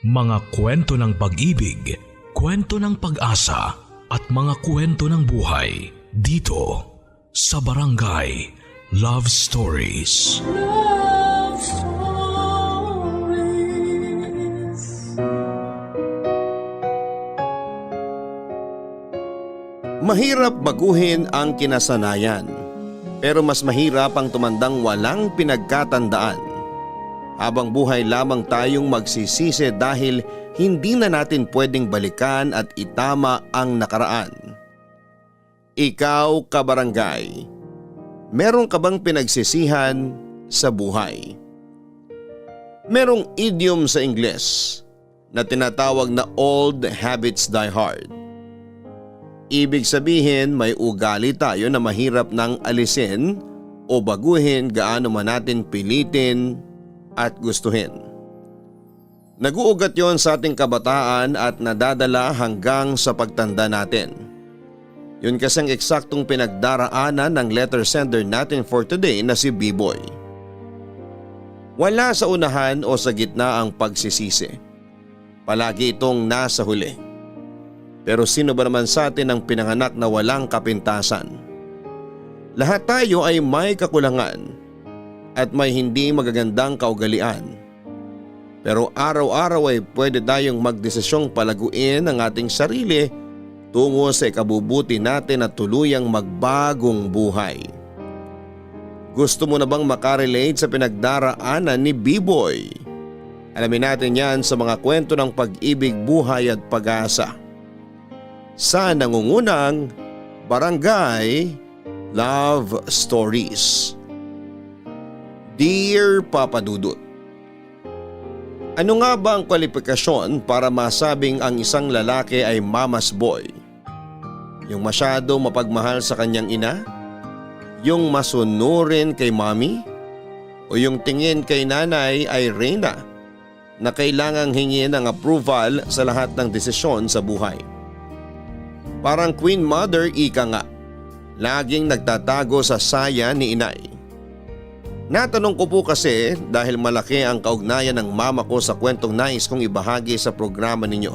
Mga kwento ng pag-ibig, kwento ng pag-asa at mga kwento ng buhay dito sa Barangay Love Stories. Love Stories. Mahirap baguhin ang kinasanayan, pero mas mahirap ang tumandang walang pinagkatandaan. Habang buhay lamang tayong magsisisi dahil hindi na natin pwedeng balikan at itama ang nakaraan. Ikaw, kabarangay, meron ka bang pinagsisihan sa buhay? Merong idiom sa Ingles na tinatawag na old habits die hard. Ibig sabihin may ugali tayo na mahirap nang alisin o baguhin gaano man natin pilitin at gustuhin. Naguugat yon sa ating kabataan at nadadala hanggang sa pagtanda natin. Yun kasing eksaktong pinagdaraanan ng letter sender natin for today na si B-Boy. Wala sa unahan o sa gitna ang pagsisisi. Palagi itong nasa huli. Pero sino ba naman sa atin ang pinanganak na walang kapintasan? Lahat tayo ay may kakulangan at may hindi magagandang kaugalian. Pero araw-araw ay pwede tayong magdesisyong palaguin ang ating sarili tungo sa ikabubuti natin at tuluyang magbagong buhay. Gusto mo na bang makarelate sa pinagdaraanan ni B-Boy? Alamin natin yan sa mga kwento ng pag-ibig, buhay at pag-asa sa nangungunang Barangay Love Stories. Dear Papa Dudut, ano nga ba ang kwalifikasyon para masabing ang isang lalaki ay mama's boy? Yung masyado mapagmahal sa kanyang ina? Yung masunurin kay mommy? O yung tingin kay nanay ay reyna na kailangang hingin ang approval sa lahat ng desisyon sa buhay? Parang Queen Mother ika nga, laging nagtatago sa saya ni inay. Natanong ko po kasi dahil malaki ang kaugnayan ng mama ko sa kwentong nais kong ibahagi sa programa ninyo.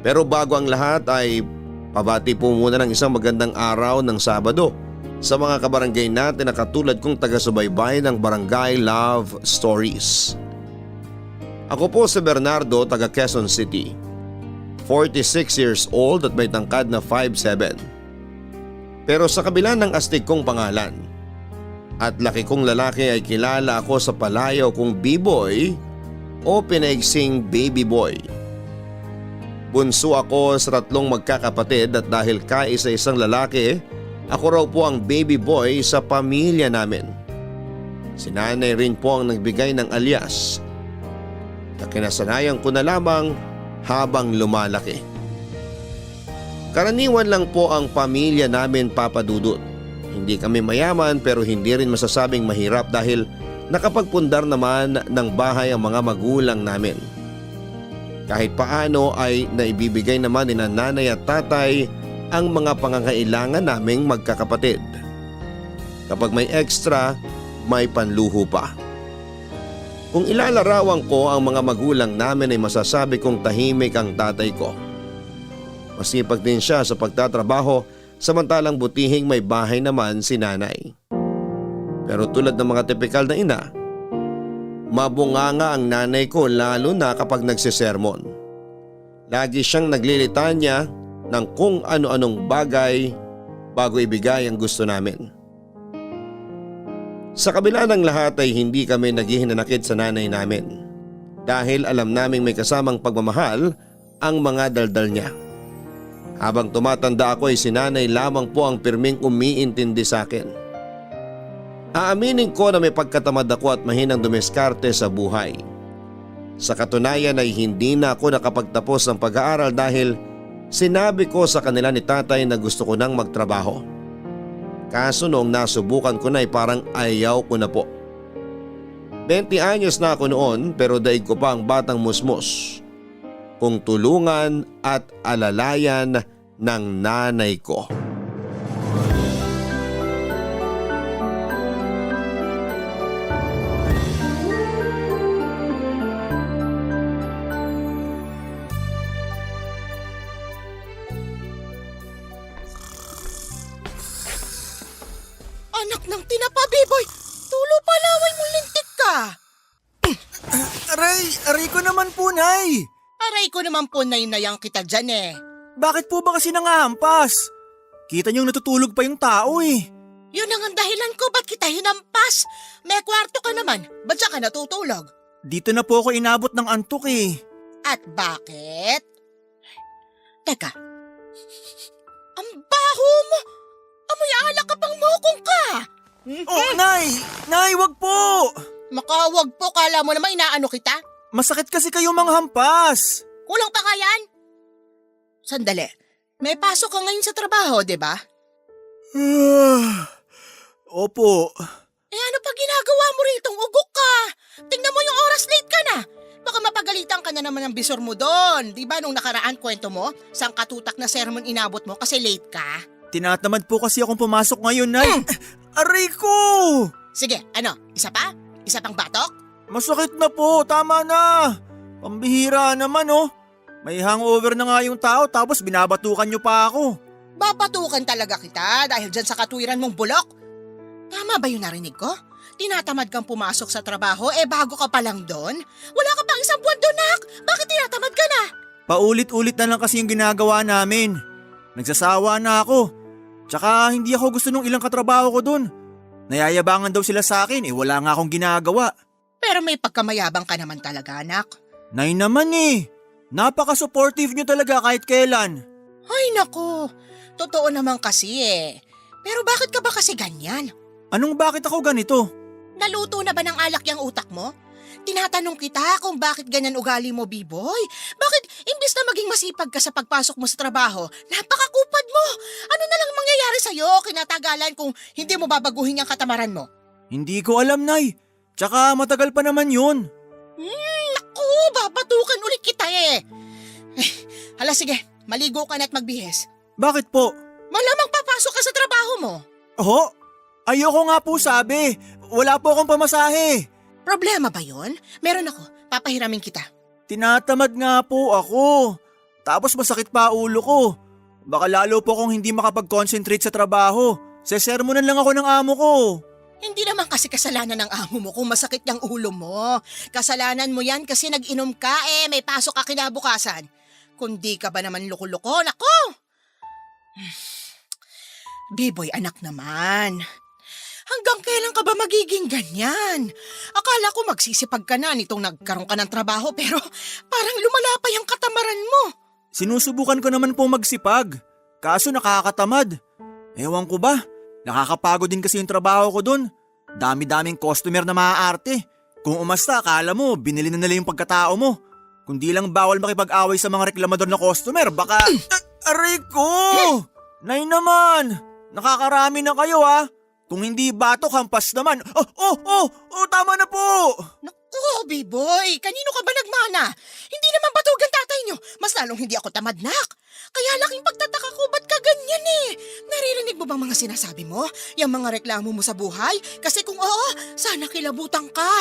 Pero bago ang lahat ay pabati po muna ng isang magandang araw ng Sabado sa mga kabarangay natin na katulad kong taga-subaybay ng Barangay Love Stories. Ako po si Bernardo, taga Quezon City. 46 years old at may tangkad na 5'7". Pero sa kabila ng astig kong pangalan at laki kong lalaki ay kilala ako sa palayaw kong B-Boy o pinaigsing Baby Boy. Bunso ako sa 3 magkakapatid at dahil kaisa-isang lalaki, ako raw po ang Baby Boy sa pamilya namin. Si nanay rin po ang nagbigay ng alias na kinasanayan ko na lamang habang lumalaki. Karaniwan lang po ang pamilya namin, Papa Dudut. Hindi kami mayaman pero hindi rin masasabing mahirap dahil nakapagpundar naman ng bahay ang mga magulang namin. Kahit paano ay naibibigay naman ni nanay at tatay ang mga pangangailangan naming magkakapatid. Kapag may extra, may panluho pa. Kung ilalarawan ko ang mga magulang namin ay masasabi kong tahimik ang tatay ko. Masipag din siya sa pagtatrabaho samantalang butihing may bahay naman si nanay. Pero tulad ng mga tipikal na ina, mabunganga ang nanay ko lalo na kapag nagsisermon. Lagi siyang naglilitanya ng kung ano-anong bagay bago ibigay ang gusto namin. Sa kabila ng lahat ay hindi kami naghihinanakit sa nanay namin dahil alam naming may kasamang pagmamahal ang mga daldal niya. Habang tumatanda ako ay si nanay lamang po ang pirming umiintindi sa akin. Aaminin ko na may pagkatamad ako at mahinang dumiskarte sa buhay. Sa katunayan ay hindi na ako nakapagtapos ng pag-aaral dahil sinabi ko sa kanila ni tatay na gusto ko nang magtrabaho. Kaso noong nasubukan ko na ay parang ayaw ko na po. 20 anyos na ako noon pero daig ko pa ang batang musmos. Kung tulungan at alalayan ng nanay ko. Anak ng tinapa, Biboy! Tulo palaway mong lintik ka! Aray ko naman po, Nay! Aray ko naman po nainayang kita dyan eh. Bakit po ba kasi nangahampas? Kita niyong natutulog pa yung tao eh. Yun ang dahilan ko ba't kita hinampas. May kwarto ka naman, ba't siya ka natutulog? Dito na po ako inabot ng antok eh. At bakit? Teka, ang baho mo! Amoy alak ka pang mukong ka! Oh, Nay! Nay, wag po! Makawag po, kala mo naman inaano kita? Masakit kasi kayo manghampas. Kulang pa ka yan? Sandali, may pasok ka ngayon sa trabaho, di ba? Opo. Ano pa ginagawa mo ritong ugok ka? Tingnan mo yung oras, late ka na. Baka mapagalitan ka na naman ng bisor mo doon. Di ba nung nakaraan kwento mo, sang katutak na sermon inabot mo kasi late ka? Tinatamad po kasi akong pumasok ngayon, Nay. Aray ko! Sige, isa pa? Isa pang batok? Masakit na po, tama na. Pambihira naman oh. May hangover na nga yung tao tapos binabatukan niyo pa ako. Babatukan talaga kita dahil dyan sa katuwiran mong bulok. Tama ba yung narinig ko? Tinatamad kang pumasok sa trabaho bago ka pa lang doon? Wala ka pang isang buwan doon, Nak! Bakit tinatamad ka na? Paulit-ulit na lang kasi yung ginagawa namin. Nagsasawa na ako. Tsaka hindi ako gusto nung ilang katrabaho ko doon. Nayayabangan daw sila sa akin wala nga akong ginagawa. Pero may pagkamayabang ka naman talaga, anak. Nay naman Napaka-supportive niyo talaga kahit kailan. Ay naku, totoo naman kasi Pero bakit ka ba kasi ganyan? Anong bakit ako ganito? Naluto na ba ng alak yung utak mo? Tinatanong kita kung bakit ganyan ugali mo, B-boy. Bakit imbis na maging masipag ka sa pagpasok mo sa trabaho, napakakupad mo? Ano na lang mangyayari sa'yo kinatagalan kung hindi mo babaguhin yung katamaran mo? Hindi ko alam, Nay. Tsaka matagal pa naman yun. Naku, babatukan ulit kita Hala sige, maligo ka na at magbihis. Bakit po? Malamang papasok ka sa trabaho mo. Oh, ayoko nga po sabi. Wala po akong pamasahe. Problema ba yun? Meron ako, papahiramin kita. Tinatamad nga po ako. Tapos masakit pa ulo ko. Baka lalo po akong hindi makapag-concentrate sa trabaho. Sesermonan lang ako ng amo ko. Hindi naman kasi kasalanan ng amo mo kung masakit yung ulo mo. Kasalanan mo yan kasi nag-inom ka may pasok ka kinabukasan. Kung di ka ba naman loko-loko, nako! B-boy, anak naman. Hanggang kailan ka ba magiging ganyan? Akala ko magsisipag ka na nitong nagkaroon ka ng trabaho pero parang lumala pa yung katamaran mo. Sinusubukan ko naman po magsipag. Kaso nakakatamad. Ewan ko ba? Nakakapagod din kasi yung trabaho ko dun. Dami-daming customer na maaarte. Kung umasta, akala mo, binili na nila yung pagkatao mo. Kung di lang bawal makipag-away sa mga reklamador na customer, baka… Aray ko! Nay naman! Nakakarami na kayo Kung hindi batok, hampas naman. Tama na po! Naku, B-boy, kanino ka ba nagmana? Hindi naman batugan tatay nyo. Mas lalong hindi ako tamad, nak. Kaya laking pagtataka ko, ba't ka ganyan Naririnig mo bang mga sinasabi mo? Yung mga reklamo mo sa buhay? Kasi kung oo, sana kilabutan ka.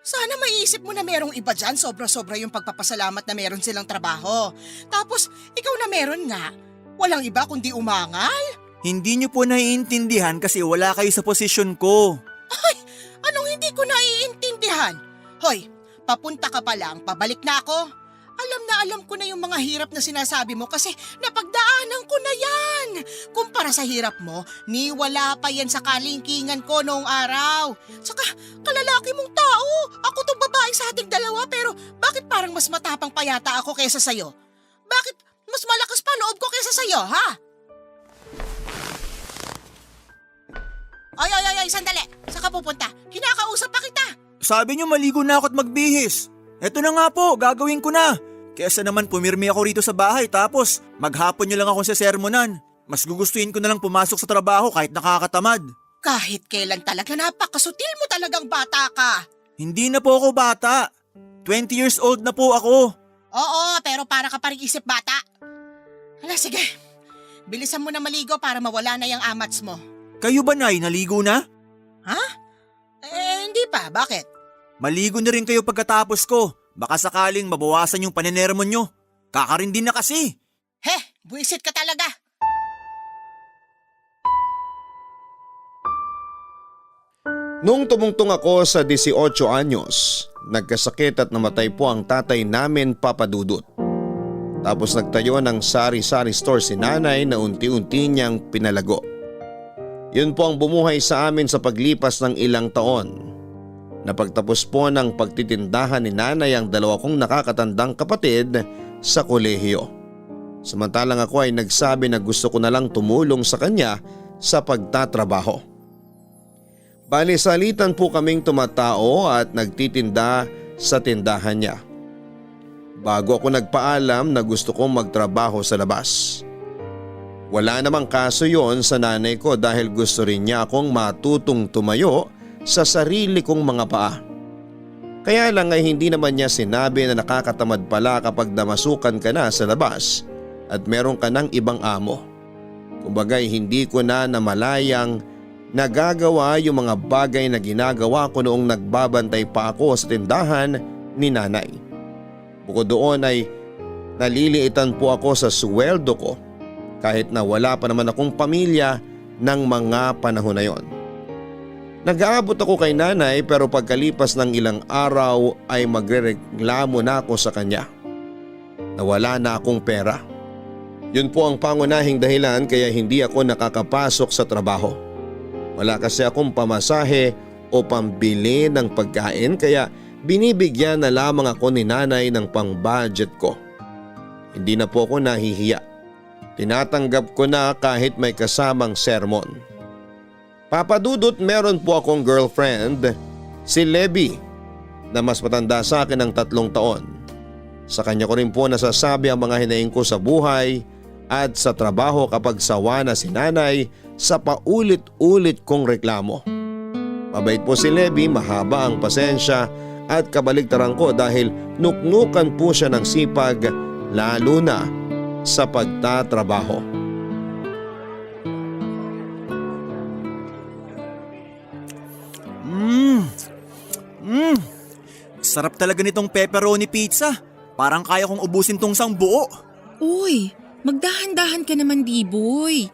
Sana maiisip mo na merong iba dyan, sobra-sobra yung pagpapasalamat na meron silang trabaho. Tapos, ikaw na meron nga. Walang iba kundi umangal. Hindi niyo po naiintindihan kasi wala kayo sa posisyon ko. Ay, anong hindi ko naiintindihan? Hoy, papunta ka pa lang, pabalik na ako. Alam ko na yung mga hirap na sinasabi mo kasi napagdaanan ko na yan. Kumpara sa hirap mo, niwala pa yan sa kalingkingan ko noong araw. Saka, kalalaki mong tao. Ako tong babae sa ating dalawa pero bakit parang mas matapang pa yata ako kaysa sa'yo? Bakit mas malakas pa loob ko kaysa sa'yo, ha? Ay, sandali. Saan ka pupunta? Kinakausap pa kita. Sabi niyo maligo na ako at magbihis. Eto na nga po, gagawin ko na. Kesa naman pumirmi ako rito sa bahay tapos maghapon niyo lang akong sesermonan. Mas gugustuhin ko na lang pumasok sa trabaho kahit nakakatamad. Kahit kailan talaga napakasutil mo talagang bata ka. Hindi na po ako bata. 20 years old na po ako. Oo, pero para ka pa rin isip bata. Hala, sige. Bilisan mo na maligo para mawala na yung amats mo. Kayo ba, Nay, naligo na? Ha? Hindi pa. Bakit? Maligo na rin kayo pagkatapos ko. Baka sakaling mabawasan yung panenermon nyo. Kakarin din na kasi. Buwisit ka talaga. Nung tumungtong ako sa 18 anyos, nagkasakit at namatay po ang tatay namin, Papa Dudut. Tapos nagtayo ng sari-sari store si nanay na unti-unti niyang pinalago. Yun po ang bumuhay sa amin sa paglipas ng ilang taon. Napagtapos po ng pagtitindahan ni nanay ang dalawa kong nakakatandang kapatid sa kolehiyo. Samantalang ako ay nagsabi na gusto ko na lang tumulong sa kanya sa pagtatrabaho. Bali-salitan po kaming tumatao at nagtitinda sa tindahan niya. Bago ako nagpaalam na gusto kong magtrabaho sa labas. Wala namang kaso yon sa nanay ko dahil gusto rin niya akong matutong tumayo sa sarili kong mga paa. Kaya lang ay hindi naman niya sinabi na nakakatamad pala kapag namasukan ka na sa labas at meron ka ng ibang amo. Kumbaga'y hindi ko na namalayang nagagawa yung mga bagay na ginagawa ko noong nagbabantay pa ako sa tindahan ni nanay. Bukod doon ay naliliitan po ako sa sweldo ko kahit na wala pa naman akong pamilya ng mga panahon na yon. Nag-aabot ako kay nanay pero pagkalipas ng ilang araw ay magrereklamo na ako sa kanya. Nawala na akong pera. Yun po ang pangunahing dahilan kaya hindi ako nakakapasok sa trabaho. Wala kasi akong pamasahe o pambili ng pagkain kaya binibigyan na lamang ako ni nanay ng pang-budget ko. Hindi na po ako nahihiya. Tinatanggap ko na kahit may kasamang sermon. Papa Dudut, meron po akong girlfriend, si Levi, na mas matanda sa akin ng 3 taon. Sa kanya ko rin po nasasabi ang mga hinaing ko sa buhay at sa trabaho kapag sawa na si nanay sa paulit-ulit kong reklamo. Mabait po si Levi, mahaba ang pasensya at kabaligtaran ko dahil nuknukan po siya ng sipag lalo na sa pagtatrabaho. Sarap talaga nitong pepperoni pizza. Parang kaya kong ubusin tong sang buo. Uy, magdahan-dahan ka naman, D-boy.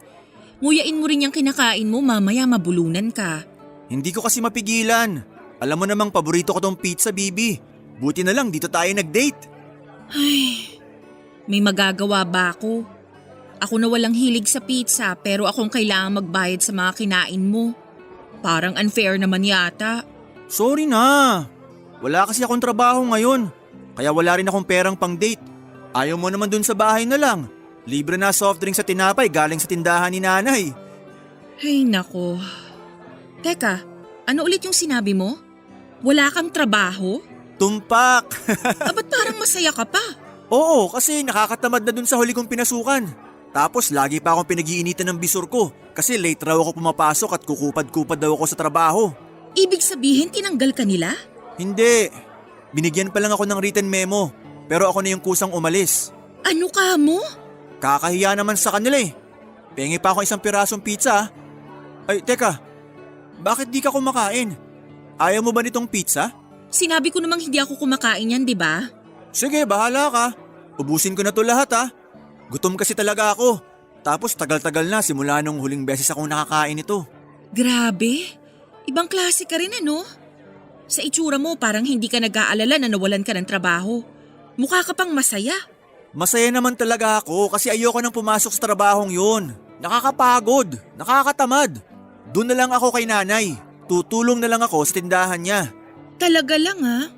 Nguyain mo rin yung kinakain mo, mamaya mabulunan ka. Hindi ko kasi mapigilan. Alam mo namang paborito ko tong pizza, Bibi. Buti na lang dito tayo nag-date. Ay, may magagawa ba ako? Ako na walang hilig sa pizza pero akong kailangan magbayad sa mga kinain mo. Parang unfair naman yata. Sorry na. Wala kasi akong trabaho ngayon. Kaya wala rin akong perang pang-date. Ayaw mo naman dun sa bahay na lang. Libre na soft drink sa tinapay galing sa tindahan ni nanay. Ay nako. Teka, ano ulit yung sinabi mo? Wala kang trabaho? Tumpak! Ba't parang masaya ka pa? Oo, kasi nakakatamad na dun sa huli kong pinasukan. Tapos lagi pa akong pinag-iinitan ng bisor ko kasi late raw ako pumapasok at kukupad-kupad daw ako sa trabaho. Ibig sabihin tinanggal ka nila? Hindi. Binigyan pa lang ako ng written memo pero ako na yung kusang umalis. Ano ka mo? Kakahiya naman sa kanila eh. Pengi pa ako isang pirasong pizza. Ay, teka. Bakit di ka kumakain? Ayaw mo ba nitong pizza? Sinabi ko namang hindi ako kumakain yan, di ba? Sige, bahala ka. Ubusin ko na to lahat ha. Gutom kasi talaga ako. Tapos tagal-tagal na simula nung huling beses akong nakakain ito. Grabe. Ibang klase ka rin ano? Sa itsura mo parang hindi ka nag-aalala na nawalan ka ng trabaho. Mukha ka pang masaya. Masaya naman talaga ako kasi ayoko nang pumasok sa trabahong yun. Nakakapagod, nakakatamad. Doon na lang ako kay nanay. Tutulong na lang ako sa tindahan niya. Talaga lang ha?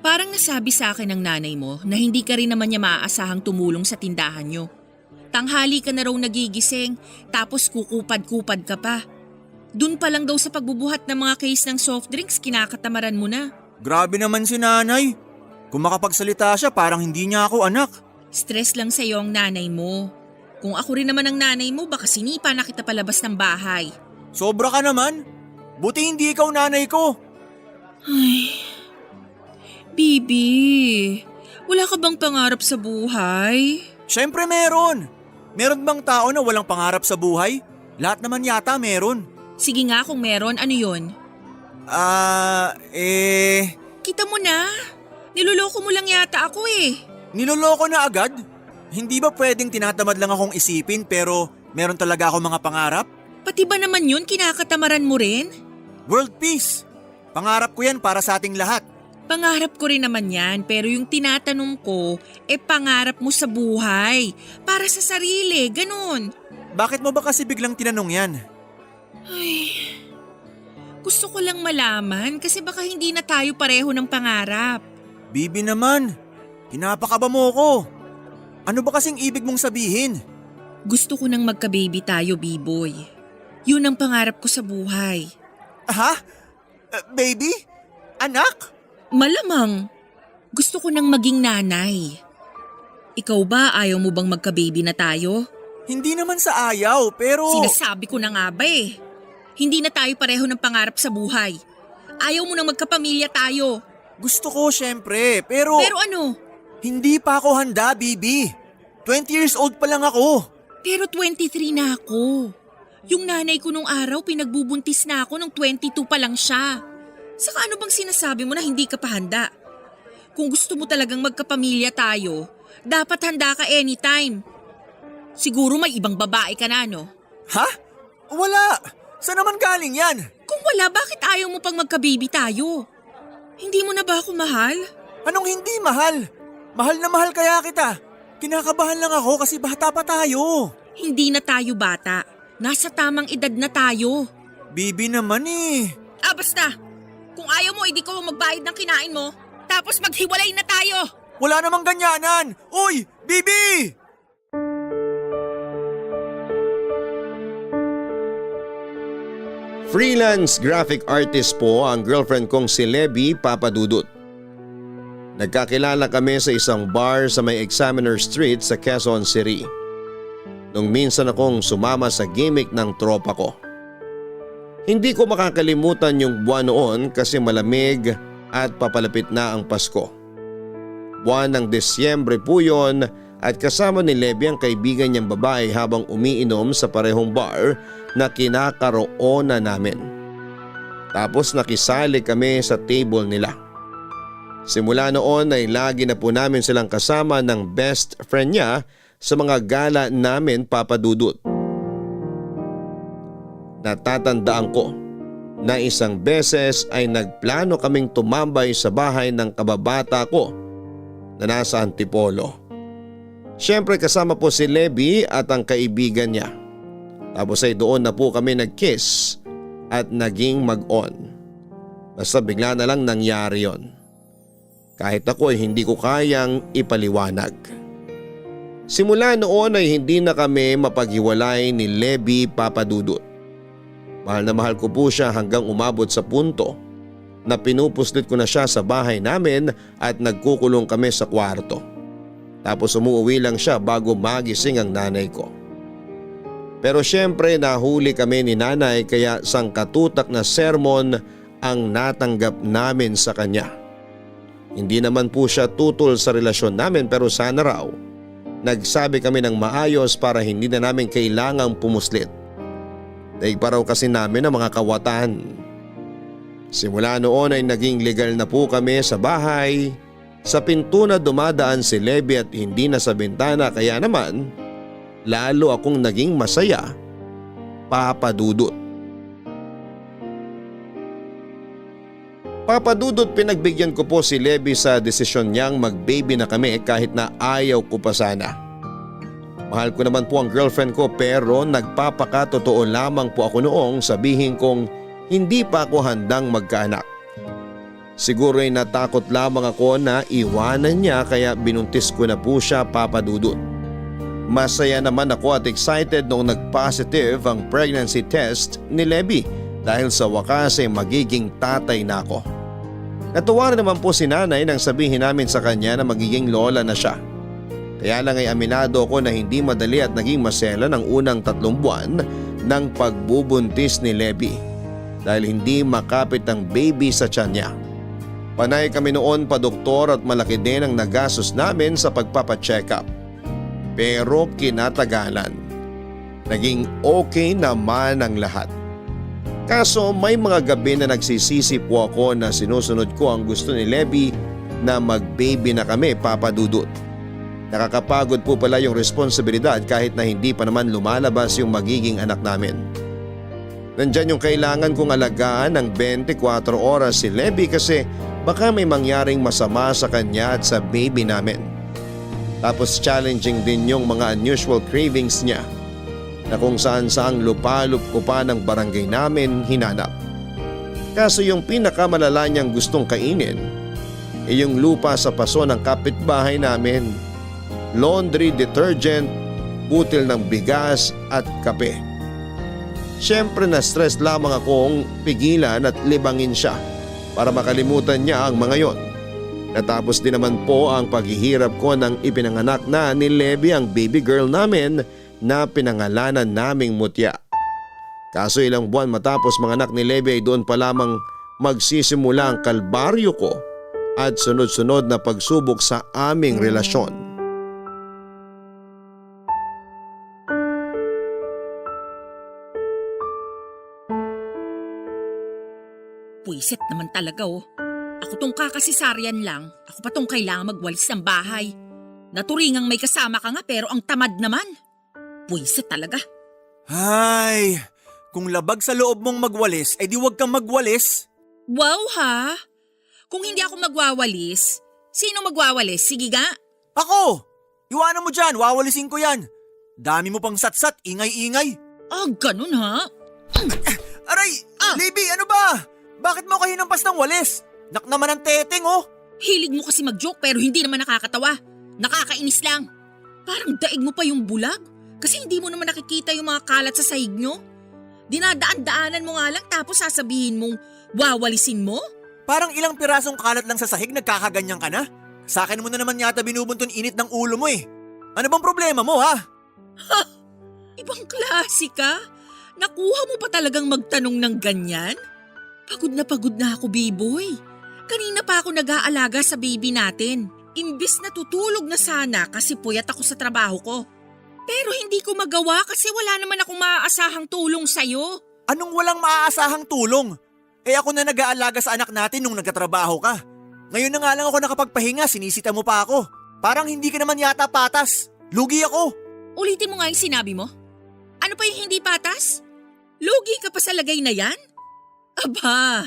Parang nasabi sa akin ng nanay mo na hindi ka rin naman niya maaasahang tumulong sa tindahan niyo. Tanghali ka na raw nagigising tapos kukupad-kupad ka pa. Doon pa lang daw sa pagbubuhat ng mga case ng soft drinks kinakatamaran mo na. Grabe naman si nanay. Kung makapagsalita siya parang hindi niya ako anak. Stress lang sa'yo ang nanay mo. Kung ako rin naman ang nanay mo baka sinipa na kita palabas ng bahay. Sobra ka naman. Buti hindi ikaw nanay ko. Ay, Bibi, wala ka bang pangarap sa buhay? Siyempre meron. Meron bang tao na walang pangarap sa buhay? Lahat naman yata meron. Sige nga kung meron, ano yun? Kita mo na, niloloko mo lang yata ako eh. Niloloko na agad? Hindi ba pwedeng tinatamad lang akong isipin pero meron talaga akong mga pangarap? Pati ba naman yun kinakatamaran mo rin? World peace! Pangarap ko yan para sa ating lahat. Pangarap ko rin naman yan, pero yung tinatanong ko, pangarap mo sa buhay. Para sa sarili, ganun. Bakit mo ba kasi biglang tinanong yan? Ay, gusto ko lang malaman kasi baka hindi na tayo pareho ng pangarap. Bibi naman, pinapakaba mo ko. Ano ba kasing ibig mong sabihin? Gusto ko nang magka-baby tayo, B-boy. Yun ang pangarap ko sa buhay. Ha? Baby? Anak? Malamang, gusto ko nang maging nanay. Ikaw ba ayaw mo bang magka-baby na tayo? Hindi naman sa ayaw, pero… Sinasabi ko na nga ba eh. Hindi na tayo pareho ng pangarap sa buhay. Ayaw mo nang magkapamilya tayo. Gusto ko syempre, pero… Pero ano? Hindi pa ako handa, Bibi. 20 years old pa lang ako. Pero 23 na ako. Yung nanay ko nung araw pinagbubuntis na ako nung 22 pa lang siya. Saka ano bang sinasabi mo na hindi ka pa handa? Kung gusto mo talagang magkapamilya tayo, dapat handa ka anytime. Siguro may ibang babae ka na, no? Ha? Wala. Saan naman galing yan? Kung wala, bakit ayaw mo pang magka-baby tayo? Hindi mo na ba ako mahal? Anong hindi mahal? Mahal na mahal kaya kita. Kinakabahan lang ako kasi bata pa tayo. Hindi na tayo bata. Nasa tamang edad na tayo. Bibi naman eh. Basta. Kung ayaw mo, hindi ko magbayad ng kinain mo. Tapos maghiwalay na tayo. Wala namang ganyanan. Uy, Bibi! Freelance graphic artist po ang girlfriend kong si Leby Papadudut. Nagkakilala kami sa isang bar sa may Examiner Street sa Quezon City. Nung minsan akong sumama sa gimmick ng tropa ko. Hindi ko makakalimutan yung buwan noon kasi malamig at papalapit na ang Pasko. Buwan ng Disyembre po yun at kasama ni Leby ang kaibigan niyang babae habang umiinom sa parehong bar na kinakaroonan namin. Tapos nakisali kami sa table nila. Simula noon ay lagi na po namin silang kasama ng best friend niya sa mga gala namin, Papadudut. Natatandaan ko na isang beses ay nagplano kaming tumambay sa bahay ng kababata ko na nasa Antipolo. Siyempre kasama po si Leby at ang kaibigan niya. Tapos ay doon na po kami nag-kiss at naging mag-on. Basta bigla na lang nangyari yon. Kahit ako ay hindi ko kayang ipaliwanag. Simula noon ay hindi na kami mapaghiwalay ni Leby, Papadudut. Mahal na mahal ko po siya hanggang umabot sa punto na pinupuslit ko na siya sa bahay namin at nagkukulong kami sa kwarto. Tapos umuwi lang siya bago magising ang nanay ko. Pero syempre nahuli kami ni nanay kaya sangkatutak na sermon ang natanggap namin sa kanya. Hindi naman po siya tutol sa relasyon namin pero sana raw nagsabi kami ng maayos para hindi na namin kailangang pumuslit. Daig pa raw kasi namin ang mga kawatan. Simula noon ay naging legal na po kami sa bahay. Sa pinto na dumadaan si Leby at hindi na sa bintana kaya naman lalo akong naging masaya, Papadudut. Papadudut, pinagbigyan ko po si Leby sa desisyon niyang mag-baby na kami kahit na ayaw ko pa sana. Mahal ko naman po ang girlfriend ko pero nagpapakatotoo lamang po ako noong sabihin kong hindi pa ako handang magkaanak. Siguro ay natakot lamang ako na iwanan niya kaya binuntis ko na po siya, Papadudut. Masaya naman ako at excited noong nag-positive ang pregnancy test ni Leby dahil sa wakas ay magiging tatay na ako. Natuwa rin naman po si nanay nang sabihin namin sa kanya na magiging lola na siya. Kaya lang ay aminado ako na hindi madali at naging masela ng unang 3 buwan ng pagbubuntis ni Leby dahil hindi makapit ang baby sa tiyan niya. Panay kami noon pa doktor at malaki din ang nagastos namin sa pagpapacheck up. Pero kinatagalan. Naging okay naman ang lahat. Kaso may mga gabi na nagsisisi po ako na sinusunod ko ang gusto ni Leby na mag-baby na kami, Papadudut. Nakakapagod po pala yung responsibilidad kahit na hindi pa naman lumalabas yung magiging anak namin. Nandyan yung kailangan kong alagaan ng 24 oras si Levy kasi baka may mangyaring masama sa kanya at sa baby namin. Tapos challenging din yung mga unusual cravings niya na kung saan saang lupalop ko pa ng barangay namin hinanap. Kaso yung pinakamalala niyang gustong kainin ay yung lupa sa paso ng kapitbahay namin, laundry detergent, butil ng bigas at kape. Siyempre na-stress lamang akong pigilan at libangin siya para makalimutan niya ang mga yon. Natapos din naman po ang paghihirap ko nang ipinanganak na ni Levy ang baby girl namin na pinangalanan naming Mutya. Kaso ilang buwan matapos manganak ni Levy ay doon pa lamang magsisimula ang kalbaryo ko at sunod-sunod na pagsubok sa aming relasyon. Puwisit naman talaga oh. Ako tong kakasisaryan lang, ako pa tong kailangan magwalis ng bahay. Naturingang may kasama ka nga pero ang tamad naman. Puwisit talaga. Ay, kung labag sa loob mong magwalis, di wag kang magwalis. Wow ha? Kung hindi ako magwawalis, sino magwawalis? Sige nga. Ako! Iwanan mo dyan, wawalisin ko yan. Dami mo pang satsat, ingay-ingay. Ah, ganun ha? Aray! Libby, ano ba? Bakit mo ako hinampas ng walis? Nak naman ang teteng oh. Hilig mo kasi mag-joke pero hindi naman nakakatawa. Nakakainis lang. Parang daig mo pa yung bulag. Kasi hindi mo naman nakikita yung mga kalat sa sahig nyo. Dinadaan-daanan mo nga lang tapos sasabihin mong wawalisin mo? Parang ilang pirasong kalat lang sa sahig nagkakaganyan ka na. Sa akin mo na naman yata binubunton init ng ulo mo eh. Ano bang problema mo ha? Ha! Ibang klase ka? Nakuha mo pa talagang magtanong ng ganyan? Pagod na ako, B-boy. Kanina pa ako nag-aalaga sa baby natin. Imbis na tutulog na sana kasi puyat ako sa trabaho ko. Pero hindi ko magawa kasi wala naman akong maaasahang tulong sa'yo. Anong walang maaasahang tulong? Ako na nag-aalaga sa anak natin nung nagkatrabaho ka. Ngayon na nga lang ako nakapagpahinga, sinisita mo pa ako. Parang hindi ka naman yata patas. Lugi ako. Ulitin mo nga yung sinabi mo. Ano pa yung hindi patas? Lugi ka pa sa lagay na yan? Aba,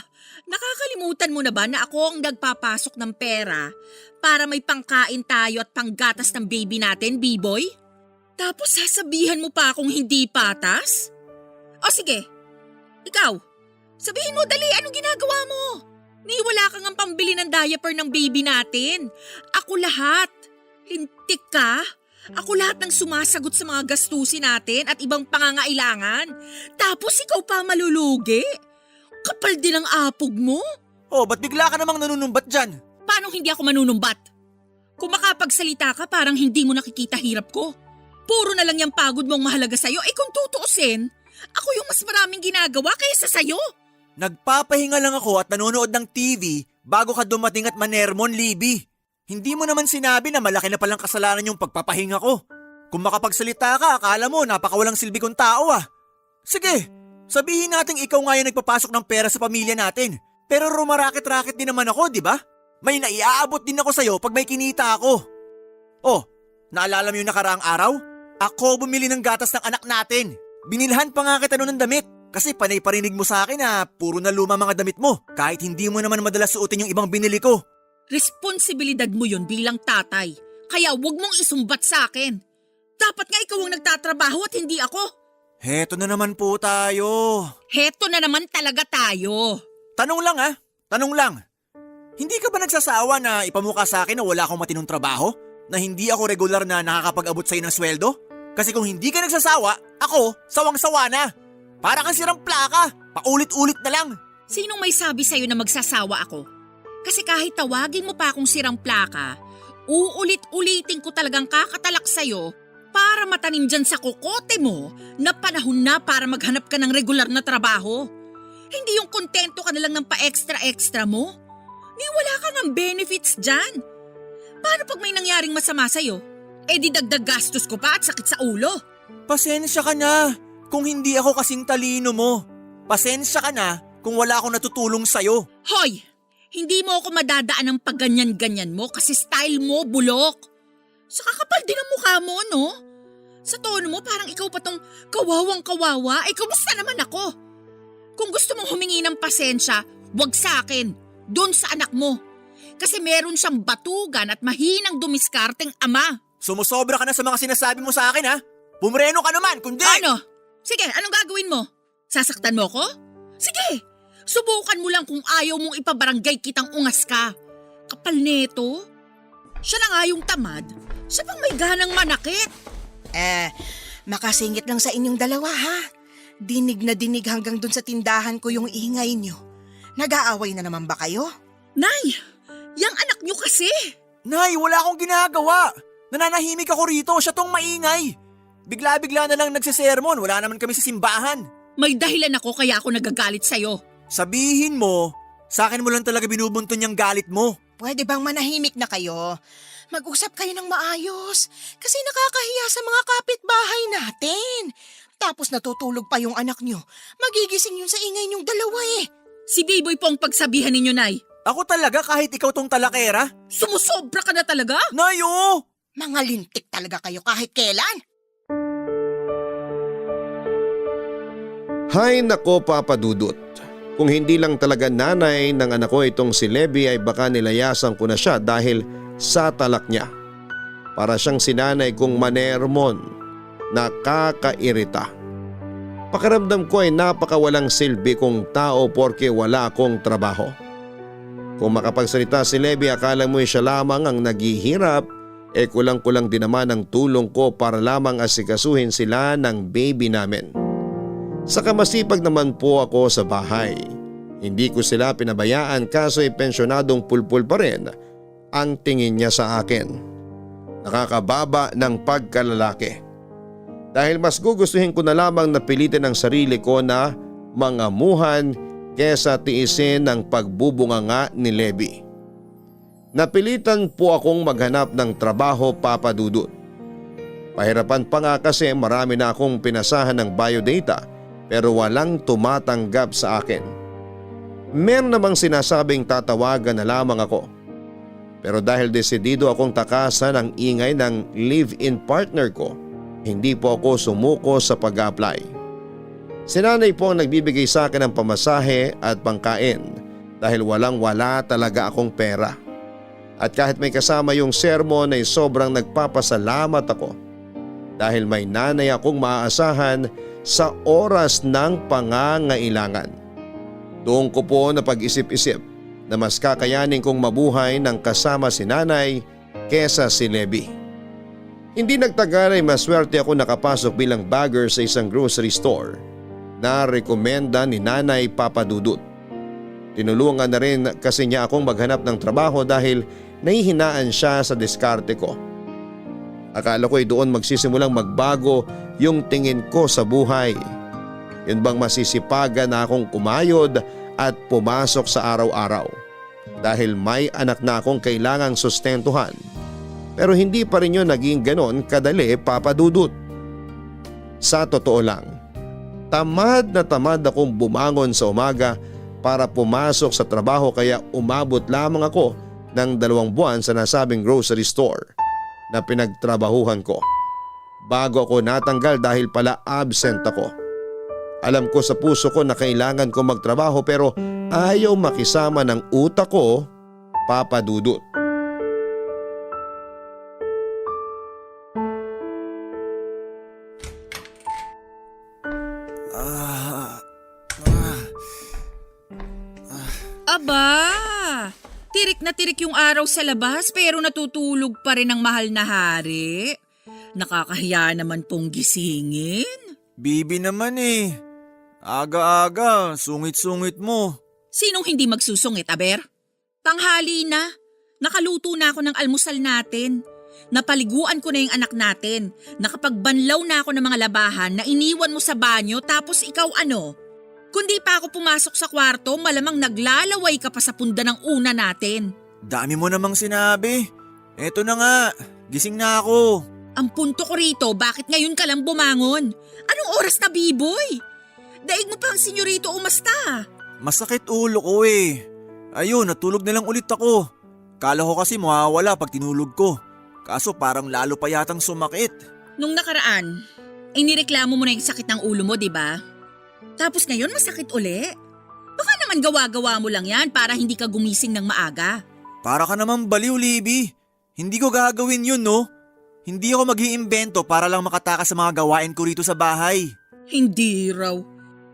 nakakalimutan mo na ba na ako ang nagpapasok ng pera para may pangkain tayo at panggatas ng baby natin, B-boy? Tapos sasabihan mo pa akong hindi patas? O sige, ikaw, sabihin mo dali anong ginagawa mo? Wala kang ang pambili ng diaper ng baby natin. Ako lahat. Lintik ka? Ako lahat ng sumasagot sa mga gastusin natin at ibang pangangailangan. Tapos ikaw pa malulugi? Kapal din ang apog mo. Oh, ba't bigla ka namang nanunumbat dyan? Paano hindi ako manunumbat? Kung makapagsalita ka parang hindi mo nakikita hirap ko. Puro na lang yung pagod mong mahalaga sa'yo. Kung tutuusin, ako yung mas maraming ginagawa kaysa sa'yo. Nagpapahinga lang ako at nanonood ng TV bago ka dumating at manermon, Libby. Hindi mo naman sinabi na malaki na palang kasalanan yung pagpapahinga ko. Kung makapagsalita ka, akala mo napakawalang silbi kong tao ah. Sige, sabihin natin ikaw nga yung nagpapasok ng pera sa pamilya natin. Pero rumarakit-rakit din naman ako, di ba? May naiaabot din ako sa'yo pag may kinita ako. Oh, naalala mo yung nakaraang araw? Ako bumili ng gatas ng anak natin. Binilhan pa nga kita noon ng damit. Kasi panay parinig mo sa akin na puro na luma mga damit mo. Kahit hindi mo naman madalas suotin yung ibang binili ko. Responsibilidad mo yun bilang tatay. Kaya wag mong isumbat sa akin. Dapat nga ikaw ang nagtatrabaho at hindi ako. Heto na naman po tayo. Heto na naman talaga tayo. Tanong lang tanong lang. Hindi ka ba nagsasawa na ipamukha sa akin na wala akong matinong trabaho? Na hindi ako regular na nakakapag-abot sa'yo ng sweldo? Kasi kung hindi ka nagsasawa, ako sawang-sawa na. Para kang sirang plaka, paulit-ulit na lang. Sinong may sabi sa'yo na magsasawa ako? Kasi kahit tawagin mo pa akong sirang plaka, uulit-ulitin ko talagang kakatalak sa'yo para matanim dyan sa kokote mo na panahon na para maghanap ka ng regular na trabaho. Hindi yung kontento ka na lang ng pa-extra-extra mo. Wala ka ng benefits dyan. Paano pag may nangyaring masama sa'yo? Di dagdag gastos ko pa at sakit sa ulo. Pasensya ka na kung hindi ako kasing talino mo. Pasensya ka na kung wala akong natutulong sa'yo. Hoy! Hindi mo ako madadaan ng pagganyan-ganyan mo kasi style mo bulok. Sa kakapal din ang mukha mo, no? Sa tono mo parang ikaw pa tong kawawang-kawawa. Kamusta naman ako? Kung gusto mong humingi ng pasensya, wag sa akin. Doon sa anak mo. Kasi meron siyang batugan at mahinang dumiskarteng ama. Sumusobra ka na sa mga sinasabi mo sa akin ha? Pumreno ka naman, kundi… Ano? Sige, anong gagawin mo? Sasaktan mo ko? Sige, subukan mo lang kung ayaw mong ipabarangay kitang ungas ka. Kapal neto. Siya na nga yung tamad. Siya pang may ganang manakit. Makasingit lang sa inyong dalawa ha. Dinig na dinig hanggang dun sa tindahan ko yung ingay nyo. Nag-aaway na naman ba kayo? Nay, yang anak nyo kasi. Nay, wala akong ginagawa. Nananahimik ako rito, siya tong maingay. Bigla-bigla na lang nagsisermon, wala naman kami sa simbahan. May dahilan ako kaya ako nagagalit sa'yo. Sabihin mo, sa akin mo lang talaga binubunton yung galit mo. Pwede bang manahimik na kayo? Mag-usap kayo ng maayos. Kasi nakakahiya sa mga kapitbahay natin. Tapos natutulog pa yung anak nyo. Magigising yun sa ingay nyong dalawa eh. Si Biboy po ang pagsabihan ninyo, Nay. Ako talaga kahit ikaw tong talakera? Sumusobra ka na talaga? Nay, oo! Mga lintik talaga kayo kahit kailan. Hay nako Papa Dudut. Kung hindi lang talaga nanay ng anak ko itong si Levi ay baka nilayasan ko na siya dahil sa talak niya. Para siyang sinanay kong manermon. Nakakairita. Pakiramdam ko ay napakawalang silbi kong tao porke wala akong trabaho. Kung makapagsalita si Levi akala mo siya lamang ang naghihirap kulang-kulang din naman ang tulong ko para lamang asikasuhin sila ng baby namin. Saka masipag naman po ako sa bahay. Hindi ko sila pinabayaan kaso pensyonadong pulpul pa rin ang tingin niya sa akin. Nakakababa ng pagkalalaki. Dahil mas gugustuhin ko na lamang napilitin ang sarili ko na mangamuhan kesa tiisin ang pagbubunganga ni Levi. Napilitan po akong maghanap ng trabaho Papa Dudut. Pahirapan pa nga kasi marami na akong pinasahan ng biodata pero walang tumatanggap sa akin. Meron namang sinasabing tatawagan na lamang ako. Pero dahil desidido akong takasan ang ingay ng live-in partner ko, hindi po ako sumuko sa pag-apply. Si nanay po ang nagbibigay sa akin ng pamasahe at pangkain dahil walang-wala talaga akong pera. At kahit may kasama yung sermon ay sobrang nagpapasalamat ako dahil may nanay akong maaasahan sa oras ng pangangailangan. Doon ko po napag-isip-isip na mas kakayanin kong mabuhay ng kasama si nanay kesa si Levi. Hindi nagtagal ay maswerte ako nakapasok bilang bagger sa isang grocery store na rekomenda ni Nanay Papa Dudut. Tinulungan na rin kasi niya akong maghanap ng trabaho dahil nahihinaan siya sa diskarte ko. Akala ko ay doon magsisimulang magbago yung tingin ko sa buhay. Yun bang masisipagan na akong kumayod at pumasok sa araw-araw dahil may anak na akong kailangang sustentuhan. Pero hindi pa rin yun naging ganon kadali Papa Dudut. Sa totoo lang, tamad na tamad akong bumangon sa umaga para pumasok sa trabaho kaya umabot lamang ako ng 2 buwan sa nasabing grocery store na pinagtrabahuhan ko. Bago ako natanggal dahil pala absent ako. Alam ko sa puso ko na kailangan ko magtrabaho pero ayaw makisama ng utak ko, Papa Dudut. Aba, tirik na tirik yung araw sa labas pero natutulog pa rin ang mahal na hari. Nakakahiya naman pong gisingin. Bibi naman eh. Aga-aga, sungit-sungit mo. Sinong hindi magsusungit, Aber? Tanghali na. Nakaluto na ako ng almusal natin. Napaliguan ko na yung anak natin. Nakapagbanlaw na ako ng mga labahan na iniwan mo sa banyo tapos ikaw ano? Kundi pa ako pumasok sa kwarto, malamang naglalaway ka pa sa punda ng una natin. Dami mo namang sinabi. Eto na nga, gising na ako. Ang punto ko rito, bakit ngayon ka lang bumangon? Anong oras na, Biboy? Daig mo pa ang senyorito umasta. Masakit ulo ko eh. Ayun, natulog na lang ulit ako. Kala ko kasi mawawala pag tinulog ko. Kaso parang lalo pa yatang sumakit. Nung nakaraan, inireklamo mo na yung sakit ng ulo mo, di ba? Tapos ngayon masakit uli. Baka naman gawa-gawa mo lang yan para hindi ka gumising ng maaga. Para ka naman baliw, Libby. Hindi ko gagawin yun, no? Hindi ako mag-iimbento para lang makatakas sa mga gawain ko rito sa bahay. Hindi raw.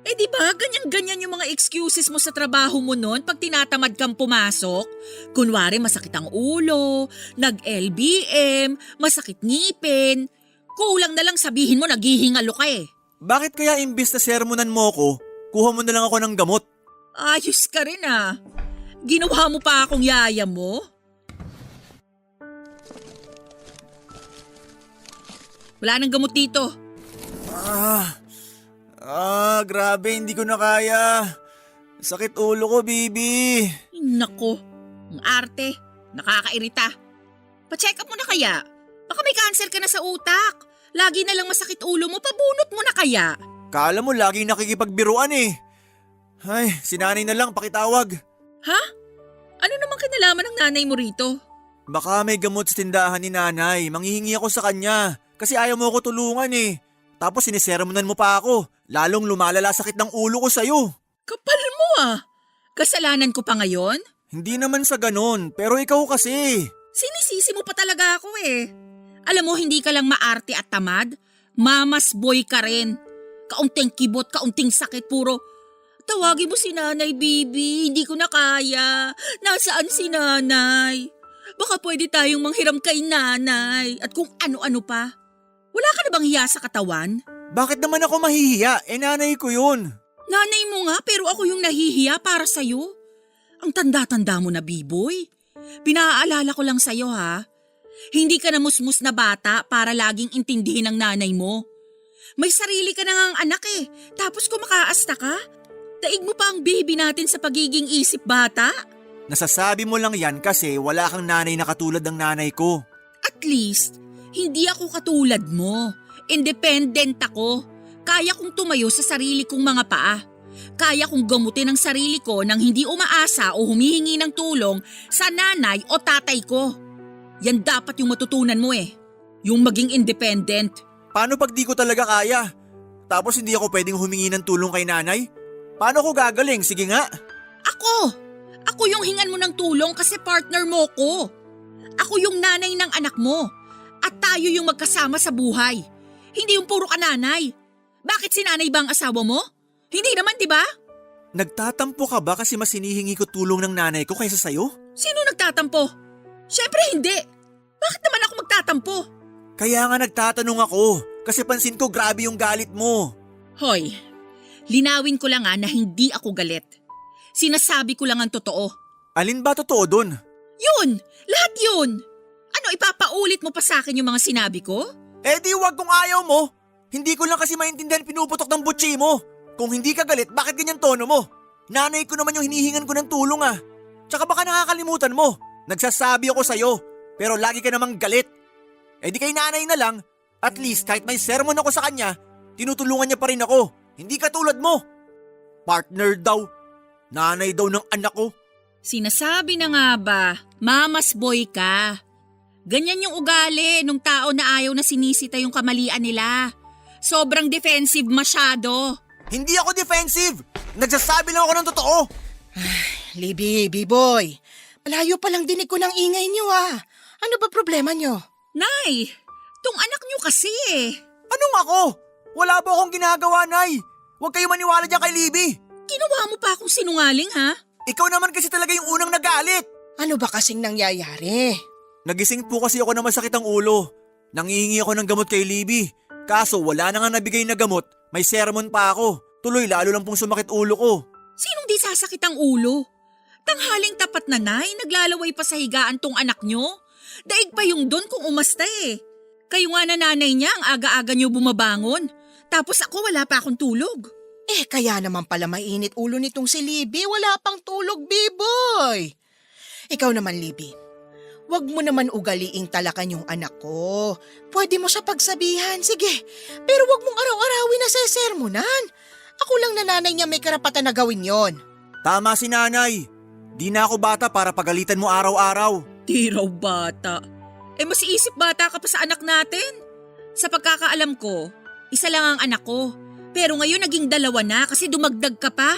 Eh di ba ganyan-ganyan yung mga excuses mo sa trabaho mo noon pag tinatamad kang pumasok? Kunwari masakit ang ulo, nag-LBM, masakit ngipin. Kulang na lang sabihin mo naghihingalo ka eh. Bakit kaya imbis na sermonan mo ko, kuha mo na lang ako ng gamot? Ayos ka rin ah. Ginawa mo pa akong yaya mo? Wala nang gamot dito. Grabe, hindi ko na kaya. Sakit ulo ko, Bibi. Nako, ang arte. Nakakairita. Pa-check up mo na kaya. Baka may cancer ka na sa utak. Lagi na lang masakit ulo mo, pabunot mo na kaya. Kala mo laging nakikipagbiruan eh. Ay, si nanay na lang pakitawag. Ha? Ano namang kinalaman ng nanay mo rito? Baka may gamot sa tindahan ni nanay. Manghihingi ako sa kanya. Kasi ayaw mo ako tulungan eh. Tapos sinisermonan mo pa ako. Lalong lumalala sakit ng ulo ko sa'yo. Kapal mo ah. Kasalanan ko pa ngayon? Hindi naman sa ganon, pero ikaw kasi. Sinisisi mo pa talaga ako eh. Alam mo, hindi ka lang maarte at tamad. Mamas boy ka rin. Kaunting kibot, kaunting sakit, puro. Tawagin mo si Nanay Bibi, hindi ko na kaya. Nasaan si Nanay? Baka pwede tayong manghiram kay Nanay at kung ano-ano pa. Wala ka na bang hiya sa katawan? Bakit naman ako mahihiya? Nanay ko yun. Nanay mo nga pero ako yung nahihiya para sa'yo. Ang tanda-tanda mo na, B-boy. Pinaalala ko lang sa'yo ha. Hindi ka na musmus na bata para laging intindihin ng nanay mo. May sarili ka na ngang anak eh. Tapos kumakaasta ka? Daig mo pa ang baby natin sa pagiging isip bata? Nasasabi mo lang yan kasi wala kang nanay na katulad ng nanay ko. At least, hindi ako katulad mo. Independent ako. Kaya kong tumayo sa sarili kong mga paa. Kaya kong gamutin ang sarili ko nang hindi umaasa o humihingi ng tulong sa nanay o tatay ko. Yan dapat yung matutunan mo eh. Yung maging independent. Paano pag di ko talaga kaya? Tapos hindi ako pwedeng humingi ng tulong kay nanay? Paano ko gagaling? Sige nga. Ako yung hingan mo ng tulong kasi partner mo ko. Ako yung nanay ng anak mo. At tayo yung magkasama sa buhay. Hindi yung puro ka nanay. Bakit si nanay ba ang asawa mo? Hindi naman, di ba? Nagtatampo ka ba kasi mas hinihingi ko tulong ng nanay ko kaysa sa'yo? Sino nagtatampo? Siyempre hindi. Bakit naman ako magtatampo? Kaya nga nagtatanong ako kasi pansin ko grabe yung galit mo. Hoy, linawin ko lang na hindi ako galit. Sinasabi ko lang ang totoo. Alin ba totoo dun? Yun! Lahat yun! Ano, ipapaulit mo pa sa akin yung mga sinabi ko? Eh di wag kung ayaw mo. Hindi ko lang kasi maintindihan pinuputok ng butsi mo. Kung hindi ka galit, bakit ganyan tono mo? Nanay ko naman yung hinihingan ko ng tulong ah. Tsaka baka nakakalimutan mo. Nagsasabi ako sa'yo, pero lagi ka namang galit. Eh di kay nanay na lang, at least kahit may sermon ako sa kanya, tinutulungan niya pa rin ako. Hindi katulad mo. Partner daw. Nanay daw ng anak ko. Sinasabi na nga ba, mamas boy ka. Ganyan yung ugali nung tao na ayaw na sinisita yung kamalian nila. Sobrang defensive masyado. Hindi ako defensive. Nagsasabi lang ako ng totoo. Libby, B-boy, malayo pa lang dinig ko ng ingay niyo ah. Ano ba problema niyo? Nay, tong anak niyo kasi eh. Anong ako? Wala ba akong ginagawa, Nay? Huwag kayo maniwala dyan kay Libby. Ginawa mo pa akong sinungaling ha? Ikaw naman kasi talaga yung unang nagalit. Ano ba kasing nangyayari? Nagising po kasi ako na masakit ang ulo. Nangihingi ako ng gamot kay Libby. Kaso wala na nga nabigay na gamot, may sermon pa ako. Tuloy lalo lang pong sumakit ulo ko. Sinong di sasakit ang ulo? Tanghaling tapat na nay, naglalaway pa sa higaan tong anak nyo. Daig pa yung doon kung umasta eh. Kayo nga na nanay niya ang aga-aga nyo bumabangon. Tapos ako wala pa akong tulog. Eh kaya naman pala mainit ulo nitong si Libby, wala pang tulog, B-boy. Ikaw naman, Libby. Huwag mo naman ugaliing talakan yung anak ko. Pwede mo siya pagsabihan, sige. Pero huwag mong araw-arawin na sesermonan. Ako lang na nanay niya may karapatan na gawin yon. Tama si nanay. Di na ako bata para pagalitan mo araw-araw. Di raw bata. Eh mas isip bata ka pa sa anak natin. Sa pagkakaalam ko, isa lang ang anak ko. Pero ngayon naging 2 na kasi dumagdag ka pa.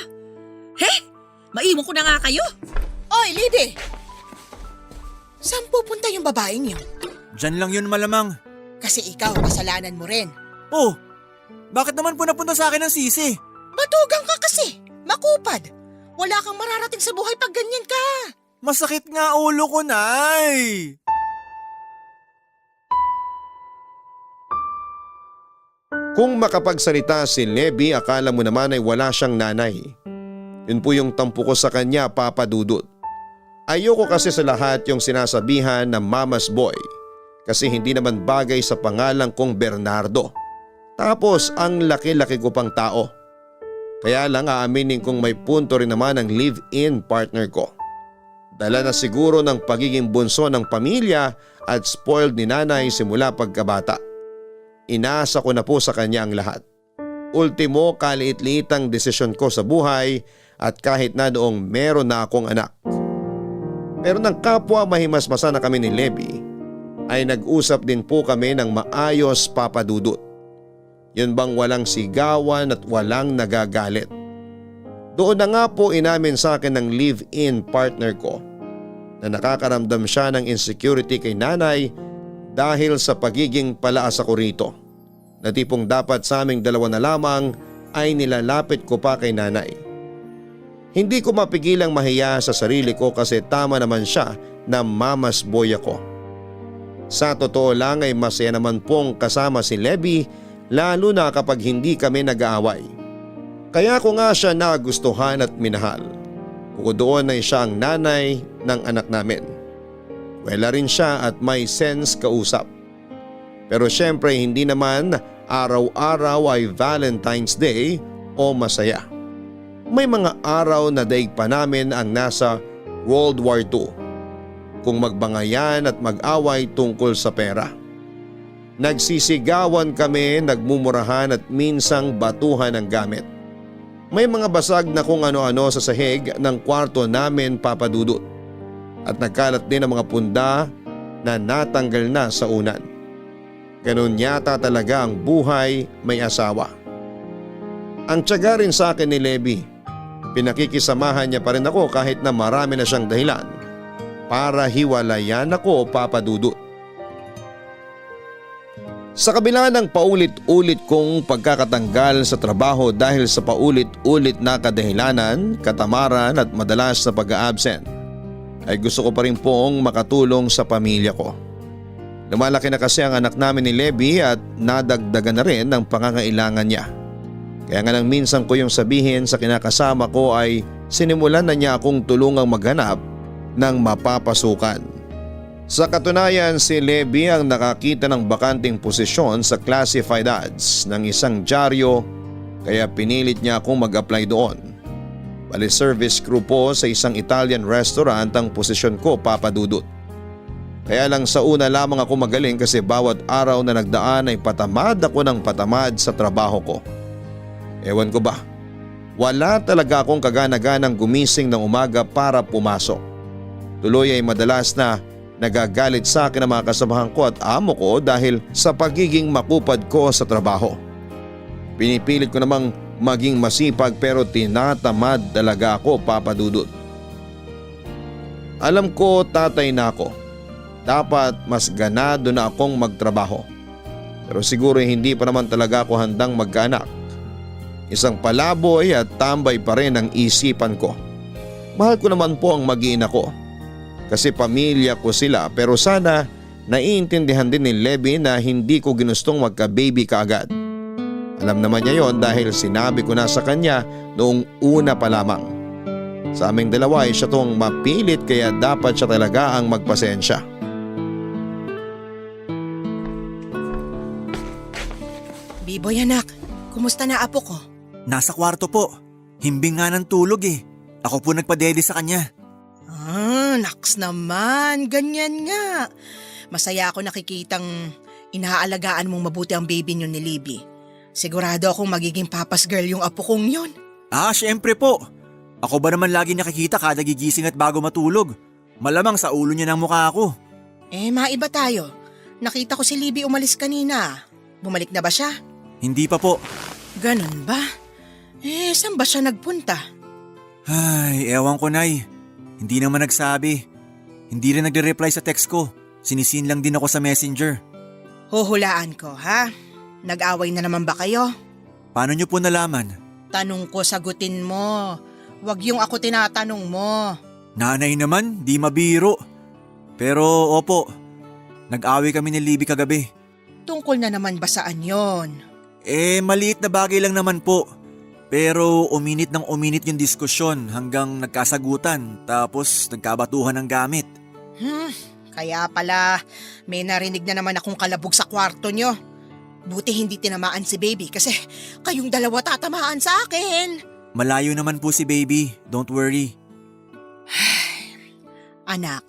Maiwan ko na nga kayo. Oy, Libby! Saan pupunta yung babaeng yun? Diyan lang yun malamang. Kasi ikaw, kasalanan mo rin. Oh, bakit naman po napunta sa akin ang sisi? Matugang ka kasi. Makupad. Wala kang mararating sa buhay pag ganyan ka. Masakit nga ulo ko, Nay. Kung makapagsalita si Leby, akala mo naman ay wala siyang nanay. Yun po yung tampo ko sa kanya, Papa Dudut. Ayoko kasi sa lahat yung sinasabihan na mama's boy kasi hindi naman bagay sa pangalan kong Bernardo. Tapos ang laki-laki ko pang tao. Kaya lang aaminin kong may punto rin naman ang live-in partner ko. Dala na siguro ng pagiging bunso ng pamilya at spoiled ni nanay simula pagkabata. Inaasa ko na po sa kanya ang lahat. Ultimo, kaliit-liitang desisyon ko sa buhay at kahit na noong meron na akong anak. Pero nang kapwa mahimasmasa na kami ni Leby, ay nag-usap din po kami ng maayos, Papa Dudut. Yun bang walang sigawan at walang nagagalit. Doon na nga po inamin sa akin ng live-in partner ko na nakakaramdam siya ng insecurity kay nanay dahil sa pagiging palaasa ko rito. Na tipong dapat sa aming 2 na lamang ay nilalapit ko pa kay nanay. Hindi ko mapigilang mahiya sa sarili ko kasi tama naman siya na mama's boy ako. Sa totoo lang ay masaya naman pong kasama si Leby lalo na kapag hindi kami nag-aaway. Kaya ko nga siya nagustuhan at minahal. Bukod doon ay siya ang nanay ng anak namin. Wala rin siya at may sense kausap. Pero syempre hindi naman araw-araw ay Valentine's Day o masaya. May mga araw na daig pa namin ang nasa World War II. Kung magbangayan at mag-away tungkol sa pera. Nagsisigawan kami, nagmumurahan at minsang batuhan ng gamit. May mga basag na kung ano-ano sa sahig ng kwarto namin, Papa Dudut. At nagkalat din ang mga punda na natanggal na sa unan. Ganun yata talaga ang buhay may asawa. Ang tiyaga rin sa akin ni Leby. Pinakikisamahan niya pa rin ako kahit na marami na siyang dahilan para hiwalayan ako, Papa Dudut. Sa kabila ng paulit-ulit kong pagkakatanggal sa trabaho dahil sa paulit-ulit na kadahilanan, katamaran at madalas na pag-a-absent, ay gusto ko pa rin pong makatulong sa pamilya ko. Lumalaki na kasi ang anak namin ni Leby at nadagdagan na rin ang pangangailangan niya. Kaya nga nang minsan ko yung sabihin sa kinakasama ko ay sinimulan na niya akong tulungang maghanap ng mapapasukan. Sa katunayan, si Leby ang nakakita ng bakanting posisyon sa classified ads ng isang dyaryo kaya pinilit niya akong mag-apply doon. Bali service crew po sa isang Italian restaurant ang posisyon ko, Papa Dudut. Kaya lang sa una lamang ako magaling kasi bawat araw na nagdaan ay patamad ako ng patamad sa trabaho ko. Ewan ko ba, wala talaga akong kagana-ganang gumising ng umaga para pumasok. Tuloy ay madalas na nagagalit sa akin ang mga kasamahan ko at amo ko dahil sa pagiging makupad ko sa trabaho. Pinipilit ko namang maging masipag pero tinatamad talaga ako, Papa Dudut. Alam ko tatay na ako. Dapat mas ganado na akong magtrabaho. Pero siguro hindi pa naman talaga ako handang magkaanak. Isang palaboy at tambay pa rin ang isipan ko. Mahal ko naman po ang mag-iina ko. Kasi pamilya ko sila pero sana naiintindihan din ni Leby na hindi ko ginustong magka-baby kaagad. Alam naman niya yon dahil sinabi ko na sa kanya noong una pa lamang. Sa aming dalawa ay siya tong mapilit kaya dapat siya talaga ang magpasensya. Biboy anak, kumusta na apo ko? Nasa kwarto po. Himbing nga ng tulog eh. Ako po nagpadede sa kanya. Naks naman, ganyan nga. Masaya ako nakikitang inaalagaan mong mabuti ang baby niyo ni Libby. Sigurado akong magiging papa's girl yung apo kong yun. Syempre po. Ako ba naman lagi nakikita kada gigising at bago matulog? Malamang sa ulo niya ng mukha ako. Maiba tayo. Nakita ko si Libby umalis kanina. Bumalik na ba siya? Hindi pa po. Ganun ba? Saan ba siya nagpunta? Ay, ewan ko, Nay. Hindi naman nagsabi. Hindi rin nagre-reply sa text ko. Sinisin lang din ako sa messenger. Huhulaan ko, ha? Nag-away na naman ba kayo? Paano niyo po nalaman? Tanong ko, sagutin mo. Huwag yung ako tinatanong mo. Nanay naman, di mabiro. Pero opo, nag-away kami ni Libby kagabi. Tungkol na naman ba saan yon? Maliit na bagay lang naman po. Pero uminit ng uminit yung diskusyon hanggang nagkasagutan tapos nagkabatuhan ng gamit. Kaya pala may narinig na naman akong kalabog sa kwarto nyo. Buti hindi tinamaan si baby kasi kayong dalawa tatamaan sa akin. Malayo naman po si baby, don't worry. Anak,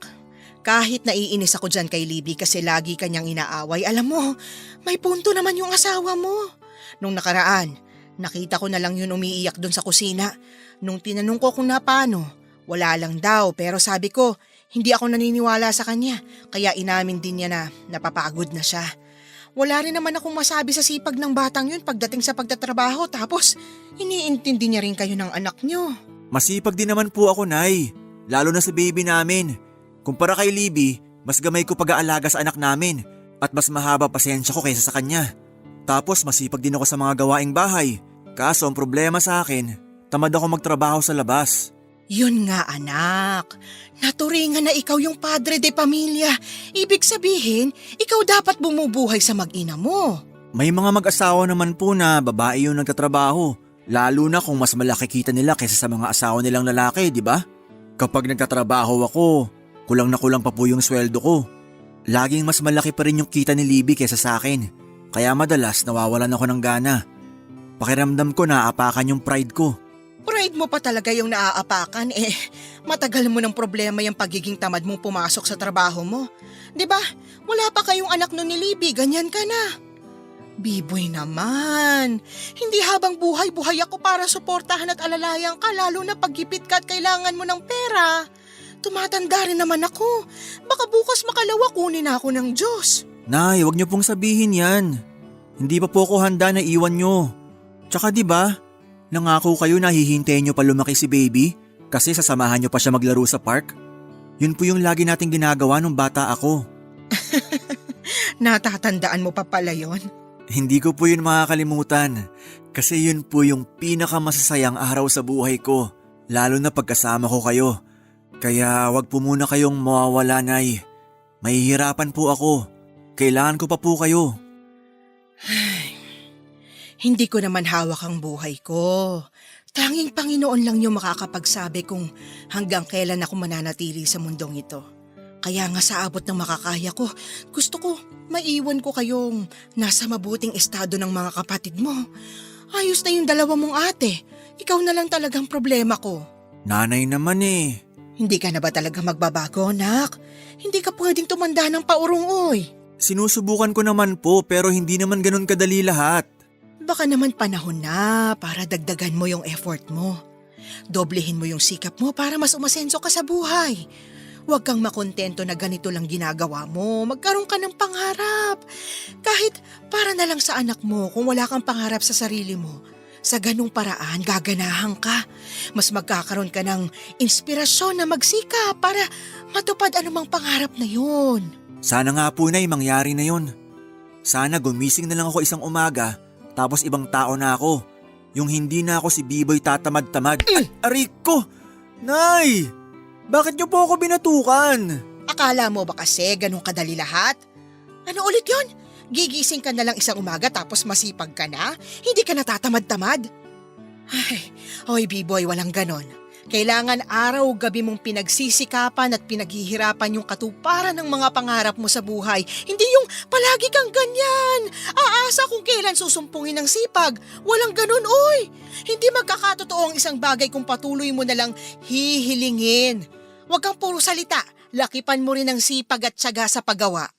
kahit naiinis ako dyan kay Libby kasi lagi kanyang inaaway, alam mo, may punto naman yung asawa mo. Nung nakaraan, nakita ko na lang yun umiiyak dun sa kusina. Nung tinanong ko kung paano, wala lang daw pero sabi ko, hindi ako naniniwala sa kanya kaya inamin din niya na napapagod na siya. Wala rin naman akong masabi sa sipag ng batang yun pagdating sa pagtatrabaho tapos iniintindi niya rin kayo ng anak niyo. Masipag din naman po ako, Nay. Lalo na sa baby namin. Kumpara kay Libby, mas gamay ko pag-aalaga sa anak namin at mas mahaba pasensya ko kaysa sa kanya. Tapos masipag din ako sa mga gawaing bahay. Kaso ang problema sa akin, tamad ako magtrabaho sa labas. Yun nga anak, naturingan na ikaw yung padre de pamilya. Ibig sabihin, ikaw dapat bumubuhay sa mag-ina mo. May mga mag-asawa naman po na babae yung nagtatrabaho. Lalo na kung mas malaki kita nila kaysa sa mga asawa nilang lalaki, di ba? Kapag nagtatrabaho ako, kulang na kulang pa po yung sweldo ko. Laging mas malaki pa rin yung kita ni Libby kaysa sa akin. Kaya madalas nawawalan ako ng gana. Pakiramdam ko naaapakan yung pride ko. Pride mo pa talaga yung naaapakan matagal mo ng problema yung pagiging tamad mong pumasok sa trabaho mo. 'Di ba? Wala pa kayong anak nun ni Libby, ganyan ka na. Biboy naman. Hindi habang buhay ako para suportahan at alalayan ka lalo na paggipit ka at kailangan mo ng pera. Tumatanda rin naman ako. Baka bukas makalawa kunin ako ng Diyos. Nay, wag niyo pong sabihin yan. Hindi pa po ako handa na iwan niyo. Tsaka 'di ba? Nangako kayo na hihintayin niyo pa lumaki si baby kasi sasamahan niyo pa siya maglaro sa park. Yun po yung lagi nating ginagawa nung bata ako. Natatandaan mo pa pala yun? Hindi ko po yun makakalimutan kasi yun po yung pinakamasasayang araw sa buhay ko, lalo na pagkasama ko kayo. Kaya wag po muna kayong mawawala, Nay. Mahihirapan po ako. Kailangan ko pa po kayo. Hindi ko naman hawak ang buhay ko. Tanging Panginoon lang yung makakapagsabi kung hanggang kailan ako mananatili sa mundong ito. Kaya nga sa abot ng makakaya ko, gusto ko maiwan ko kayong nasa mabuting estado ng mga kapatid mo. Ayos na yung dalawa mong ate. Ikaw na lang talagang problema ko. Nanay naman eh. Hindi ka na ba talaga magbabago, anak? Hindi ka pwedeng tumanda ng paurong-oy. Sinusubukan ko naman po pero hindi naman ganun kadali lahat. Baka naman panahon na para dagdagan mo yung effort mo. Doblehin mo yung sikap mo para mas umasenso ka sa buhay. Huwag kang makontento na ganito lang ginagawa mo. Magkaroon ka ng pangarap. Kahit para na lang sa anak mo kung wala kang pangarap sa sarili mo. Sa ganung paraan, gaganahan ka. Mas magkakaroon ka ng inspirasyon na magsika para matupad anumang pangarap na yun. Sana nga po, Nay, mangyari na yun. Sana gumising na lang ako isang umaga tapos ibang tao na ako. Yung hindi na ako si Biboy tatamad-tamad. Aray ko! Nay! Bakit niyo po ako binatukan? Akala mo ba kasi ganun kadali lahat? Ano ulit yun? Gigising ka na lang isang umaga tapos masipag ka na? Hindi ka natatamad-tamad? Ay, hoy Biboy, walang ganon. Kailangan araw-gabi mong pinagsisikapan at pinaghihirapan yung katuparan ng mga pangarap mo sa buhay. Hindi yung palagi kang ganyan. Aasa kung kailan susumpungin ng sipag. Walang ganun, oy. Hindi magkakatotoo ang isang bagay kung patuloy mo na lang hihilingin. Huwag kang puro salita. Lakipan mo rin ang sipag at tiyaga sa paggawa.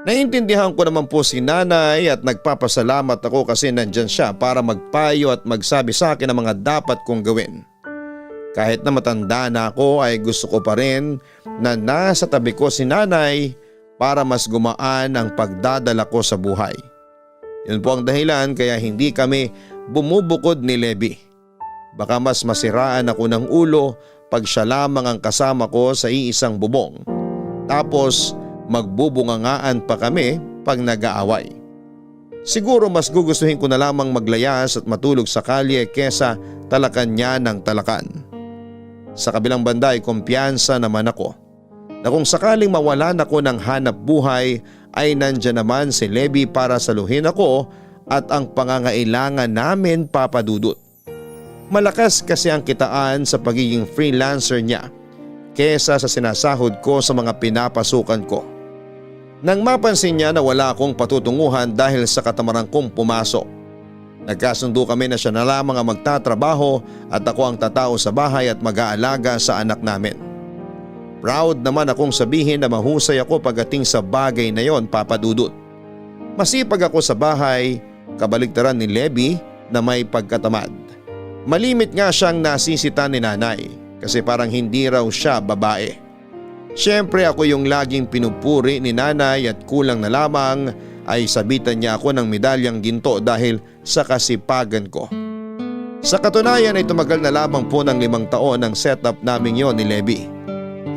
Naiintindihan ko naman po si nanay at nagpapasalamat ako kasi nandyan siya para magpayo at magsabi sa akin ng mga dapat kong gawin. Kahit na matanda na ako ay gusto ko pa rin na nasa tabi ko si nanay para mas gumaan ang pagdadala ko sa buhay. Yun po ang dahilan kaya hindi kami bumubukod ni Levi. Baka mas masiraan ako ng ulo pag siya lamang ang kasama ko sa iisang bubong. Tapos magbubungangaan pa kami pag nag-aaway. Siguro mas gugustuhin ko na lamang maglayas at matulog sa kalye kesa talakan niya ng talakan. Sa kabilang banda ay kumpiyansa naman ako na kung sakaling mawalan ako ng hanap buhay ay nandyan naman si Levi para saluhin ako at ang pangangailangan namin papadudot. Malakas kasi ang kitaan sa pagiging freelancer niya kesa sa sinasahod ko sa mga pinapasukan ko. Nang mapansin niya na wala akong patutunguhan dahil sa katamaran kong pumasok, nagkasundo kami na siya na lamang ang magtatrabaho at ako ang tatao sa bahay at mag-aalaga sa anak namin. Proud naman akong sabihin na mahusay ako pagdating sa bagay na yon, Papa Dudut. Masipag ako sa bahay, kabaligtaran ni Levi na may pagkatamad. Malimit nga siyang nasisita ni nanay kasi parang hindi raw siya babae. Siyempre ako yung laging pinupuri ni nanay at kulang na lamang ay sabitan niya ako ng medalyang ginto dahil sa kasipagan ko. Sa katunayan ay tumagal na lamang po ng 5 taon ang setup namin yon ni Levi.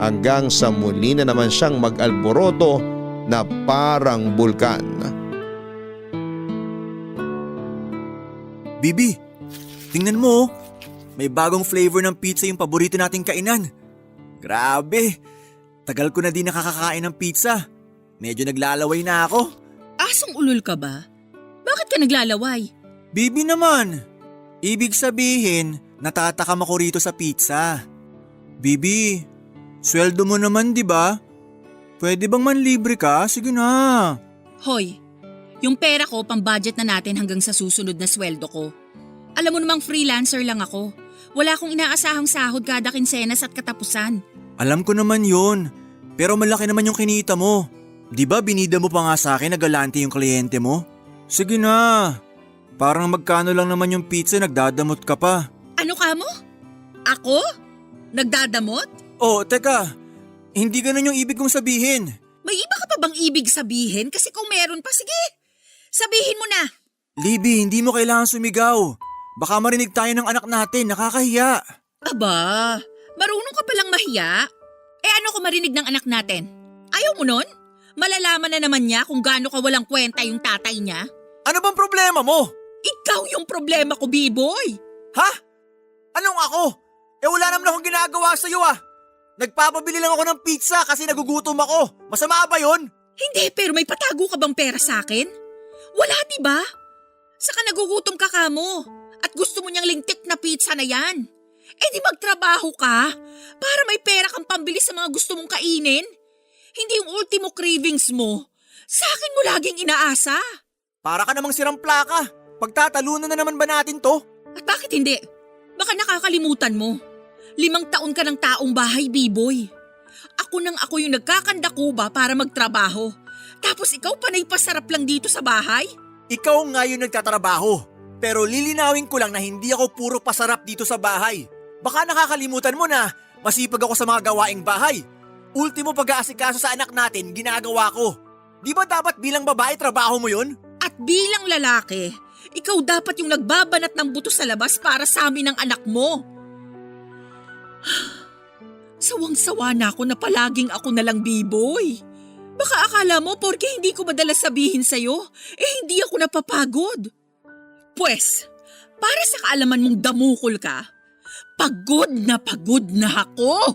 Hanggang sa muli na naman siyang mag-alboroto na parang bulkan. Bibi, tingnan mo, may bagong flavor ng pizza yung paborito nating kainan. Grabe, tagal ko na di nakakakain ng pizza. Medyo naglalaway na ako. Asong ulol ka ba? Bakit ka naglalaway? Bibi naman, ibig sabihin natatakam ako rito sa pizza. Bibi, sweldo mo naman di ba? Pwede bang manlibre ka? Sige na. Hoy, yung pera ko pang-budget na natin hanggang sa susunod na sweldo ko. Alam mo namang freelancer lang ako. Wala akong inaasahang sahod kada kinsenas at katapusan. Alam ko naman yun, pero malaki naman yung kinita mo. Di ba binida mo pa nga sa akin na galante yung kliyente mo? Sige na, parang magkano lang naman yung pizza, nagdadamot ka pa. Ano ka mo? Ako? Nagdadamot? Oh, teka, hindi ganun yung ibig kong sabihin. May iba ka pa bang ibig sabihin? Kasi kung meron pa, sige. Sabihin mo na. Libby, hindi mo kailangan sumigaw. Baka marinig tayo ng anak natin, nakakahiya. Aba, marunong ka palang mahiya. Eh ano kung marinig ng anak natin? Ayaw mo nun? Malalaman na naman niya kung gaano ka walang kwenta yung tatay niya. Ano bang problema mo? Ikaw yung problema ko, B-boy. Ha? Anong ako? Eh wala naman akong ginagawa sa'yo ah. Nagpapabili lang ako ng pizza kasi nagugutom ako. Masama ba yun? Hindi, pero may patago ka bang pera sa akin? Wala, di ba? Saka nagugutom ka kamo at gusto mo niyang lintik na pizza na yan. Eh di magtrabaho ka para may pera kang pambili sa mga gusto mong kainin. Hindi yung ultimo cravings mo. Sa akin mo laging inaasa. Para ka namang sirang plaka. Pagtatalunan na naman ba natin to? At bakit hindi? Baka nakakalimutan mo. 5 taon ka ng taong bahay, B-boy. Ako nang ako yung nagkakandakuba para magtrabaho. Tapos ikaw panay pasarap lang dito sa bahay? Ikaw nga yung nagtatrabaho. Pero lilinawin ko lang na hindi ako puro pasarap dito sa bahay. Baka nakakalimutan mo na masipag ako sa mga gawaing bahay. Ultimo pag-aasikaso sa anak natin, ginagawa ko. Di ba dapat bilang babae trabaho mo yun? At bilang lalaki, ikaw dapat yung nagbabanat ng buto sa labas para sa amin ng anak mo. Sawang-sawa na ako na palaging ako na lang, B-boy. Baka akala mo porke hindi ko madalas sabihin sa'yo, hindi ako napapagod. Pwes, para sa kaalaman mong damukol ka, pagod na ako.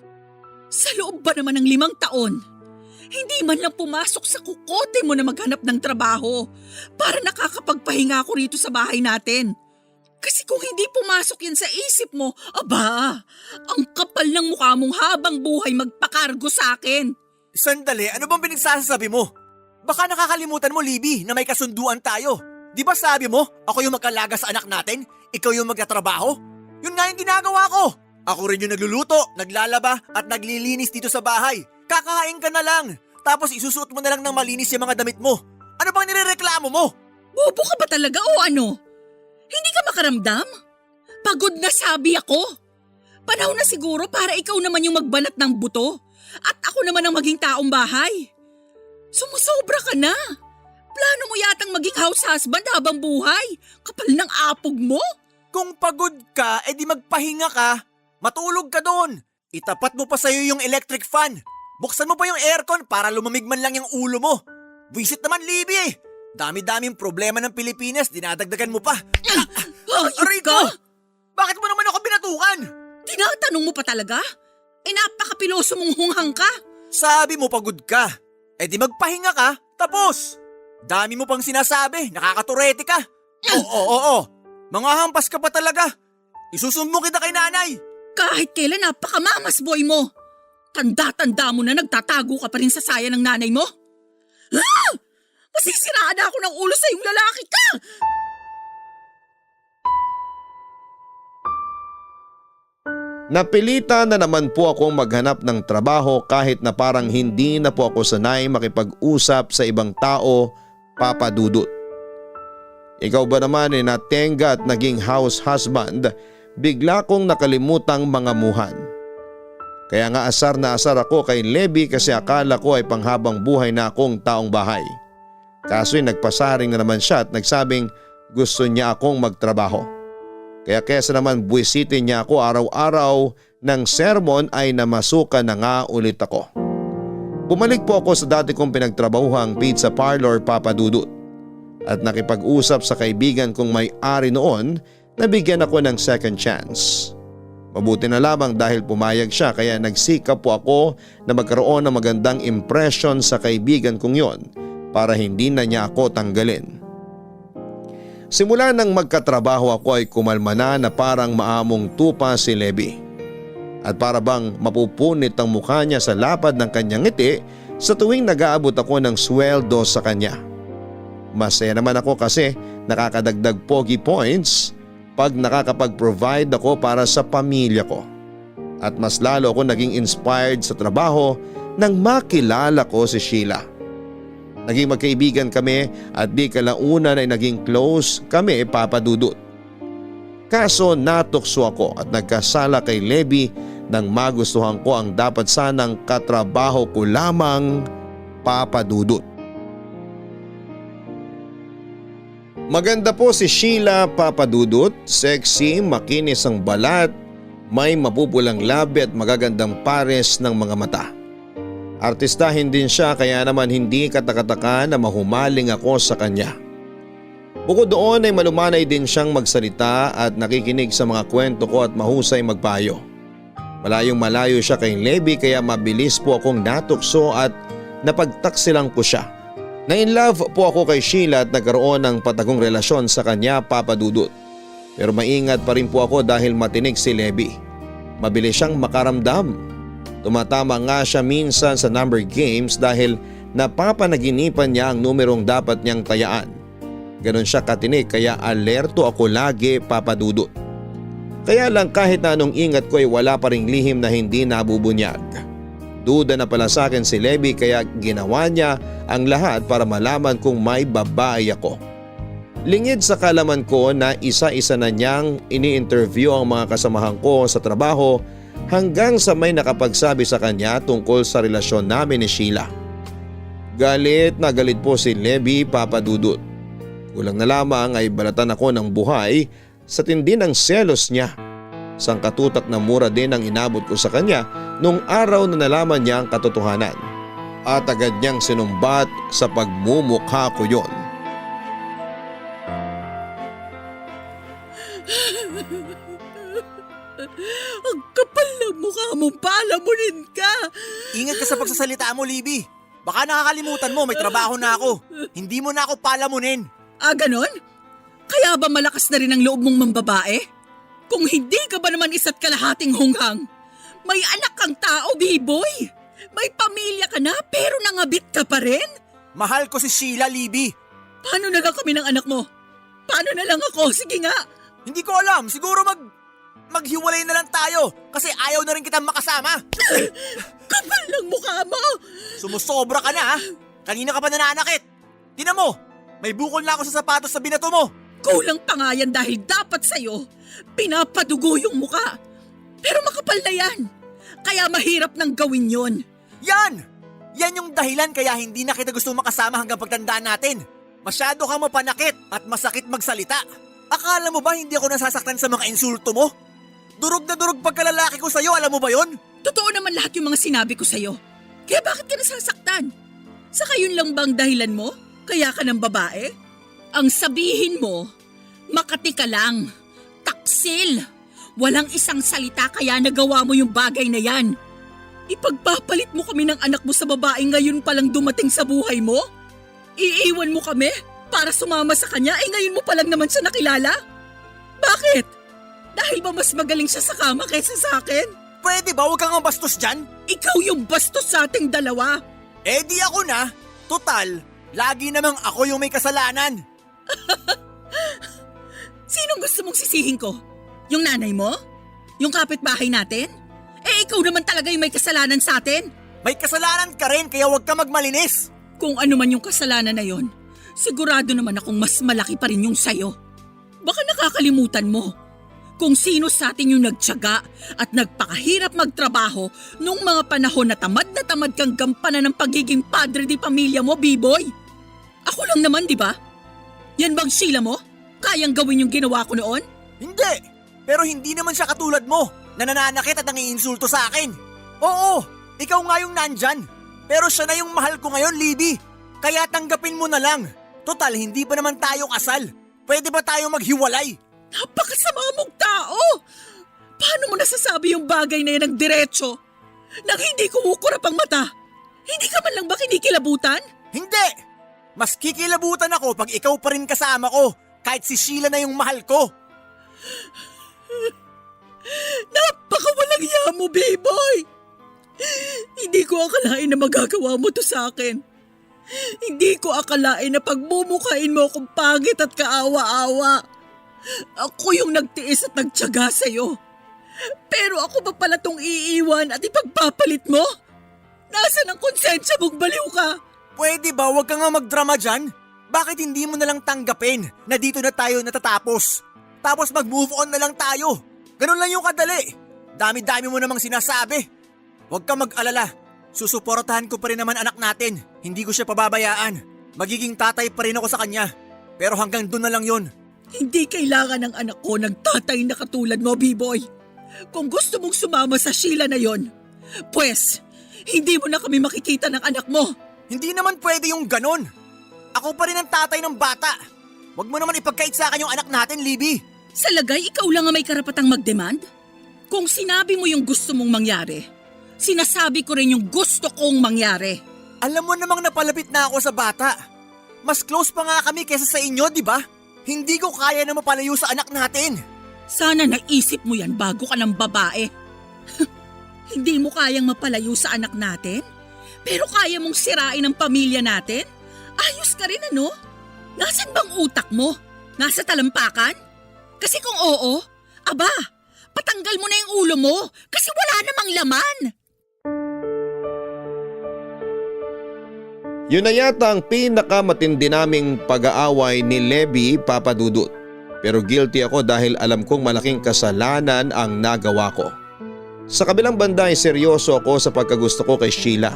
Sa loob ba naman ng 5 taon, hindi man lang pumasok sa kukote mo na maghanap ng trabaho para nakakapagpahinga ako rito sa bahay natin. Kasi kung hindi pumasok yan sa isip mo, aba, ang kapal ng mukha mong habang buhay magpakargo sa akin. Sandali, ano bang pinagsasabi mo? Baka nakakalimutan mo, Libby, na may kasunduan tayo. Di ba sabi mo, ako yung magkalaga sa anak natin, ikaw yung magtatrabaho? Yun nga yung ginagawa ko. Ako rin yung nagluluto, naglalaba at naglilinis dito sa bahay. Kakain ka na lang, tapos isusuot mo na lang ng malinis yung mga damit mo. Ano bang nirereklamo mo? Bobo ka ba talaga o ano? Hindi ka makaramdam? Pagod na sabi ako. Panahon na siguro para ikaw naman yung magbanat ng buto at ako naman ang maging taong bahay. Sumusobra ka na. Plano mo yatang maging house husband habang buhay. Kapal ng apog mo. Kung pagod ka, edi magpahinga ka. Matulog ka doon. Itapat mo pa sa'yo yung electric fan. Buksan mo pa yung aircon para lumamig man lang yung ulo mo. Buisit naman, Libby eh. Dami-daming problema ng Pilipinas, dinadagdagan mo pa. Hayop Rico! ka! Bakit mo naman ako binatukan? Tinatanong mo pa talaga? Napakapiloso mong hunghang ka. Sabi mo pagod ka. Edi magpahinga ka, tapos. Dami mo pang sinasabi, nakakaturete ka. Oo. Mga hampas ka pa talaga. Isusumbong kita kay nanay. Kahit kailan napakamamas boy mo. Tanda-tanda mo na nagtatago ka pa rin sa saya ng nanay mo. Ah! Masisiraan na ako ng ulo sa iyong lalaki ka! Napilitan na naman po akong maghanap ng trabaho kahit na parang hindi na po ako sanay makipag-usap sa ibang tao, Papa Dudut. Ikaw ba naman natenga at naging house husband, bigla kong nakalimutang mangamuhan. Kaya nga asar na asar ako kay Lebby kasi akala ko ay panghabang buhay na akong taong bahay. Kaso'y nagpasaring na naman siya at nagsabing gusto niya akong magtrabaho. Kaya kesa naman buwisitin niya ako araw-araw ng sermon ay namasukan na nga ulit ako. Bumalik po ako sa dati kong pinagtrabahuhang pizza parlor, Papa Dudut. At nakipag-usap sa kaibigan kong may-ari noon na bigyan ako ng second chance. Mabuti na lamang dahil pumayag siya kaya nagsikap po ako na magkaroon ng magandang impression sa kaibigan kong yon para hindi na niya ako tanggalin. Simula nang magkatrabaho ako ay kumalma na parang maamong tupa si Lebby. At para bang mapupunit ang mukha niya sa lapad ng kanyang ngiti sa tuwing nag-aabot ako ng sweldo sa kanya. Masaya naman ako kasi nakakadagdag pogi points pag nakakapag-provide ako para sa pamilya ko. At mas lalo ako naging inspired sa trabaho nang makilala ko si Sheila. Naging magkaibigan kami at di kalaunan ay naging close kami, Papa Dudut. Kaso natukso ako at nagkasala kay Lebby nang magustuhan ko ang dapat sanang katrabaho ko lamang, Papa Dudut. Maganda po si Sheila, Papa Dudut, sexy, makinis ang balat, may mapupulang labi at magagandang pares ng mga mata. Artistahin din siya kaya naman hindi katakataka na mahumaling ako sa kanya. Bukod doon ay malumanay din siyang magsalita at nakikinig sa mga kwento ko at mahusay magpayo. Malayong malayo siya kay Lebby kaya mabilis po akong natukso at napagtaksilang ko siya. Na-inlove po ako kay Sheila at nagkaroon ng patagong relasyon sa kanya, Papa Dudut. Pero maingat pa rin po ako dahil matinig si Lebby. Mabilis siyang makaramdam. Tumatama nga siya minsan sa number games dahil napapanaginipan niya ang numerong dapat niyang tayaan. Ganon siya katinig kaya alerto ako lagi, Papa Dudut. Kaya lang kahit na anong ingat ko ay wala pa ring lihim na hindi nabubunyag. Duda na pala sa akin si Lebby kaya ginawa niya ang lahat para malaman kung may babae ako. Lingid sa kalaman ko na isa-isa na niyang ini-interview ang mga kasamahan ko sa trabaho hanggang sa may nakapagsabi sa kanya tungkol sa relasyon namin ni Sheila. Galit na galit po si Lebby, Papa Dudut. Kulang na lamang ay balatan ako ng buhay sa tindi ng selos niya. Sangkatutak na mura din ang inabot ko sa kanya nung araw na nalaman niya ang katotohanan. At agad niyang sinumbat sa pagmumukha ko yon. Ang kapal ng mukha mo, palamunin ka! Ingat ka sa pagsasalita mo, Libby. Baka nakakalimutan mo, may trabaho na ako. Hindi mo na ako palamunin. Ah, ganon? Kaya ba malakas na rin ang loob mong mambabae? Kung hindi ka ba naman isa't kalahating hunghang? May anak kang tao, B-boy! May pamilya ka na pero nangabit ka pa rin? Mahal ko si Sheila, Libby. Paano na lang kami ng anak mo? Paano na lang ako? Sige nga! Hindi ko alam, siguro maghiwalay na lang tayo kasi ayaw na rin kitang makasama. Kapal ng mukha mo! Sumusobra ka na ha? Kanina ka pa nananakit. Tingnan mo, may bukol na ako sa sapatos sa binato mo. Kulang pa nga yan dahil dapat sa'yo, pinapadugo yung muka. Pero makapal na yan. Kaya mahirap nang gawin yon. Yan! Yan yung dahilan kaya hindi na kita gusto makasama hanggang pagtandaan natin. Masyado kang mapanakit at masakit magsalita. Akala mo ba hindi ako nasasaktan sa mga insulto mo? Durog na durog pagkalalaki ko sa'yo, alam mo ba yon? Totoo naman lahat yung mga sinabi ko sa'yo. Kaya bakit ka nasasaktan? Saka yun lang bang dahilan mo? Kaya ka ng babae? Ang sabihin mo, Makati ka lang. Taksil. Walang isang salita kaya nagawa mo yung bagay na yan. Ipagpapalit mo kami ng anak mo sa babae ngayon palang dumating sa buhay mo? Iiwan mo kami para sumama sa kanya ngayon mo palang naman siya nakilala? Bakit? Dahil ba mas magaling siya sa kama kaysa sa akin? Pwede ba huwag kang bastos dyan? Ikaw yung bastos sa ating dalawa. Eh di ako na. Total, lagi namang ako yung may kasalanan. Sinong gusto mong sisihin ko? Yung nanay mo? Yung kapitbahay natin? Eh ikaw naman talaga yung may kasalanan sa atin. May kasalanan ka rin kaya huwag ka magmalinis. Kung ano man yung kasalanan na yon, sigurado naman akong mas malaki pa rin yung sayo. Baka nakakalimutan mo kung sino sa atin yung nagtiyaga at nagpakahirap magtrabaho nung mga panahon na tamad kang gampanan ng pagiging padre di pamilya mo, B-boy. Ako lang naman, di ba? Yan bang Sheila mo? Kayang gawin yung ginawa ko noon? Hindi, pero hindi naman siya katulad mo na nananakit at nangiinsulto sa akin. Oo, ikaw nga yung nandyan. Pero siya na yung mahal ko ngayon, Libby. Kaya tanggapin mo na lang. Total, hindi pa naman tayo kasal. Pwede ba tayo maghiwalay? Napakasama mong tao! Paano mo nasasabi yung bagay na yan ng diretso? Nang hindi kumukurap ang mata? Hindi ka man lang ba kinikilabutan? Hindi! Mas kikilabutan ako pag ikaw pa rin kasama ko. Kahit si Sheila na yung mahal ko. Napakawalang iya mo, B-boy! Hindi ko akalain na magagawa mo to sa akin. Hindi ko akalain na pagmumukhain mo akong pangit at kaawa-awa. Ako yung nagtiis at nagtiyaga sa'yo. Pero ako ba pala tong iiwan at ipagpapalit mo? Nasaan ang konsensya mong baliw ka? Pwede ba huwag ka nga magdrama dyan? Bakit hindi mo nalang tanggapin na dito na tayo natatapos? Tapos mag-move on na lang tayo. Ganun lang yung kadali. Dami-dami mo namang sinasabi. Huwag ka mag-alala. Susuportahan ko pa rin naman anak natin. Hindi ko siya pababayaan. Magiging tatay pa rin ako sa kanya. Pero hanggang doon na lang yun. Hindi kailangan ng anak ko ng tatay na katulad mo, B-boy. Kung gusto mong sumama sa Sheila na yon, pues, hindi mo na kami makikita ng anak mo. Hindi naman pwede yung ganon. Ako pa rin ang tatay ng bata. Huwag mo naman ipagkait sa akin yung anak natin, Libby. Sa lagay, ikaw lang ang may karapatang mag-demand? Kung sinabi mo yung gusto mong mangyari, sinasabi ko rin yung gusto kong mangyari. Alam mo namang napalapit na ako sa bata. Mas close pa nga kami kesa sa inyo, di ba? Hindi ko kaya na mapalayo sa anak natin. Sana naisip mo yan bago ka ng babae. Hindi mo kayang mapalayo sa anak natin? Pero kaya mong sirain ang pamilya natin? Ayos ka rin ano? Nasaan bang utak mo? Nasa talampakan? Kasi kung oo, aba, patanggal mo na yung ulo mo kasi wala namang laman. Yun na yata ang pinakamatindi naming pag-aaway ni Levy, Papa Dudut. Pero guilty ako dahil alam kong malaking kasalanan ang nagawa ko. Sa kabilang banda ay seryoso ako sa pagkagusto ko kay Sheila.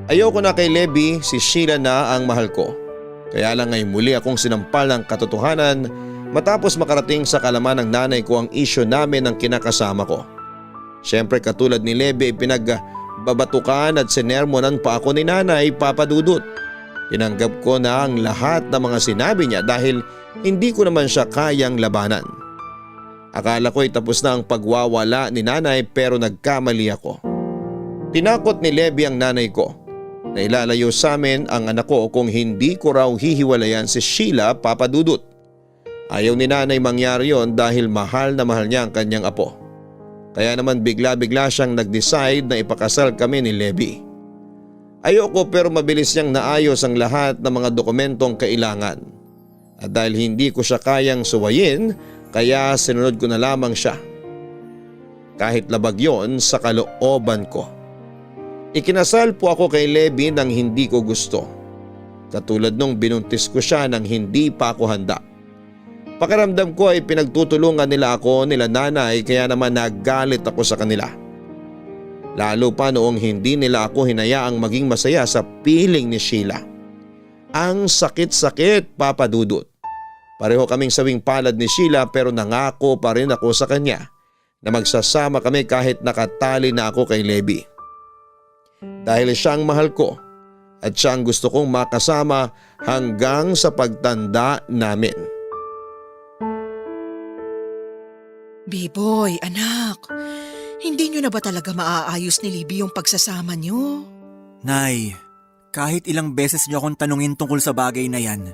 Ayoko na kay Levy, si Sheila na ang mahal ko. Kaya lang ay muli akong sinampal ng katotohanan matapos makarating sa kalaman ng nanay ko ang isyu namin ng kinakasama ko. Siyempre katulad ni Levy pinagbabatukan at sinermonan pa ako ni nanay, Papa Dudut. Tinanggap ko na ang lahat ng mga sinabi niya dahil hindi ko naman siya kayang labanan. Akala ko'y tapos na ang pagwawala ni nanay pero nagkamali ako. Tinakot ni Levy ang nanay ko na ilalayo sa amin ang anak ko kung hindi ko raw hihiwalayan si Sheila, Papa Dudut. Ayaw ni nanay mangyari yon dahil mahal na mahal niya ang kanyang apo. Kaya naman bigla-bigla siyang nag-decide na ipakasal kami ni Levy. Ayoko pero mabilis niyang naayos ang lahat ng mga dokumentong kailangan. At dahil hindi ko siya kayang suwayin, kaya sinunod ko na lamang siya. Kahit labag yon sa kalooban ko. Ikinasal po ako kay Levy nang hindi ko gusto. Katulad nung binuntis ko siya nang hindi pa ako handa. Pakiramdam ko ay pinagtutulungan nila ako nila nanay kaya naman nagalit ako sa kanila. Lalo pa noong hindi nila ako hinayaang maging masaya sa piling ni Sheila. Ang sakit-sakit, Papa Dudut. Pareho kaming sawing palad ni Sheila pero nangako pa rin ako sa kanya na magsasama kami kahit nakatali na ako kay Levi. Dahil siyang mahal ko at siyang gusto kong makasama hanggang sa pagtanda namin. Biboy, anak, hindi nyo na ba talaga maaayos ni Libby yung pagsasama nyo? Nay, kahit ilang beses niyo akong tanungin tungkol sa bagay na yan,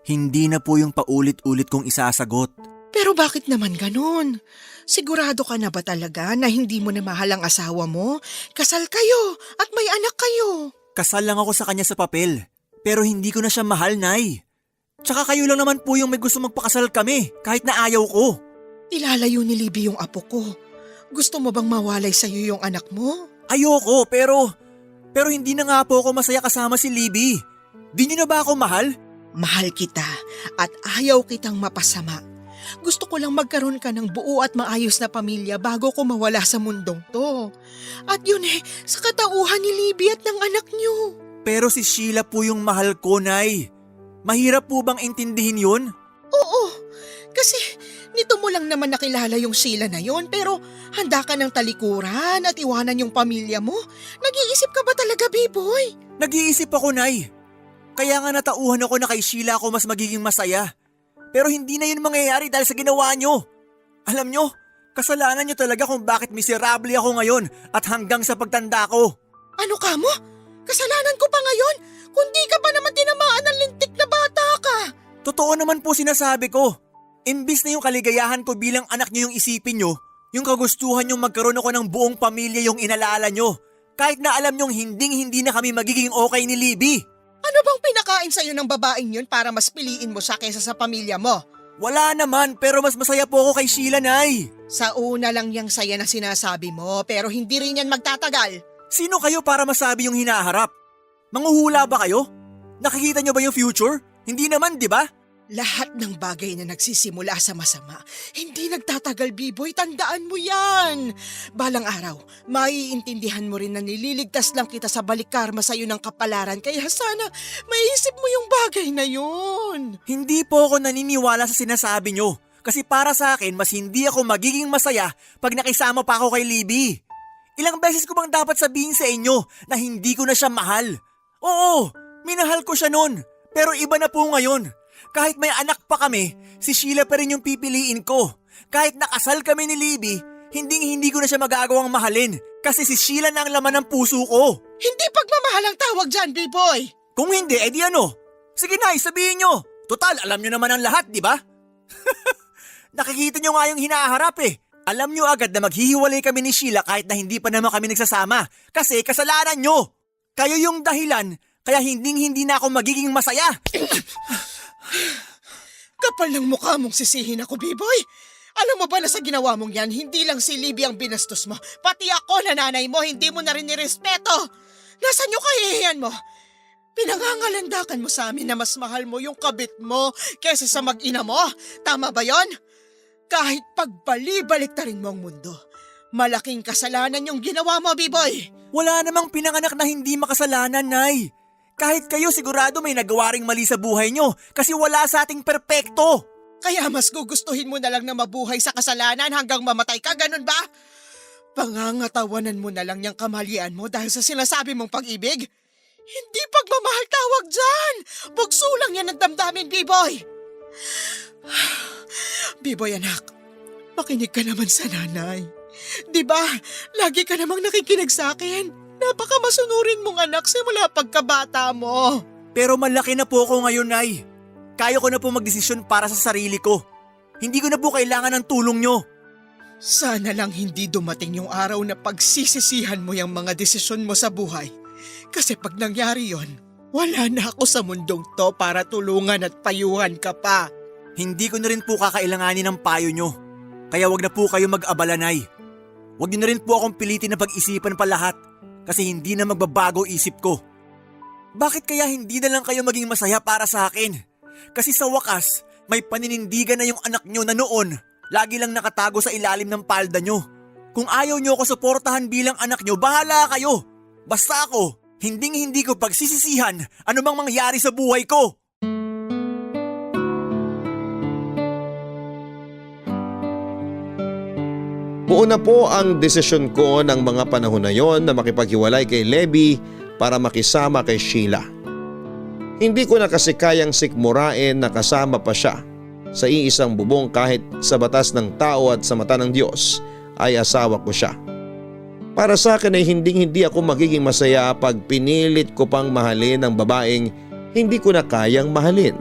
hindi na po yung paulit-ulit kong isasagot. Pero bakit naman ganun? Sigurado ka na ba talaga na hindi mo na mahal ang asawa mo? Kasal kayo at may anak kayo. Kasal lang ako sa kanya sa papel, pero hindi ko na siya mahal, Nay. Tsaka kayo lang naman po yung may gusto magpakasal kami, kahit na ayaw ko. Ilalayo ni Libby yung apo ko. Gusto mo bang mawalay sa'yo yung anak mo? Ayoko, pero hindi na nga po ako masaya kasama si Libby. Di niyo na ba ako mahal? Mahal kita at ayaw kitang mapasama. Gusto ko lang magkaroon ka ng buo at maayos na pamilya bago ko mawala sa mundong to. At yun sa katauhan ni Libby at ng anak niyo. Pero si Sheila po yung mahal ko, Nay. Mahirap po bang intindihin yun? Oo, kasi nito mo lang naman nakilala yung Sheila na yon pero handa ka ng talikuran at iwanan yung pamilya mo. Nag-iisip ka ba talaga, B-boy? Nag-iisip ako, Nay. Kaya nga natauhan ako na kay Sheila ako mas magiging masaya. Pero hindi na yun mangyayari dahil sa ginawa nyo. Alam nyo, kasalanan nyo talaga kung bakit miserable ako ngayon at hanggang sa pagtanda ko. Ano ka mo? Kasalanan ko pa ngayon? Kundi ka pa naman tinamaan ng lintik na bata ka. Totoo naman po sinasabi ko. Imbis na yung kaligayahan ko bilang anak nyo yung isipin nyo, yung kagustuhan yung magkaroon ako ng buong pamilya yung inalala nyo. Kahit na alam nyong hindi na kami magiging okay ni Libby. Ano bang pinakain sa'yo ng babaeng yun para mas piliin mo siya kaysa sa pamilya mo? Wala naman, pero mas masaya po ako kay Sheila, Nay. Sa una lang yang saya na sinasabi mo pero hindi rin yan magtatagal. Sino kayo para masabi yung hinaharap? Manghuhula ba kayo? Nakikita nyo ba yung future? Hindi naman, di ba? Lahat ng bagay na nagsisimula sa masama, hindi nagtatagal, B-boy, tandaan mo yan. Balang araw, maiintindihan mo rin na nililigtas lang kita sa balik karma sa'yo ng kapalaran kaya sana maiisip mo yung bagay na yun. Hindi po ako naniniwala sa sinasabi nyo. Kasi para sa akin, mas hindi ako magiging masaya pag nakisama pa ako kay Libby. Ilang beses ko bang dapat sabihin sa inyo na hindi ko na siya mahal? Oo, minahal ko siya noon. Pero iba na po ngayon. Kahit may anak pa kami, si Sheila pa rin yung pipiliin ko. Kahit nakasal kami ni Libby, hindi ko na siya magagawang mahalin. Kasi si Sheila na ang laman ng puso ko. Hindi pagmamahal ang tawag dyan, B-boy. Kung hindi, edi ano? Sige na, sabihin nyo. Total, alam nyo naman ang lahat, di ba? Nakikita nyo nga yung hinaharap eh. Alam nyo agad na maghihiwalay kami ni Sheila kahit na hindi pa naman kami nagsasama. Kasi kasalanan nyo. Kayo yung dahilan, kaya hindi na ako magiging masaya. Kapal ng mukha mong sisihin ako, B-boy. Alam mo ba na sa ginawa mong yan, hindi lang si Libby ang binastos mo. Pati ako na nanay mo, hindi mo na rin nirespeto. Nasaan yung kahihiyan mo? Pinangangalandakan mo sa amin na mas mahal mo yung kabit mo kaysa sa mag-ina mo. Tama ba yon? Kahit pagbali-baliktarin mo ang mundo, malaking kasalanan yung ginawa mo, B-boy. Wala namang pinanganak na hindi makasalanan, Nay. Kahit kayo sigurado may nagawa ring mali sa buhay nyo kasi wala sa ating perpekto. Kaya mas gugustuhin mo na lang na mabuhay sa kasalanan hanggang mamatay ka, ganun ba? Pangangatawanan mo na lang yung kamalian mo dahil sa sinasabi mong pag-ibig? Hindi pagmamahal tawag dyan! Bugso lang yan ng damdamin, B-boy! B-boy anak, makinig ka naman sa nanay. Diba, lagi ka namang nakikinig sa akin. Napakamasunurin mong anak simula pagkabata mo. Pero malaki na po ako ngayon, Nay. Kaya ko na po magdesisyon para sa sarili ko. Hindi ko na po kailangan ng tulong nyo. Sana lang hindi dumating yung araw na pagsisisihan mo yung mga desisyon mo sa buhay. Kasi pag nangyari yon, wala na ako sa mundong to para tulungan at payuhan ka pa. Hindi ko na rin po kakailanganin ng payo nyo. Kaya wag na po kayo mag-abala, Nay. Wag nyo na rin po akong pilitin na pag-isipan pa lahat. Kasi hindi na magbabago isip ko. Bakit kaya hindi na lang kayo maging masaya para sa akin? Kasi sa wakas, may paninindigan na yung anak nyo na noon. Lagi lang nakatago sa ilalim ng palda nyo. Kung ayaw niyo ako suportahan bilang anak niyo, bahala kayo. Basta ako, hindi ko pagsisisihan anumang mangyari sa buhay ko. Buo na po ang desisyon ko ng mga panahon na yon na makipaghiwalay kay Leby para makisama kay Sheila. Hindi ko na kasi kayang sikmurain na kasama pa siya sa iisang bubong kahit sa batas ng tao at sa mata ng Diyos ay asawa ko siya. Para sa akin ay hindi ako magiging masaya pag pinilit ko pang mahalin ang babaeng hindi ko na kayang mahalin.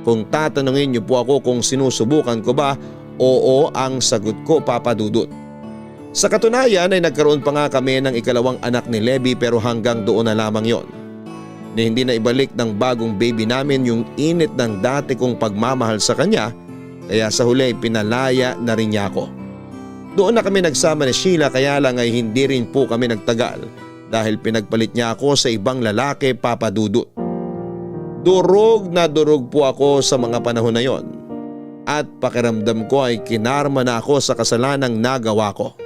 Kung tatanungin niyo po ako kung sinusubukan ko ba, oo ang sagot ko, Papa Dudut. Sa katunayan ay nagkaroon pa nga kami ng ikalawang anak ni Leby pero hanggang doon na lamang yon. Na hindi na ibalik ng bagong baby namin yung init ng dati kong pagmamahal sa kanya kaya sa huli pinalaya na rin niya ako. Doon na kami nagsama ni Sheila kaya lang ay hindi rin po kami nagtagal dahil pinagpalit niya ako sa ibang lalaki, Papa Dudut. Durog na durog po ako sa mga panahon na yon at pakiramdam ko ay kinarma na ako sa kasalanang nagawa ko.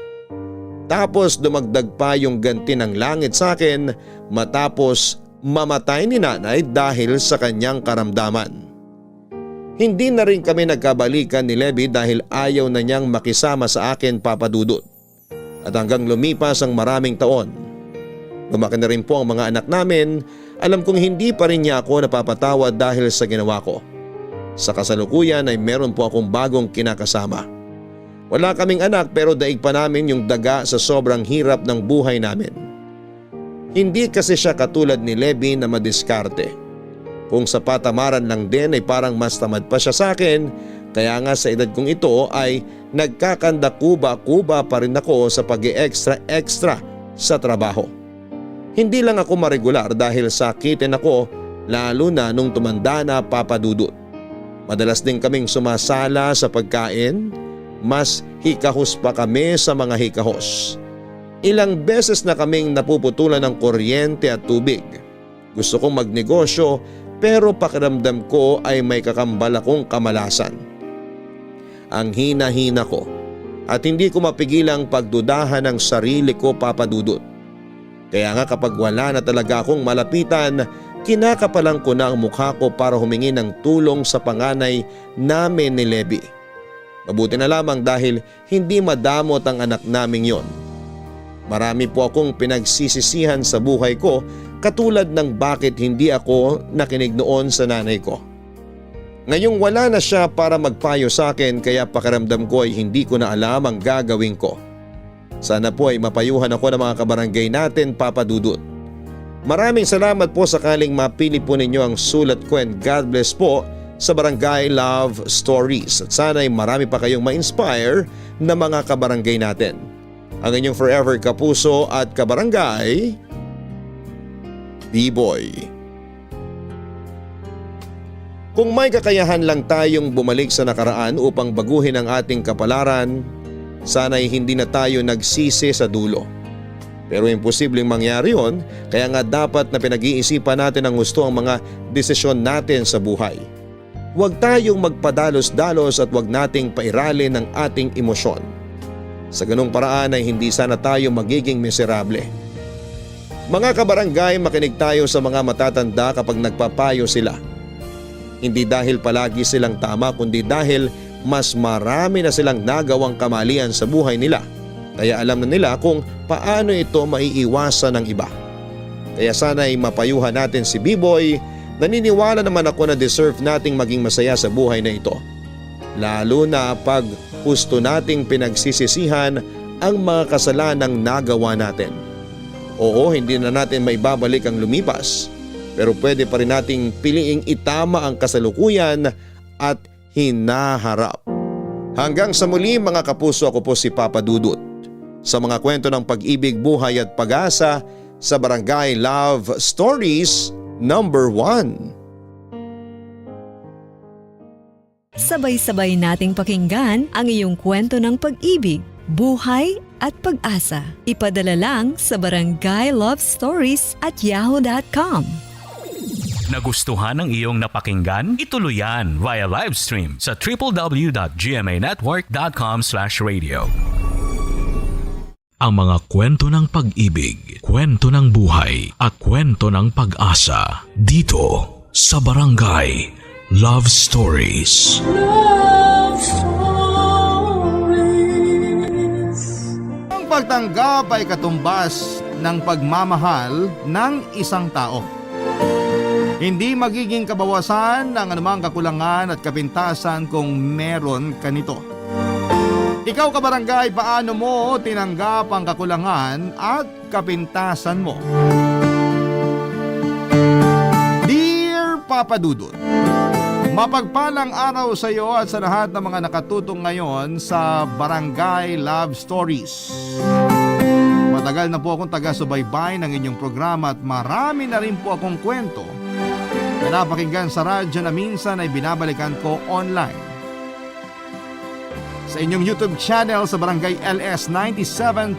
Tapos dumagdag pa yung ganti ng langit sa akin matapos mamatay ni nanay dahil sa kanyang karamdaman. Hindi na rin kami nagkabalikan ni Leby dahil ayaw na niyang makisama sa akin, Papa Dudut. At hanggang lumipas ang maraming taon. Lumaki na rin po ang mga anak namin, alam kong hindi pa rin niya ako napapatawad dahil sa ginawa ko. Sa kasalukuyan ay meron po akong bagong kinakasama. Wala kaming anak pero daig pa namin yung daga sa sobrang hirap ng buhay namin. Hindi kasi siya katulad ni Leby na madiskarte. Kung sa patamaran lang din ay parang mas tamad pa siya sa akin, kaya nga sa edad kong ito ay nagkakanda-kuba-kuba pa rin ako sa pag-i-extra sa trabaho. Hindi lang ako maregular dahil sakitin ako lalo na nung tumanda na, Papa Dudut. Madalas din kaming sumasala sa pagkain, mas hikahos pa kami sa mga hikahos. Ilang beses na kaming napuputulan ng kuryente at tubig. Gusto kong magnegosyo pero pakiramdam ko ay may kakambal akong kamalasan. Ang hina-hina ko at hindi ko mapigilang pagdudahan ng sarili ko, Papa Dudut. Kaya nga kapag wala na talaga akong malapitan, kinakapalan ko na ang mukha ko para humingi ng tulong sa panganay namin ni Leby. Mabuti na lamang dahil hindi madamot ang anak naming yon. Marami po akong pinagsisisihan sa buhay ko katulad ng bakit hindi ako nakinig noon sa nanay ko. Ngayong wala na siya para magpayo sa akin kaya pakiramdam ko ay hindi ko na alam ang gagawin ko. Sana po ay mapayuhan ako ng mga kabarangay natin, Papa Dudut. Maraming salamat po sakaling mapili po ninyo ang sulat ko and God bless po sa Barangay Love Stories. At sana ay marami pa kayong ma-inspire na mga kabarangay natin. Ang inyong forever kapuso at kabarangay, B-Boy. Kung may kakayahan lang tayong bumalik sa nakaraan upang baguhin ang ating kapalaran, sana'y hindi na tayo nagsisi sa dulo. Pero imposibleng mangyari yon, kaya nga dapat na pinag-iisipan natin ang gusto ang mga desisyon natin sa buhay. Huwag tayong magpadalos-dalos at huwag nating pairalin ang ating emosyon. Sa ganung paraan ay hindi sana tayo magiging miserable. Mga kabarangay, makinig tayo sa mga matatanda kapag nagpapayo sila. Hindi dahil palagi silang tama kundi dahil mas marami na silang nagawang kamalian sa buhay nila. Kaya alam na nila kung paano ito maiiwasan ng iba. Kaya sana ay mapayuhan natin si B-Boy. Naniniwala naman ako na deserve nating maging masaya sa buhay na ito. Lalo na pag gusto nating pinagsisisihan ang mga kasalanang nagawa natin. Oo, hindi na natin maibabalik ang lumipas. Pero pwede pa rin nating piliing itama ang kasalukuyan at hinaharap. Hanggang sa muli mga kapuso, ako po si Papa Dudut. Sa mga kwento ng pag-ibig, buhay at pag-asa sa Barangay Love Stories number 1. Sabay-sabay nating pakinggan ang iyong kwento ng pag-ibig, buhay at pag-asa. Ipadala lang sa barangaylovestories@yahoo.com. Nagustuhan ng iyong napakinggan? Ituloy yan via live stream sa www.gmanetwork.com/radio. ang mga kwento ng pag-ibig, kwento ng buhay at kwento ng pag-asa dito sa Barangay Love Stories. Love Stories. Ang pagtanggap ay katumbas ng pagmamahal ng isang tao. Hindi magiging kabawasan ng anumang kakulangan at kapintasan kung meron ka nito. Ikaw kabarangay, paano mo tinanggap ang kakulangan at kapintasan mo? Dear Papa Dudut, mapagpalang araw sa iyo at sa lahat ng mga nakatutong ngayon sa Barangay Love Stories. Matagal na po akong taga-subaybay ng inyong programa at marami na rin po akong kwento na napakinggan sa radyo na minsan ay binabalikan ko online. Sa inyong YouTube channel sa Barangay LS 97.1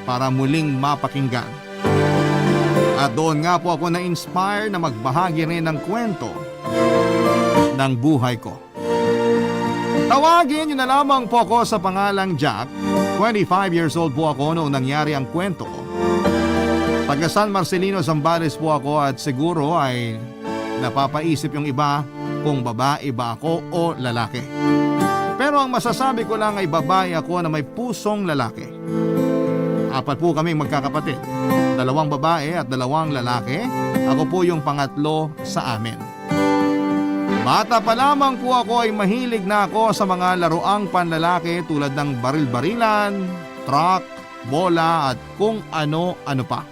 para muling mapakinggan. At doon nga po ako na-inspire na magbahagi rin ng kwento ng buhay ko. Tawagin niyo na lamang po ako sa pangalang Jack. 25 years old po ako noong nangyari ang kwento ko. Taga San Marcelino, Zambales po ako at siguro ay napapaisip yung iba kung babae ba ako o lalaki. Pero ang masasabi ko lang ay babae ako na may pusong lalaki. 4 po kaming magkakapatid. 2 babae at 2 lalaki. Ako po yung pangatlo sa amin. Bata pa lamang po ako ay mahilig na ako sa mga laruang panlalaki tulad ng baril-barilan, truck, bola at kung ano-ano pa.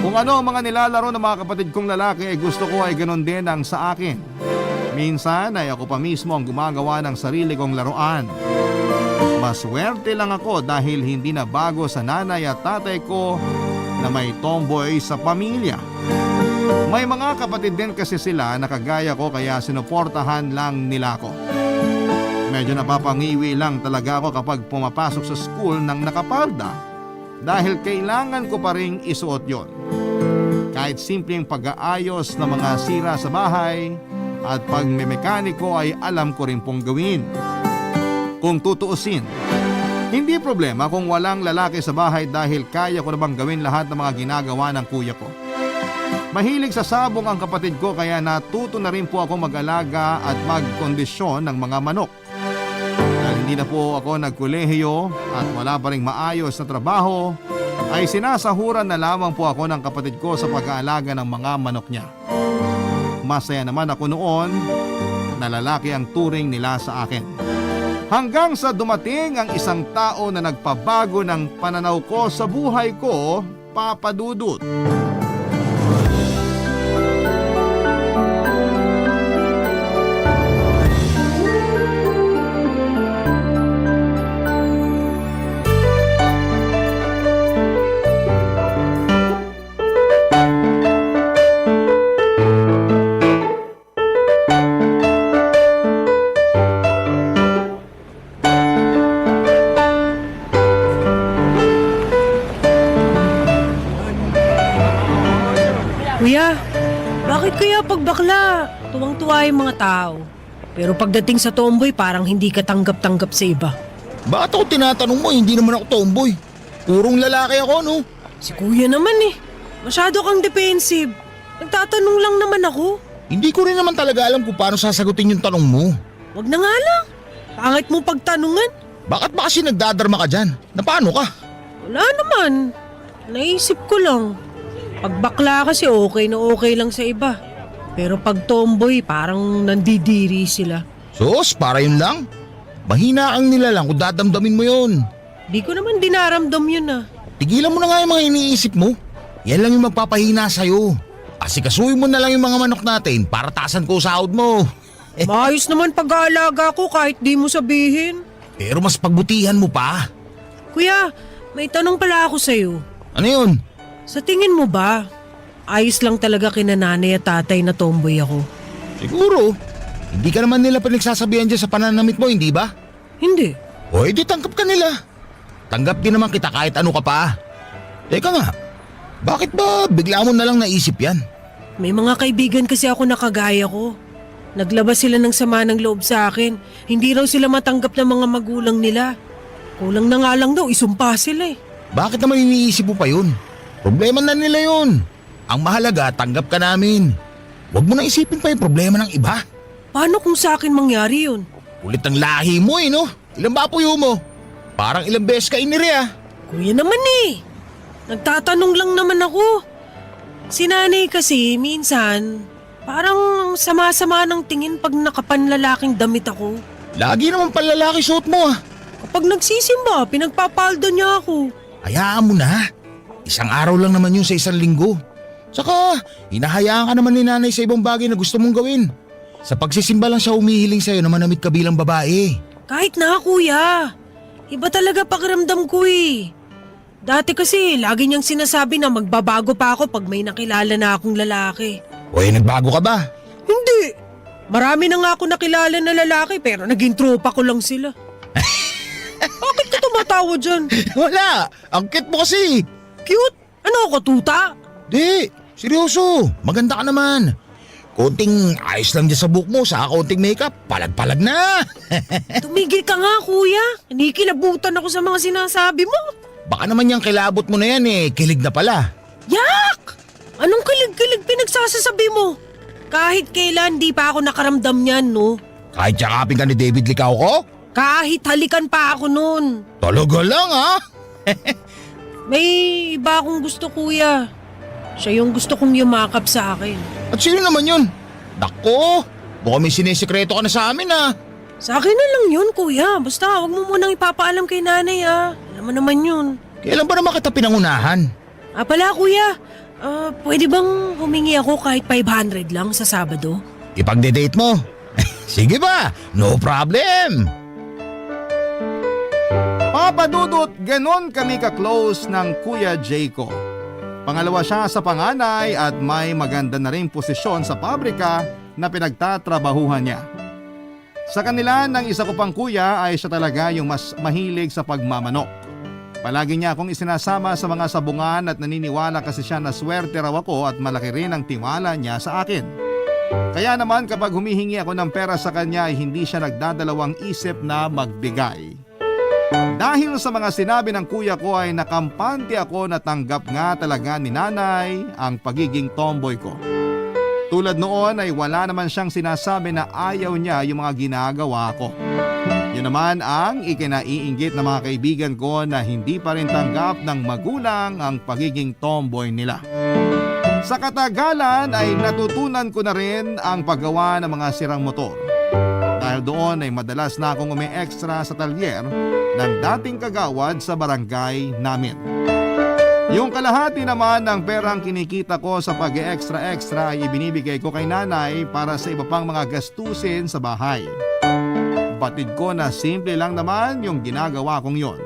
Kung ano ang mga nilalaro ng mga kapatid kong lalaki ay gusto ko ay ganon din ang sa akin. Minsan ay ako pa mismo ang gumagawa ng sarili kong laruan. Maswerte lang ako dahil hindi na bago sa nanay at tatay ko na may tomboy sa pamilya. May mga kapatid din kasi sila na kagaya ko kaya sinuportahan lang nila ako. Medyo napapangiwi lang talaga ako kapag pumapasok sa school ng nakapalda dahil kailangan ko pa ring isuot yon. Kahit simpleng pag-aayos ng mga sira sa bahay at pag may mekaniko ay alam ko rin pong gawin. Kung tutuusin, hindi problema kung walang lalaki sa bahay dahil kaya ko namang gawin lahat ng mga ginagawa ng kuya ko. Mahilig sa sabong ang kapatid ko kaya natuto na rin po ako mag-alaga at magkondisyon ng mga manok. Dahil hindi na po ako nagkolehiyo at wala pa ring maayos na trabaho, ay sinasahuran na lamang po ako ng kapatid ko sa pag-aalaga ng mga manok niya. Masaya naman ako noon na lalaki ang turing nila sa akin. Hanggang sa dumating ang isang tao na nagpabago ng pananaw ko sa buhay ko, Papa Dudut. Kuya, bakit kaya pag bakla, tuwang-tuwa yung mga tao? Pero pagdating sa tomboy, parang hindi ka tanggap-tanggap sa iba. Bakit ako tinatanong mo? Hindi naman ako tomboy. Purong lalaki ako, no? Si kuya naman eh. Masyado kang defensive. Nagtatanong lang naman ako. Hindi ko rin naman talaga alam kung paano sasagutin yung tanong mo. Wag na nga lang. Pangit mo pagtanungan. Bakit ba kasi nagdadarma ka dyan? Na paano ka? Wala naman. Naisip ko lang. Pag bakla kasi okay na okay lang sa iba. Pero pag tomboy, parang nandidiri sila. Sus, para yun lang? Mahina ang nila lang kung dadamdamin mo yun. Di ko naman dinaramdam yun ah. Tigilan mo na nga yung mga iniisip mo. Yan lang yung magpapahina sa'yo. Asikasuhin mo na lang yung mga manok natin para taasan ko sahod mo. Maayos naman pag-aalaga ko kahit di mo sabihin. Pero mas pagbutihan mo pa. Kuya, may tanong pala ako sa'yo. Ano yun? Sa tingin mo ba, ayos lang talaga kina nanay at tatay na tomboy ako? Siguro. Hindi ka naman nila pinagsasabihan dyan sa pananamit mo, hindi ba? Hindi. O edi tanggap ka nila. Tanggap din naman kita kahit ano ka pa. Teka nga, bakit ba bigla mo na lang naisip yan? May mga kaibigan kasi ako na kagaya ko. Naglabas sila ng sama ng loob sa akin. Hindi raw sila matanggap ng mga magulang nila. Kulang na nga lang daw, isumpa sila eh. Bakit naman iniisip mo pa yun? Problema na nila yun. Ang mahalaga, tanggap ka namin. Huwag mo na isipin pa yung problema ng iba. Paano kung sa akin mangyari yun? Kulit ang lahi mo no? Ilan ba puyo mo? Parang ilang beses ka iniri Kuya naman eh. Nagtatanong lang naman ako. Si nanay kasi minsan, parang sama-sama ng tingin pag nakapanlalaking damit ako. Lagi naman panlalaki suot mo Kapag nagsisimba, pinagpapalda niya ako. Hayaan mo na. Isang araw lang naman yun sa isang linggo. Saka, hinahayaan ka naman ni nanay sa ibang bagay na gusto mong gawin. Sa pagsisimba lang siya humihiling sa'yo na manamit ka bilang babae. Kahit na kuya. Iba talaga pakiramdam ko eh. Dati kasi, lagi niyang sinasabi na magbabago pa ako pag may nakilala na akong lalaki. O nagbago ka ba? Hindi. Marami na nga ako nakilala na lalaki pero naging tropa ko lang sila. Bakit ka tumatawa dyan? Wala, ang cute mo kasi. Cute? Ano ako, tuta? Di, seryoso, maganda ka naman. Konting ayos lang dyan sa buhok mo, sa konting makeup, palag-palag na. Tumigil ka nga kuya. Kinikilabutan ako sa mga sinasabi mo. Baka naman yung kilabot mo na yan kilig na pala. Yak! Anong kilig-kilig pinagsasasabi mo? Kahit kailan di pa ako nakaramdam niyan, no? Kahit yakapin ka ni David Licao ko? Kahit halikan pa ako nun. Talaga lang May iba akong gusto kuya. Siya yung gusto kong yumakap sa akin. At sino naman yun? Nako, baka may sinisikreto ka na sa amin Sa akin na lang yun kuya. Basta wag mo munang ipapaalam kay nanay Alam mo naman yun. Kailan ba naman kita pinangunahan? Pala kuya. Pwede bang humingi ako kahit 500 lang sa Sabado? Ipagde-date mo? Sige ba, no problem. Papa Dudut, ganon kami ka-close ng Kuya Jay ko. Pangalawa siya sa panganay at may maganda na rin posisyon sa pabrika na pinagtatrabahuhan niya. Sa kanila ng isa ko pang kuya ay siya talaga yung mas mahilig sa pagmamanok. Palagi niya akong isinasama sa mga sabungan at naniniwala kasi siya na swerte raw ako at malaki rin ang tiwala niya sa akin. Kaya naman kapag humihingi ako ng pera sa kanya ay hindi siya nagdadalawang isip na magbigay. Dahil sa mga sinabi ng kuya ko ay nakampante ako na tanggap nga talaga ni nanay ang pagiging tomboy ko. Tulad noon ay wala naman siyang sinasabi na ayaw niya yung mga ginagawa ko. Yun naman ang ikinaiinggit ng mga kaibigan ko na hindi pa rin tanggap ng magulang ang pagiging tomboy nila. Sa katagalan ay natutunan ko na rin ang paggawa ng mga sirang motor. Dahil doon ay madalas na akong umi-extra sa talyer ng dating kagawad sa barangay namin. Yung kalahati naman ng perang kinikita ko sa pag-extra-extra ay ibinibigay ko kay nanay para sa iba pang mga gastusin sa bahay. Batid ko na simple lang naman yung ginagawa kong yon.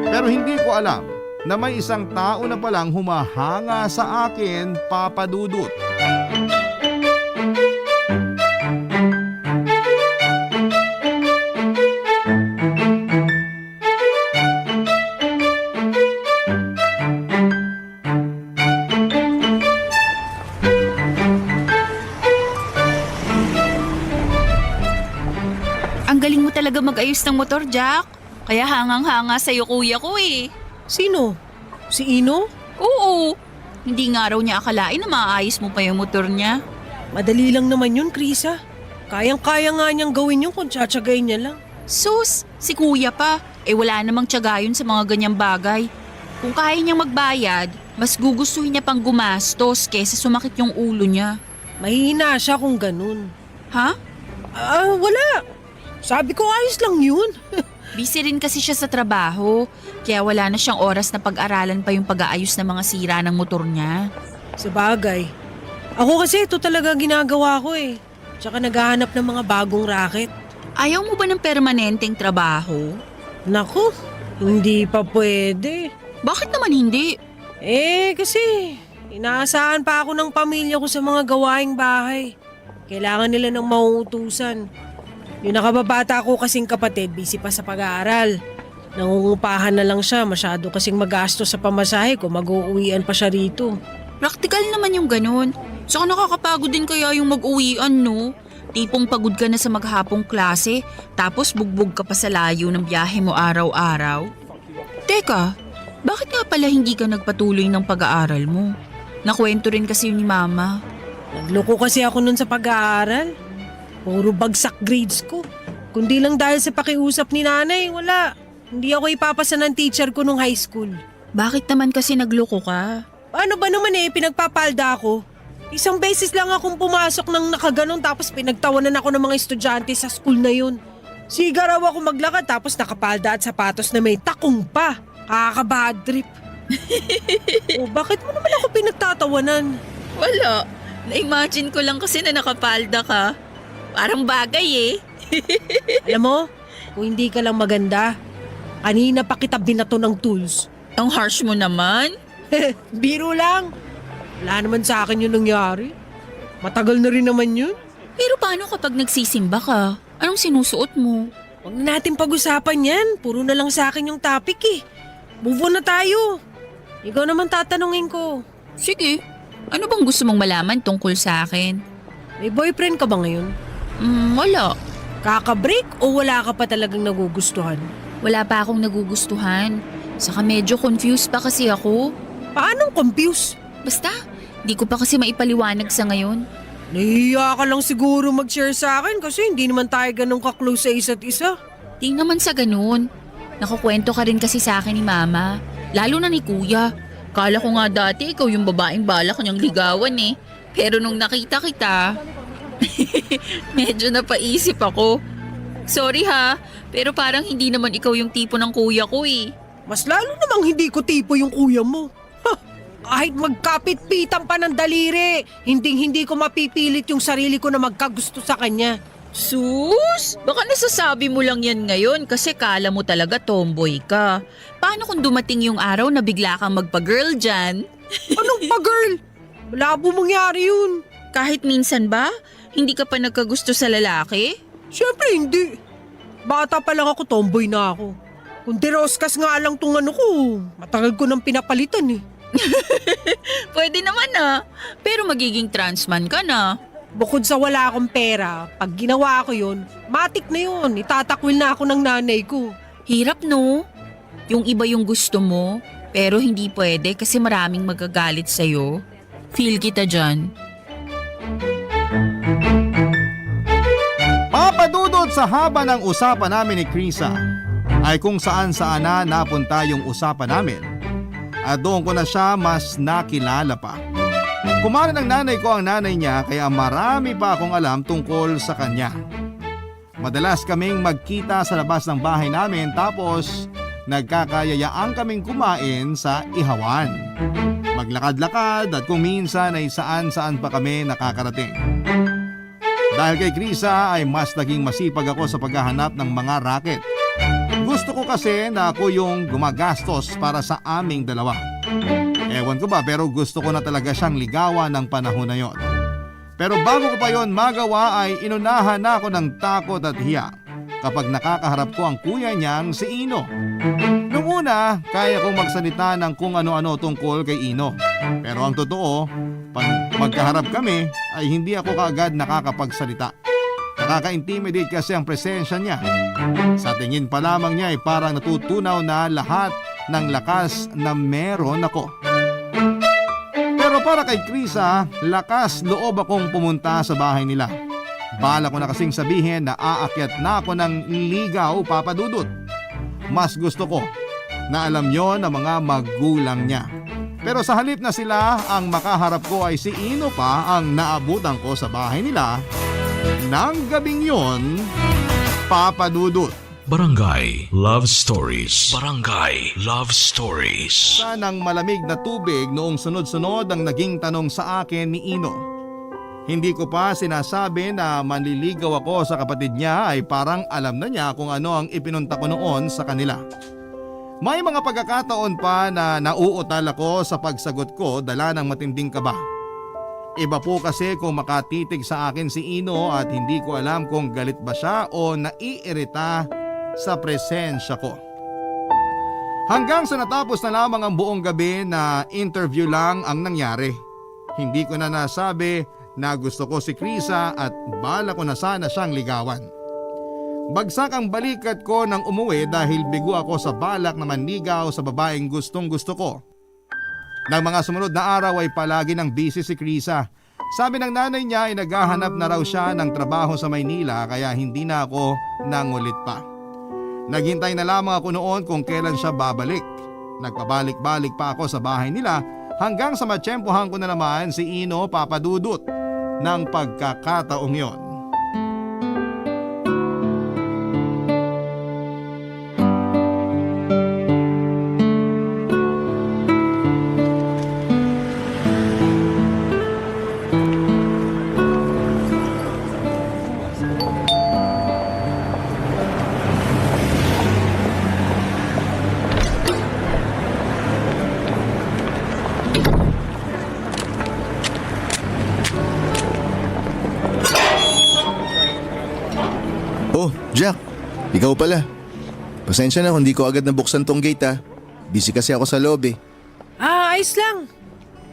Pero hindi ko alam na may isang tao na palang humahanga sa akin, Papa Dudut. Ang galing mo talaga mag-ayos ng motor, Jack. Kaya hangang-hanga sa'yo kuya ko Sino? Si Ino? Oo. Hindi nga raw niya akalain na maayos mo pa yung motor niya. Madali lang naman yun, Krisa. Kayang-kaya nga niyang gawin yun kung tsatsagayin niya lang. Sus, si kuya pa. Wala namang tiyaga yun sa mga ganyang bagay. Kung kaya niyang magbayad, mas gugustuhin niya pang gumastos kesa sumakit yung ulo niya. Mahihina siya kung ganun. Ha? Wala. Sabi ko ayos lang yun. Busy rin kasi siya sa trabaho, kaya wala na siyang oras na pag-aralan pa yung pag-aayos ng mga sira ng motor niya. Sa bagay. Ako kasi ito talaga ginagawa ko Tsaka naghahanap ng mga bagong racket. Ayaw mo ba ng permanenteng trabaho? Naku, hindi pa pwede. Bakit naman hindi? Kasi inaasahan pa ako ng pamilya ko sa mga gawaing bahay. Kailangan nila ng mauutusan. Yung nakababata ko kasing kapatid, busy pa sa pag-aaral. Nangungupahan na lang siya, masyado kasing magastos sa pamasahe kung mag-uuwian pa siya rito. Praktikal naman yung ganun. Saka nakakapagod din kaya yung mag-uwian, no? Tipong pagod ka na sa maghapong klase, tapos bugbog ka pa sa layo ng biyahe mo araw-araw. Teka, bakit nga pala hindi ka nagpatuloy ng pag-aaral mo? Nakwento rin kasi yun ni Mama. Nagloko kasi ako nun sa pag-aaral. Puro bagsak grades ko. Kundi lang dahil sa pakiusap ni nanay, wala. Hindi ako ipapasa ng teacher ko nung high school. Bakit naman kasi nagloko ka? Paano ba naman pinagpapalda ako? Isang beses lang akong pumasok ng nakaganon tapos pinagtawanan ako ng mga estudyante sa school na yun. Siga raw ako maglakad tapos nakapalda at sapatos na may takong pa. Kakaka-bad trip. Bakit mo naman ako pinagtatawanan? Wala. Na-imagine ko lang kasi na nakapalda ka. Parang bagay Alam mo, kung hindi ka lang maganda, kanina pa kita binato ng tools. Ang harsh mo naman. Biro lang. Wala naman sa akin yung nangyari. Matagal na rin naman yun. Pero paano kapag nagsisimba ka? Anong sinusuot mo? Huwag na natin pag-usapan yan. Puro na lang sa akin yung topic Move on na tayo. Ikaw naman tatanungin ko. Sige. Ano bang gusto mong malaman tungkol sa akin? May boyfriend ka ba ngayon? Wala. Kaka-break o wala ka pa talagang nagugustuhan? Wala pa akong nagugustuhan. Saka medyo confused pa kasi ako. Paanong confused? Basta, di ko pa kasi maipaliwanag sa ngayon. Nahihiya ka lang siguro mag-share sa akin kasi hindi naman tayo ganun ka-close sa isa't isa. Di naman sa ganun. Nakukwento ka rin kasi sa akin ni Mama. Lalo na ni Kuya. Kala ko nga dati ikaw yung babaeng balak niyang ligawan Pero nung nakita kita, medyo napaisip ako. Sorry ha, pero parang hindi naman ikaw yung tipo ng kuya ko Mas lalo namang hindi ko tipo yung kuya mo. Kahit magkapit-pitan pa ng daliri, hindi ko mapipilit yung sarili ko na magkagusto sa kanya. Sus! Baka nasasabi mo lang yan ngayon kasi kala mo talaga tomboy ka. Paano kung dumating yung araw na bigla kang magpa-girl dyan? Anong pa-girl? Malabo mangyari yun. Kahit minsan ba? Hindi ka pa nagkagusto sa lalaki? Siyempre hindi. Bata pa lang ako, tomboy na ako. Kung diroskas nga lang tong ko, matagal ko nang pinapalitan Pwede naman pero magiging transman ka na. Bukod sa wala akong pera, pag ginawa ko yun, matik na yun. Itatakwil na ako ng nanay ko. Hirap no? Yung iba yung gusto mo, pero hindi pwede kasi maraming magagalit sa'yo. Feel kita dyan. Papadudod sa haba ng usapan namin ni Krisa ay kung saan na napunta yung usapan namin. At doon ko na siya mas nakilala pa. Kumana ng nanay ko ang nanay niya kaya marami pa akong alam tungkol sa kanya. Madalas kaming magkita sa labas ng bahay namin tapos nagkakayayaan kaming kumain sa ihawan. Maglakad-lakad at kung minsan ay saan-saan pa kami nakakarating. Dahil kay Krisa ay mas naging masipag ako sa paghahanap ng mga racket. Gusto ko kasi na ako yung gumagastos para sa aming dalawa. Ewan ko ba pero gusto ko na talaga siyang ligawan ng panahon na yon. Pero bago ko pa yon magawa ay inunahan na ako ng takot at hiya kapag nakakaharap ko ang kuya niyang si Ino. Noong una, kaya kong magsalita ng kung ano-ano tungkol kay Ino. Pero ang totoo, pag magkaharap kami ay hindi ako kaagad nakakapagsalita. Nakaka-intimidate kasi ang presensya niya. Sa tingin pa lamang niya ay parang natutunaw na lahat ng lakas na meron ako. Pero para kay Krisa, lakas loob akong pumunta sa bahay nila. Bala ko na kasing sabihin na aakyat na ako ng ligaw, Papa Dudut. Mas gusto ko na alam yon ng mga magulang niya. Pero sa halip na sila ang makaharap ko ay si Ino pa ang naabutan ko sa bahay nila nang gabing yon, Papa Dudut. Barangay Love Stories. Barangay Love Stories. Ng malamig na tubig noong sunod-sunod ang naging tanong sa akin ni Ino. Hindi ko pa sinasabi na manliligaw ako sa kapatid niya ay parang alam na niya kung ano ang ipinunta ko noon sa kanila. May mga pagkakataon pa na nauutal ako sa pagsagot ko dala ng matinding kaba. Iba po kasi kung makatitig sa akin si Ino at hindi ko alam kung galit ba siya o naiirita sa presensya ko. Hanggang sa natapos na lamang ang buong gabi na interview lang ang nangyari. Hindi ko na nasabi na gusto ko si Krisa at bala ko na sana siyang ligawan. Bagsak ang balikat ko nang umuwi dahil bigo ako sa balak na manligaw sa babaeng gustong gusto ko. Nang mga sumunod na araw ay palagi nang busy si Krisa. Sabi ng nanay niya ay naghahanap na raw siya ng trabaho sa Maynila kaya hindi na ako nangulit pa. Naghintay na lamang ako noon kung kailan siya babalik. Nagpabalik-balik pa ako sa bahay nila hanggang sa matsyempohan ko na naman si Ino Papadudut ng pagkakataong yon. Oh, Jack, ikaw pala. Pasensya na kung di ko agad nabuksan tong gate ha. Busy kasi ako sa loob eh. Ayos lang.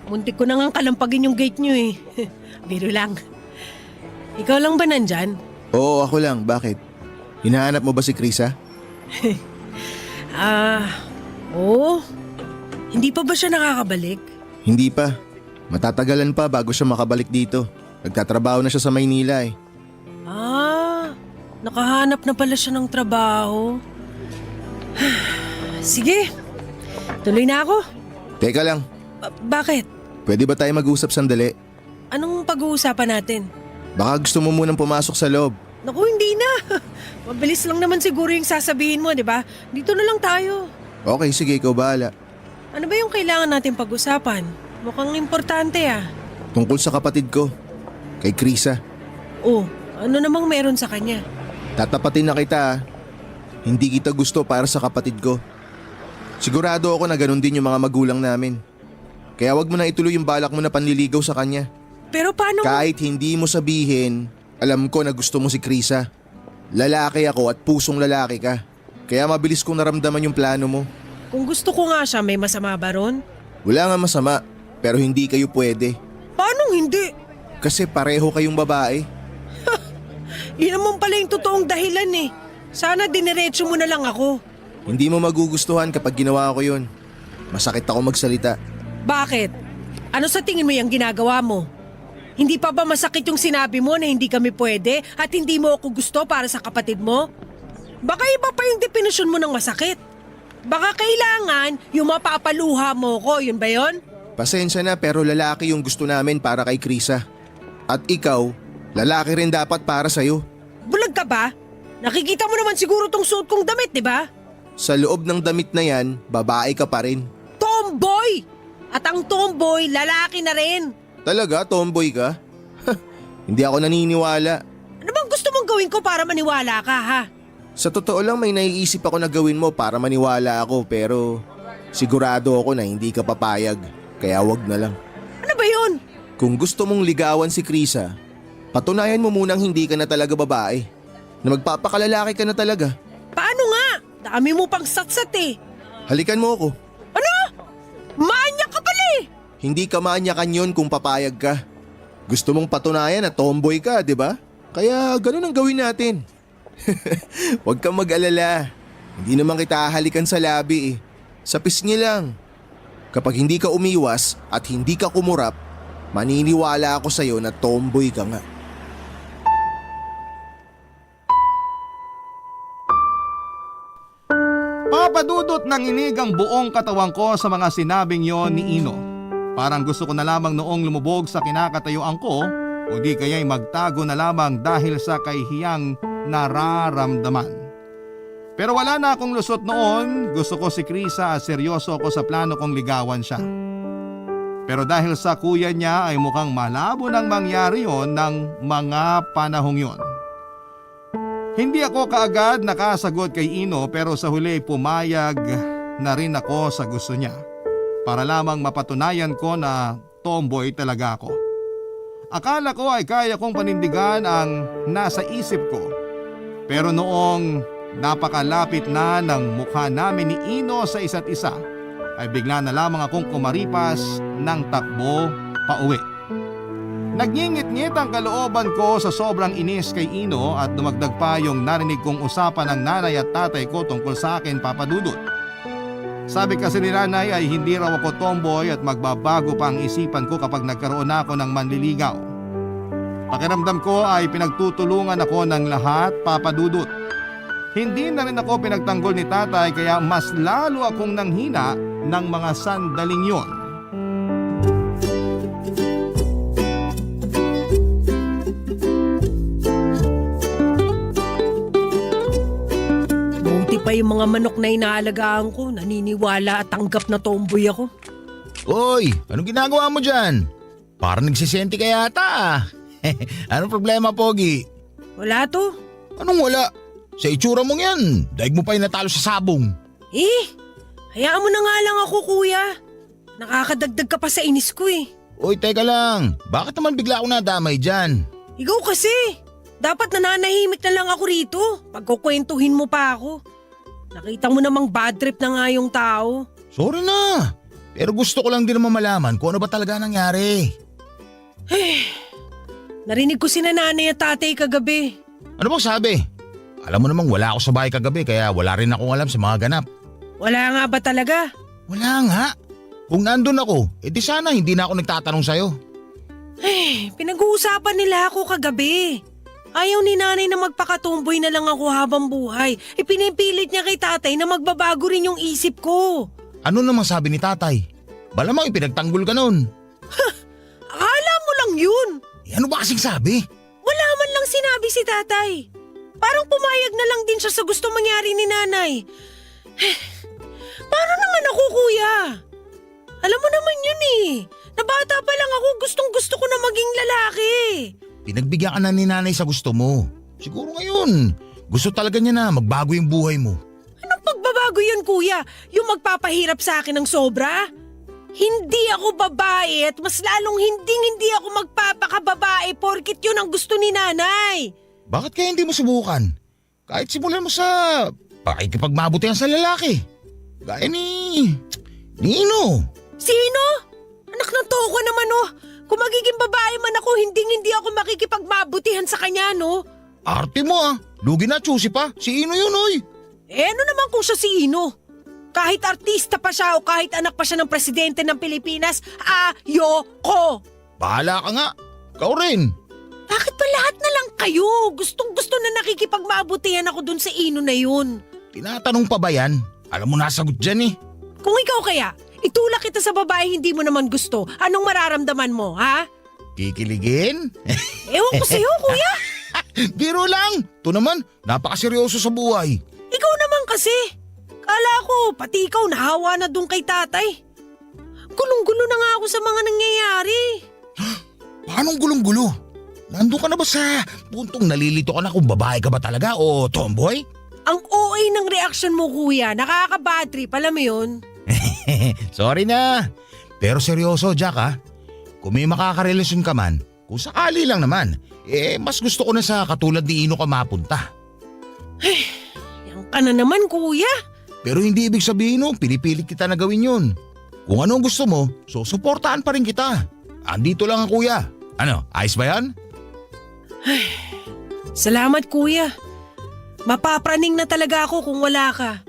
Muntik ko na nga kalampagin yung gate nyo eh. Biro lang. Ikaw lang ba nandyan? Oo, ako lang. Bakit? Hinahanap mo ba si Krisa? Oo. Hindi pa ba siya nakakabalik? Hindi pa. Matatagalan pa bago siya makabalik dito. Nagtatrabaho na siya sa Maynila eh. Nakahanap na pala siya ng trabaho. Sige, tuloy na ako. Teka lang, Bakit? pwede ba tayo mag-usap sandali? Anong pag-uusapan natin? Baka gusto mo munang pumasok sa loob. Naku, hindi na. Mabilis lang naman siguro yung sasabihin mo, di ba? Dito na lang tayo. Okay, sige, ikaw bahala. Ano ba yung kailangan natin pag-usapan? Mukhang importante ah. Tungkol sa kapatid ko, kay Krisa. Oh, ano namang meron sa kanya? Tatapatin na kita ah. Hindi kita gusto para sa kapatid ko. Sigurado ako na ganun din yung mga magulang namin. Kaya wag mo na ituloy yung balak mo na panliligaw sa kanya. Pero paano? Kahit hindi mo sabihin, alam ko na gusto mo si Krisa. Lalaki ako at pusong lalaki ka. Kaya mabilis kong naramdaman yung plano mo. Kung gusto ko nga siya, may masama ba ron? Wala nga masama, pero hindi kayo pwede. Paano hindi? Kasi pareho kayong babae. Yun naman pala yung totoong dahilan eh. Sana diniretso mo na lang ako. Hindi mo magugustuhan kapag ginawa ko yun. Masakit ako magsalita. Bakit? Ano sa tingin mo yung ginagawa mo? Hindi pa ba masakit yung sinabi mo na hindi kami pwede at hindi mo ako gusto para sa kapatid mo? Baka iba pa yung definisyon mo ng masakit. Baka kailangan yung mapapaluha mo ko, yun ba yun? Pasensya na pero lalaki yung gusto namin para kay Krisa. At ikaw, lalaki rin dapat para sa'yo. Bulag ka ba? Nakikita mo naman siguro tong suot kong damit, di ba? Sa loob ng damit na yan, babae ka pa rin. Tomboy! At ang tomboy, lalaki na rin. Talaga, tomboy ka? Hindi ako naniniwala. Ano bang gusto mong gawin ko para maniwala ka, ha? Sa totoo lang may naiisip ako na gawin mo para maniwala ako pero sigurado ako na hindi ka papayag. Kaya wag na lang. Ano ba yun? Kung gusto mong ligawan si Krisa, patunayan mo munang hindi ka na talaga babae. Na magpapakalalaki ka na talaga. Paano nga? Dami mo pang satsat eh. Halikan mo ako. Ano? Manyak ka pala eh. Hindi ka manyakan yun kung papayag ka. Gusto mong patunayan na tomboy ka, di ba? Kaya ganun ang gawin natin. Huwag kang mag-alala. Hindi naman kita hahalikan sa labi eh. Sa pisngi lang. Kapag hindi ka umiwas at hindi ka kumurap, maniniwala ako sa'yo na tomboy ka nga. Papadudot ng inig ang buong katawan ko sa mga sinabing yon ni Ino. Parang gusto ko na lamang noong lumubog sa kinakatayuan ko o di kaya'y magtago na lamang dahil sa kahihiyang nararamdaman. Pero wala na akong lusot noon, gusto ko si Krisa at seryoso ako sa plano kong ligawan siya. Pero dahil sa kuya niya ay mukhang malabo nang mangyari yon ng mga panahong yon. Hindi ako kaagad nakasagot kay Ino pero sa huli pumayag na rin ako sa gusto niya. Para lamang mapatunayan ko na tomboy talaga ako. Akala ko ay kaya kong panindigan ang nasa isip ko. Pero noong napakalapit na ng mukha namin ni Ino sa isa't isa, ay bigla na lamang akong kumaripas ng takbo pauwi. Nagngingit-ngit ang kalooban ko sa sobrang inis kay Ino at dumagdag pa yung narinig kong usapan ng nanay at tatay ko tungkol sa akin, Papa Dudut. Sabi kasi ni nanay ay hindi raw ako tomboy at magbabago pa ang isipan ko kapag nagkaroon ako ng manliligaw. Pakiramdam ko ay pinagtutulungan ako ng lahat, Papa Dudut. Hindi na rin ako pinagtanggol ni tatay kaya mas lalo akong nanghina ng mga sandaling yon. Buti pa yung mga manok na inaalagaan ko, naniniwala at tanggap na tomboy ako. Hoy, anong ginagawa mo dyan? Parang nagsisenti ka yata. Anong problema, Pogi? Wala to. Anong wala? Sa itsura mong yan, daig mo pa yung natalo sa sabong. Hayaan mo na nga lang ako, kuya. Nakakadagdag ka pa sa inis ko eh. Uy, teka lang. Bakit naman bigla ako nadamay dyan? Ikaw kasi. Dapat nananahimik na lang ako rito. Pagkukwentuhin mo pa ako. Nakita mo namang bad trip na nga yung tao. Sorry na. Pero gusto ko lang din naman malaman kung ano ba talaga nangyari. Narinig ko si nanay at tatay kagabi. Ano bang sabi? Alam mo namang wala ako sa bahay kagabi kaya wala rin akong alam sa mga ganap. Wala nga ba talaga? Wala nga. Kung nandun ako, edi sana hindi na ako nagtatanong sa'yo. Pinag-uusapan nila ako kagabi. Ayaw ni nanay na magpakatumboy na lang ako habang buhay. Pinipilit niya kay tatay na magbabago rin yung isip ko. Ano namang sabi ni tatay? Balamang ipinagtanggol ka nun. Akala mo lang yun. Ano ba kasing sabi? Wala man lang sinabi si tatay. Parang pumayag na lang din siya sa gusto mangyari ni nanay. Paano naman ako, kuya? Alam mo naman yun eh. Nabata pa lang ako, gustong gusto ko na maging lalaki. Pinagbigyan ka na ni nanay sa gusto mo. Siguro ngayon, gusto talaga niya na magbago yung buhay mo. Anong pagbabago yun, kuya? Yung magpapahirap sa akin ng sobra? Hindi ako babae at mas lalong hindi ako magpapakababae porkit yun ang gusto ni nanay. Bakit kaya hindi mo subukan? Kahit simulan mo sa pakikipagmabutihan sa lalaki. Gaya ni Ino. Sino? Anak ng toko naman oh. Kung magiging babae man ako, hindi ako makikipagmabutihan sa kanya, no? Arte mo ah. Lugi na, choosy pa. Si Ino yun, oy. Ano naman kung siya si Ino? Kahit artista pa siya o kahit anak pa siya ng presidente ng Pilipinas, ayoko! Bahala ka nga. Ikaw rin. Bakit ba lahat na lang kayo? Gustong-gusto na nakikipagmabutihan ako dun sa Ino na yun. Tinatanong pa ba yan? Alam mo nasagot dyan eh. Kung ikaw kaya, itulak kita sa babae hindi mo naman gusto, anong mararamdaman mo, ha? Kikiligin? Ewan ko sa'yo, kuya. Biro lang. Ito naman, napakaseryoso sa buhay. Ikaw naman kasi. Kala ko, pati ikaw nahawa na dun kay tatay. Gulong-gulo na nga ako sa mga nangyayari. Paanong gulong-gulo? Nandun ka na ba sa puntong nalilito ka na kung babae ka ba talaga o tomboy? Ang OA ng reaction mo, kuya. Nakaka-bad trip, alam mo yun? Sorry na. Pero seryoso, Jack ha. Kung may makakarelasyon ka man, kung sakali lang naman, mas gusto ko na sa katulad ni Ino ka mapunta. Yan ka na naman, kuya. Pero hindi ibig sabihin no, pinipilit kita na gawin yun. Kung ano ang gusto mo, susuportahan pa rin kita. Andito lang ang kuya. Ano, ayos ba yan? Salamat, kuya. Mapapraning na talaga ako kung wala ka.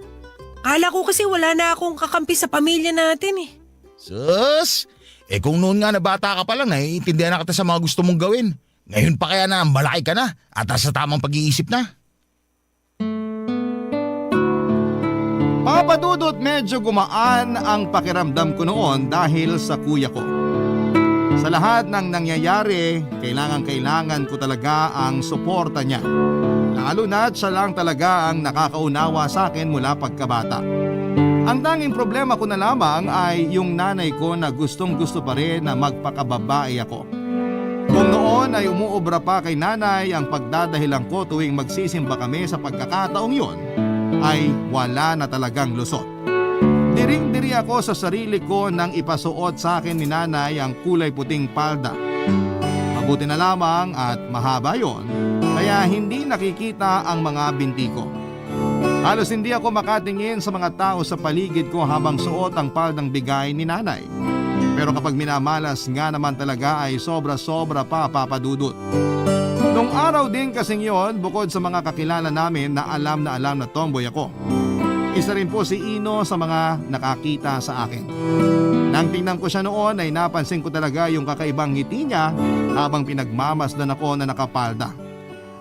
Kala ko kasi wala na akong kakampi sa pamilya natin eh. Sus! Kung noon nga na bata ka pa lang, naiintindihan na kita sa mga gusto mong gawin. Ngayon pa kaya na malaki ka na at sa tamang pag-iisip na. Papa Dudut, medyo gumaan ang pakiramdam ko noon dahil sa kuya ko. Sa lahat ng nangyayari, kailangan ko talaga ang suporta niya. Lalo na't siya lang talaga ang nakakaunawa sa akin mula pagkabata. Ang tanging problema ko na lamang ay yung nanay ko na gustong-gusto pa rin na magpakababae ako. Kung noon ay umuobra pa kay nanay ang pagdadahilan ko tuwing magsisimba kami sa pagkakataong yon, ay wala na talagang lusot. Diring-diri ako sa sarili ko nang ipasuot sa akin ni nanay ang kulay puting palda. Mabuti na lamang at mahaba yon, kaya hindi nakikita ang mga binti ko. Halos hindi ako makatingin sa mga tao sa paligid ko habang suot ang paldang bigay ni nanay. Pero kapag minamalas nga naman talaga ay sobra-sobra pa, Papa Dudut. Nung araw din kasing yon, bukod sa mga kakilala namin na alam na tomboy ako, isa rin po si Ino sa mga nakakita sa akin. Nang tingnan ko siya noon ay napansin ko talaga yung kakaibang ngiti niya habang pinagmamasdan ako na nakapalda.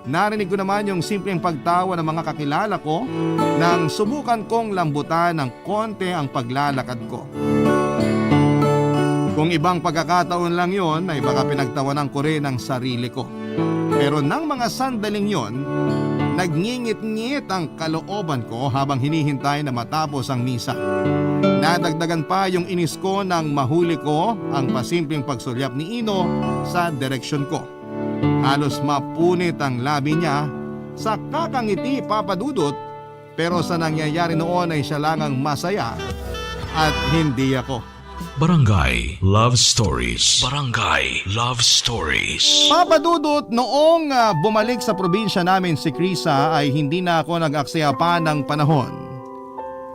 Narinig ko naman yung simpleng pagtawa ng mga kakilala ko nang subukan kong lambutan ng konti ang paglalakad ko. Kung ibang pagkakataon lang yon ay baka pinagtawanan ko rin ang sarili ko. Pero nang mga sandaling yon, nagngingit-ngit ang kalooban ko habang hinihintay na matapos ang misa. Nadagdagan pa yung inis ko nang mahuli ko ang pasimpleng pagsulyap ni Ino sa direksyon ko. Halos mapunit ang labi niya sa kakangiti, Papa Dudut, pero sa nangyayari noon ay siya lang ang masaya at hindi ako. Barangay Love Stories. Barangay Love Stories. Papa Dudut, noong bumalik sa probinsya namin si Krisa ay hindi na ako nag-aksaya pa ng panahon.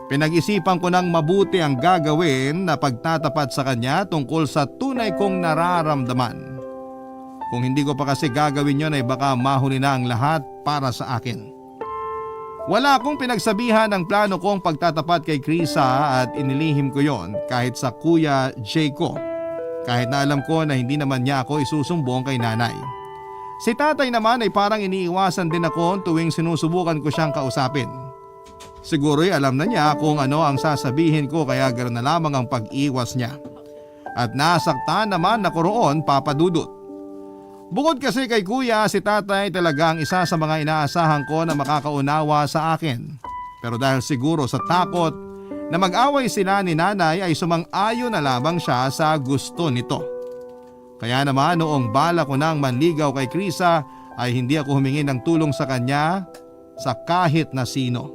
Pinag-isipan ko ng mabuti ang gagawin na pagtatapat sa kanya tungkol sa tunay kong nararamdaman. Kung hindi ko pa kasi gagawin yon ay baka mahuli na ang lahat para sa akin. Wala akong pinagsabihan ang plano kong pagtatapat kay Krisa at inilihim ko yon kahit sa Kuya Jay ko. Kahit na alam ko na hindi naman niya ako isusumbong kay nanay. Si tatay naman ay parang iniiwasan din ako tuwing sinusubukan ko siyang kausapin. Siguro'y alam na niya kung ano ang sasabihin ko kaya ganoon na lamang ang pag-iwas niya. At nasaktan naman ako roon, Papa Dudut. Bukod kasi kay kuya, si tatay talagang isa sa mga inaasahan ko na makakaunawa sa akin. Pero dahil siguro sa takot na mag-away sila ni nanay ay sumang-ayon na lamang siya sa gusto nito. Kaya naman noong bala ko nang manligaw kay Krisa ay hindi ako humingi ng tulong sa kanya sa kahit na sino.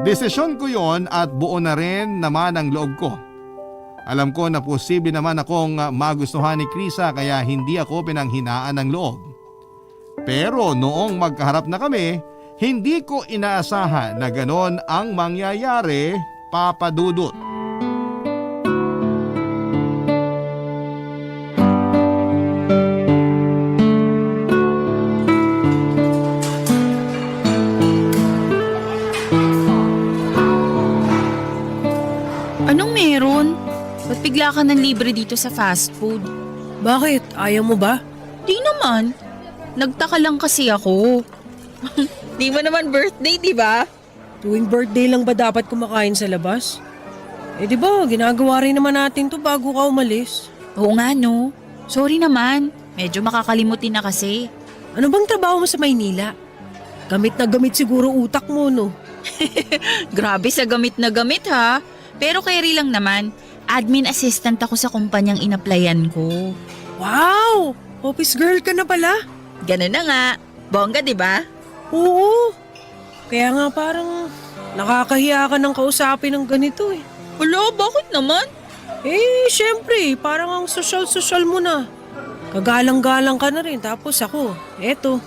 Desisyon ko yon at buo na rin naman ang loob ko. Alam ko na posible naman akong magustuhan ni Krisa kaya hindi ako pinanghinaan ng loob. Pero noong magkaharap na kami, hindi ko inaasahan na ganon ang mangyayari, Papa Dudut. Anong meron? Ba't bigla ka ng libre dito sa fast food? Bakit? Ayaw mo ba? Di naman. Nagtaka lang kasi ako. Di mo naman birthday, di ba? Tuwing birthday lang ba dapat kumakain sa labas? Eh di ba, ginagawa rin naman natin to bago ka umalis. Oo nga no. Sorry naman. Medyo makakalimutin na kasi. Ano bang trabaho mo sa Maynila? Gamit na gamit siguro utak mo, no? Grabe sa gamit na gamit ha. Pero carry lang naman. Admin assistant ako sa kumpanyang inaplayan ko. Wow! Office girl ka na pala? Ganun na nga. Bongga, di ba? Oo. Kaya nga parang nakakahiya ka ng kausapin ng ganito eh. Wala, bakit naman? Eh, syempre, parang ang social-social mo na. Kagalang-galang ka na rin, tapos ako, eto,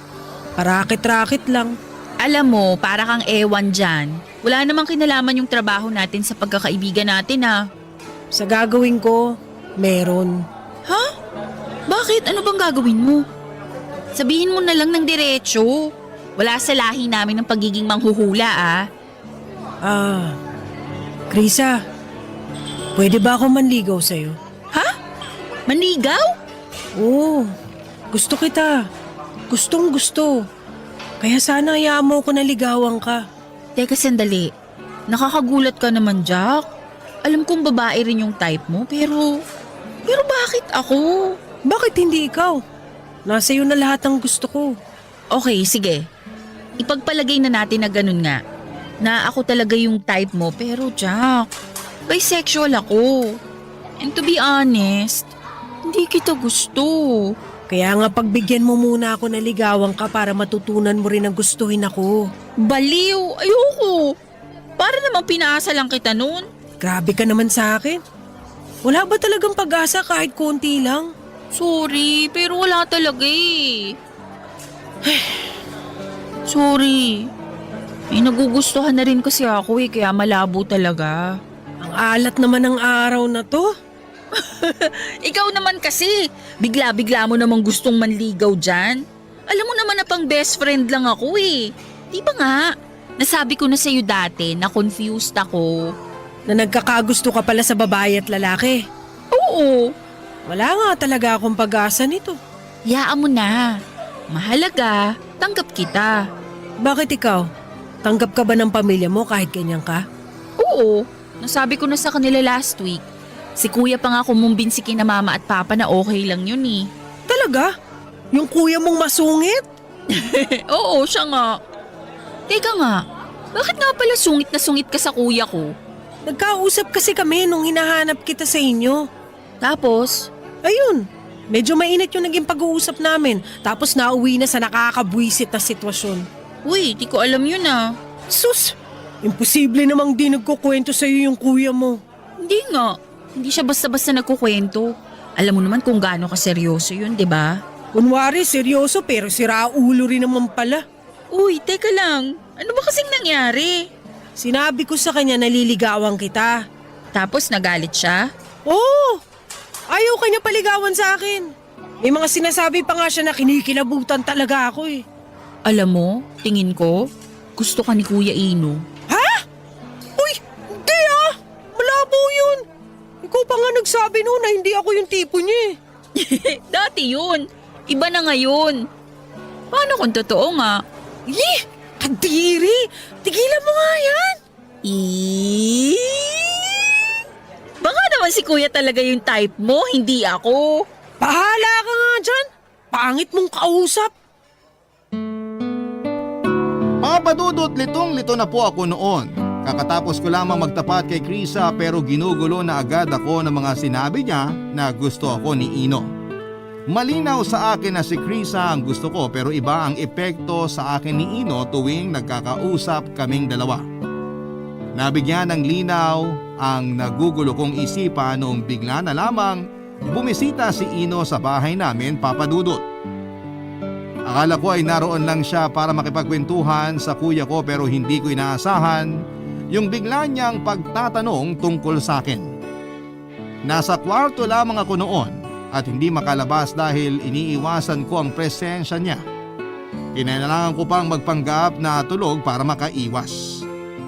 parakit-rakit lang. Alam mo, para kang ewan dyan. Wala namang kinalaman yung trabaho natin sa pagkakaibigan natin ha. Sa gagawin ko, meron. Ha? Bakit? Ano bang gagawin mo? Sabihin mo na lang ng diretso. Wala sa lahi namin ng pagiging manghuhula Krisa, pwede ba ako manligaw sa'yo? Ha? Manligaw? Oo, gusto kita. Gustong gusto. Kaya sana hayaan mo ko naligawan ka. Teka sandali. Nakakagulat ka naman, Jack. Alam kong babae rin yung type mo, pero bakit ako? Bakit hindi ikaw? Nasa iyo na lahat ng gusto ko. Okay, sige. Ipagpalagay na natin na ganun nga. Na ako talaga yung type mo, pero Jack, bisexual ako. And to be honest, hindi kita gusto. Kaya nga pagbigyan mo muna ako naligawan ka para matutunan mo rin ang gustuhin ako. Baliw! Ayoko! Para namang pinaasa lang kita noon. Grabe ka naman sa akin. Wala ba talagang pag-asa kahit konti lang? Sorry, pero wala talaga eh. Sorry. Nagugustuhan na rin kasi ako kaya malabo talaga. Ang alat naman ng araw na to. Ikaw naman kasi, bigla-bigla mo namang gustong manligaw dyan. Alam mo naman na pang best friend lang ako eh. Di ba nga? Nasabi ko na sa'yo dati na confused ako. Na nagkakagusto ka pala sa babae at lalaki. Oo. Wala nga talaga akong pag-asa nito. Yaan mo na. Mahalaga, tanggap kita. Bakit ikaw? Tanggap ka ba ng pamilya mo kahit ganyan ka? Oo. Nasabi ko na sa kanila last week. Si kuya pa nga kumumbinsi kina mama at papa na okay lang yun eh. Talaga? Yung kuya mong masungit? Oo, siya nga. Teka nga, bakit nga pala sungit na sungit ka sa kuya ko? Nagkausap kasi kami nung hinahanap kita sa inyo. Tapos? Ayun, medyo mainit yung naging pag-uusap namin. Tapos nauwi na sa nakakabwisit na sitwasyon. Uy, di ko alam yun ah. Sus, imposible namang di nagkukwento sa'yo yung kuya mo. Hindi nga. Hindi siya basta-basta nagkukwento. Alam mo naman kung gaano kaseryoso yun, di ba? Kunwari, seryoso pero siraulo rin naman pala. Uy, teka lang. Ano ba kasing nangyari? Sinabi ko sa kanya naliligawan kita. Tapos nagalit siya? Oo! Ayaw kanya paligawan sa akin. May mga sinasabi pa nga siya na kinikilabutan talaga ako eh. Alam mo, tingin ko, gusto ka ni Kuya Ino. Ha? Uy, hindi ah! Malabo yun. Ikaw pa nga nagsabi noon na hindi ako yung tipo niya eh. Dati yun. Iba na ngayon. Paano kung totoo nga? Kadiri! Tigilan mo nga yan! Baka naman si kuya talaga yung type mo, hindi ako. Bahala ka nga dyan! Pangit mong kausap! Mga padudot, litong-lito na po ako noon. Kakatapos ko lamang magtapat kay Krisa pero ginugulo na agad ako ng mga sinabi niya na gusto ako ni Ino. Malinaw sa akin na si Krisa ang gusto ko pero iba ang epekto sa akin ni Ino tuwing nagkakausap kaming dalawa. Nabigyan ng linaw ang nagugulo kong isipan noong bigla na lamang bumisita si Ino sa bahay namin, papadudot. Akala ko ay naroon lang siya para makipagkwentuhan sa kuya ko pero hindi ko inaasahan yung bigla niyang pagtatanong tungkol sa akin. Nasa kwarto lamang ako noon at hindi makalabas dahil iniiwasan ko ang presensya niya. Kinailangan ko pang magpanggap na tulog para makaiwas.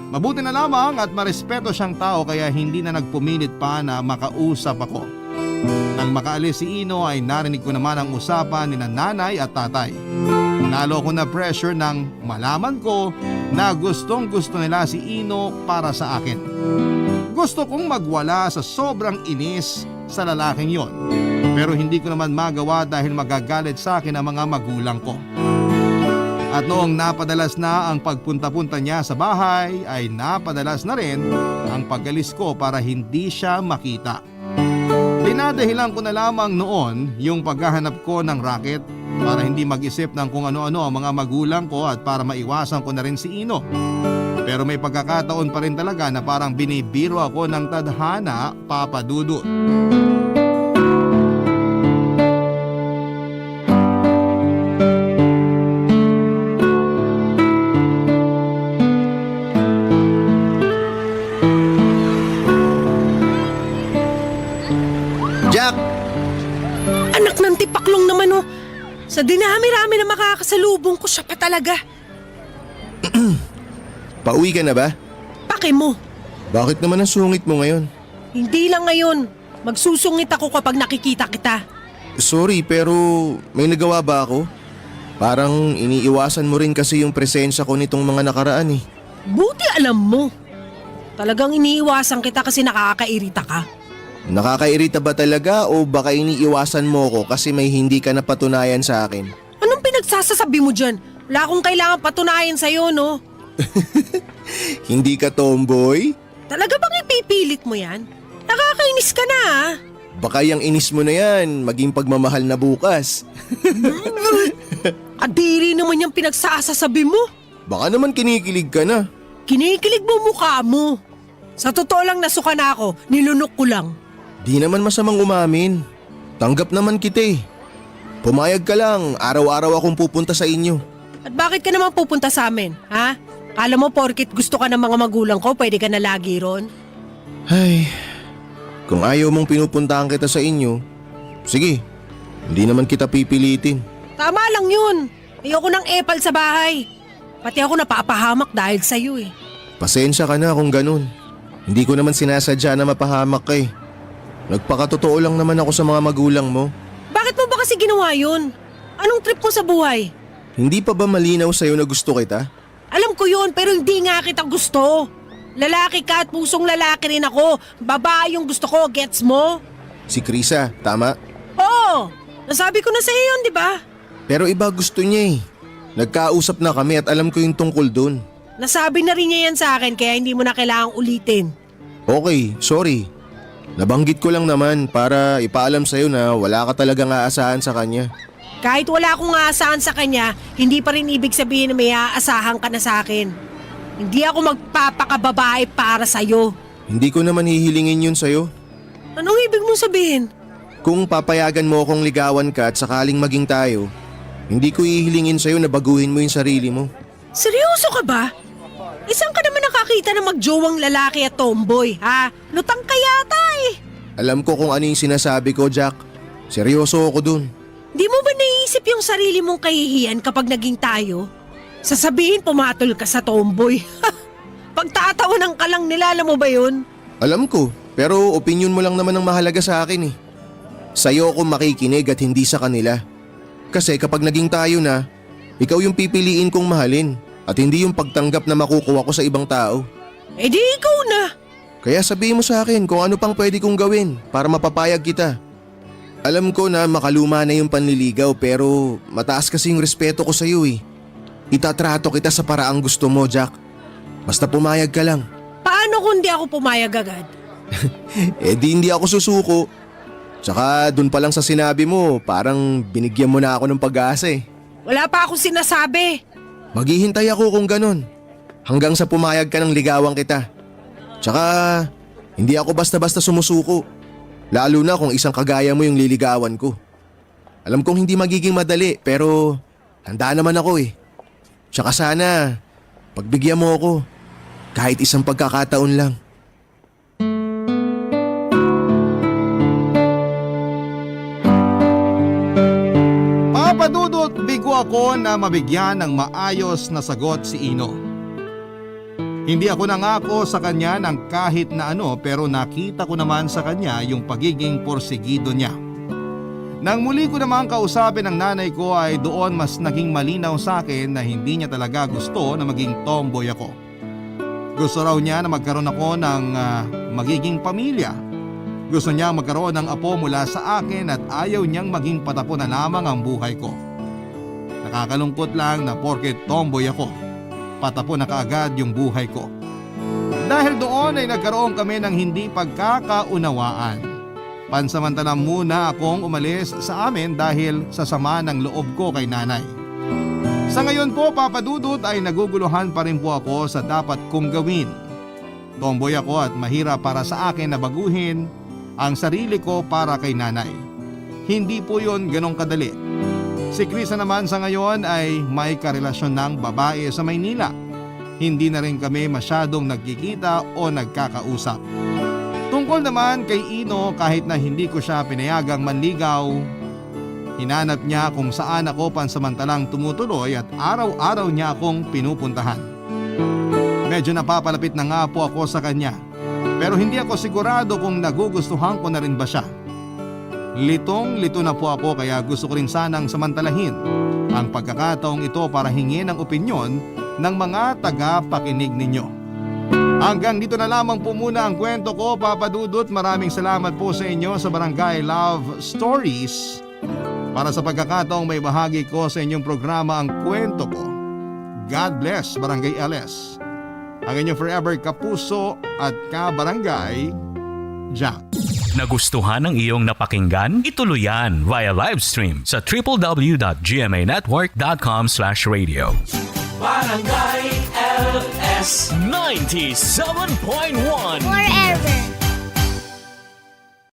Mabuti na lamang at marespeto siyang tao kaya hindi na nagpumilit pa na makausap ako. Nang makaalis si Ino ay narinig ko naman ang usapan ni nanay at tatay. Nalo ko na pressure nang malaman ko na gustong gusto nila si Ino para sa akin. Gusto kong magwala sa sobrang inis sa lalaking yon. Pero hindi ko naman magawa dahil magagalit sa akin ang mga magulang ko. At noong napadalas na ang pagpunta-punta niya sa bahay ay napadalas na rin ang pag-alis ko para hindi siya makita. Dinadahilan ko na lamang noon yung paghahanap ko ng racket para hindi mag-isip ng kung ano-ano ang mga magulang ko at para maiwasan ko na rin si Ino. Pero may pagkakataon pa rin talaga na parang binibiro ako ng tadhana, papadudot. Jack! Anak ng tipaklong naman oh. Sa dinami-rami na makakasalubong ko siya pa talaga. Pauwi ka na ba? Pake mo. Bakit naman ang sungit mo ngayon? Hindi lang ngayon. Magsusungit ako kapag nakikita kita. Sorry pero may nagawa ba ako? Parang iniiwasan mo rin kasi yung presensya ko nitong mga nakaraan eh. Buti alam mo. Talagang iniiwasan kita kasi nakakairita ka. Nakakairita ba talaga o baka iniiwasan mo ko kasi may hindi ka napatunayan sa akin? Anong pinagsasasabi mo dyan? Wala akong kailangan patunayan sa'yo, no? Hindi ka tomboy? Talaga bang ipipilit mo yan? Nakakainis ka na ah. Baka yung inis mo na yan maging pagmamahal na bukas. Kadiri naman yung pinagsasasabi mo. Baka naman kinikilig ka na. Kinikilig mo mukha mo. Sa totoo lang nasuka na ako, nilunok ko lang. Di naman masamang umamin. Tanggap naman kita eh. Pumayag ka lang, araw-araw akong pupunta sa inyo. At bakit ka naman pupunta sa amin, ha? Kala mo porkit gusto ka ng mga magulang ko, pwede ka na lagi ron? Ay, Kung ayaw mong pinupuntahan kita sa inyo, sige, hindi naman kita pipilitin. Tama lang yun. Ayoko ng epal sa bahay. Pati ako napapahamak dahil sa'yo eh. Pasensya ka na kung ganun. Hindi ko naman sinasadya na mapahamak ka eh. Nagpakatotoo lang naman ako sa mga magulang mo. Bakit mo ba kasi ginawa yun? Anong trip mo sa buhay? Hindi pa ba malinaw sa'yo na gusto kita? Alam ko yun pero hindi nga kita gusto. Lalaki ka at pusong lalaki rin ako. Babae yung gusto ko, gets mo? Si Krisa, tama? Oo, nasabi ko na sa'yo yun, di ba? Pero iba gusto niya eh. Nagkausap na kami at alam ko yung tungkol dun. Nasabi na rin niya yan sa akin kaya hindi mo na kailangang ulitin. Okay, sorry. Nabanggit ko lang naman para ipaalam sa'yo na wala ka talagang aasahan sa kanya. Kahit wala akong aasahan sa kanya, hindi pa rin ibig sabihin na may aasahan ka na sa akin. Hindi ako magpapakababae para sa'yo. Hindi ko naman hihilingin yun sa'yo. Anong ibig mong sabihin? Kung papayagan mo akong ligawan ka at sakaling maging tayo, hindi ko hihilingin sa'yo na baguhin mo yung sarili mo. Seryoso ka ba? Isang ka naman nakakita na magjowang lalaki at tomboy, ha? Lutang ka yata eh. Alam ko kung ano yung sinasabi ko, Jack. Seryoso ako dun. Di mo ba naiisip yung sarili mong kahihiyan kapag naging tayo? Sasabihin pumatol ka sa tomboy. Pagtatawanan ka lang nila, alam mo ba yun? Alam ko, pero opinion mo lang naman ang mahalaga sa akin eh. Sa'yo ako makikinig at hindi sa kanila. Kasi kapag naging tayo na, ikaw yung pipiliin kong mahalin at hindi yung pagtanggap na makukuha ko sa ibang tao. Eh di ikaw na. Kaya sabihin mo sa akin kung ano pang pwede kong gawin para mapapayag kita. Alam ko na makaluma na yung panliligaw pero mataas kasi yung respeto ko sa'yo eh. Itatrato kita sa paraang gusto mo, Jack. Basta pumayag ka lang. Paano kung di ako pumayag agad? Eh di hindi ako susuko. Tsaka dun pa lang sa sinabi mo, parang binigyan mo na ako ng pag-asa eh. Wala pa akong sinasabi. Maghihintay ako kung ganun. Hanggang sa pumayag ka ng ligawan kita. Tsaka hindi ako basta-basta sumusuko. Lalo na kung isang kagaya mo yung liligawan ko. Alam kong hindi magiging madali pero handa naman ako eh. Tsaka sana pagbigyan mo ako kahit isang pagkakataon lang. Papadudot bigo ako na mabigyan ng maayos na sagot si Ino. Hindi ako nangako sa kanya ng kahit na ano pero nakita ko naman sa kanya yung pagiging porsigido niya. Nang muli ko naman kausapin ng nanay ko ay doon mas naging malinaw sa akin na hindi niya talaga gusto na maging tomboy ako. Gusto raw niya na magkaroon ako ng magiging pamilya. Gusto niya magkaroon ng apo mula sa akin at ayaw niyang maging patapo na lamang ang buhay ko. Nakakalungkot lang na porket tomboy ako, patapo na kaagad yung buhay ko. Dahil doon ay nagkaroon kami ng hindi pagkakaunawaan. Pansamantala muna akong umalis sa amin dahil sa sama ng loob ko kay nanay. Sa ngayon po, Papadudot, ay naguguluhan pa rin po ako sa dapat kong gawin. Tomboy ako at mahirap para sa akin na baguhin ang sarili ko para kay nanay. Hindi po yun ganong kadali. Si Krisa naman sa ngayon ay may karelasyon ng babae sa Maynila. Hindi na rin kami masyadong nagkikita o nagkakausap. Tungkol naman kay Ino, kahit na hindi ko siya pinayagang manligaw, hinanap niya kung saan ako pansamantalang tumutuloy at araw-araw niya akong pinupuntahan. Medyo napapalapit na nga po ako sa kanya, pero hindi ako sigurado kung nagugustuhan ko na rin ba siya. Litong-lito na po ako kaya gusto ko rin sanang samantalahin ang pagkakataong ito para hingin ang opinyon ng mga taga-pakinig ninyo. Hanggang dito na lamang po muna ang kwento ko, Papadudot. Maraming salamat po sa inyo sa Barangay Love Stories para sa pagkakataong may bahagi ko sa inyong programa ang kwento ko. God bless Barangay LS. Ang inyong forever kapuso at kabarangay, Jack. Nagustuhan ng iyong napakinggan? Ituloy yan via live stream sa www.gmanetwork.com/radio. Barangay LS 97.1 Forever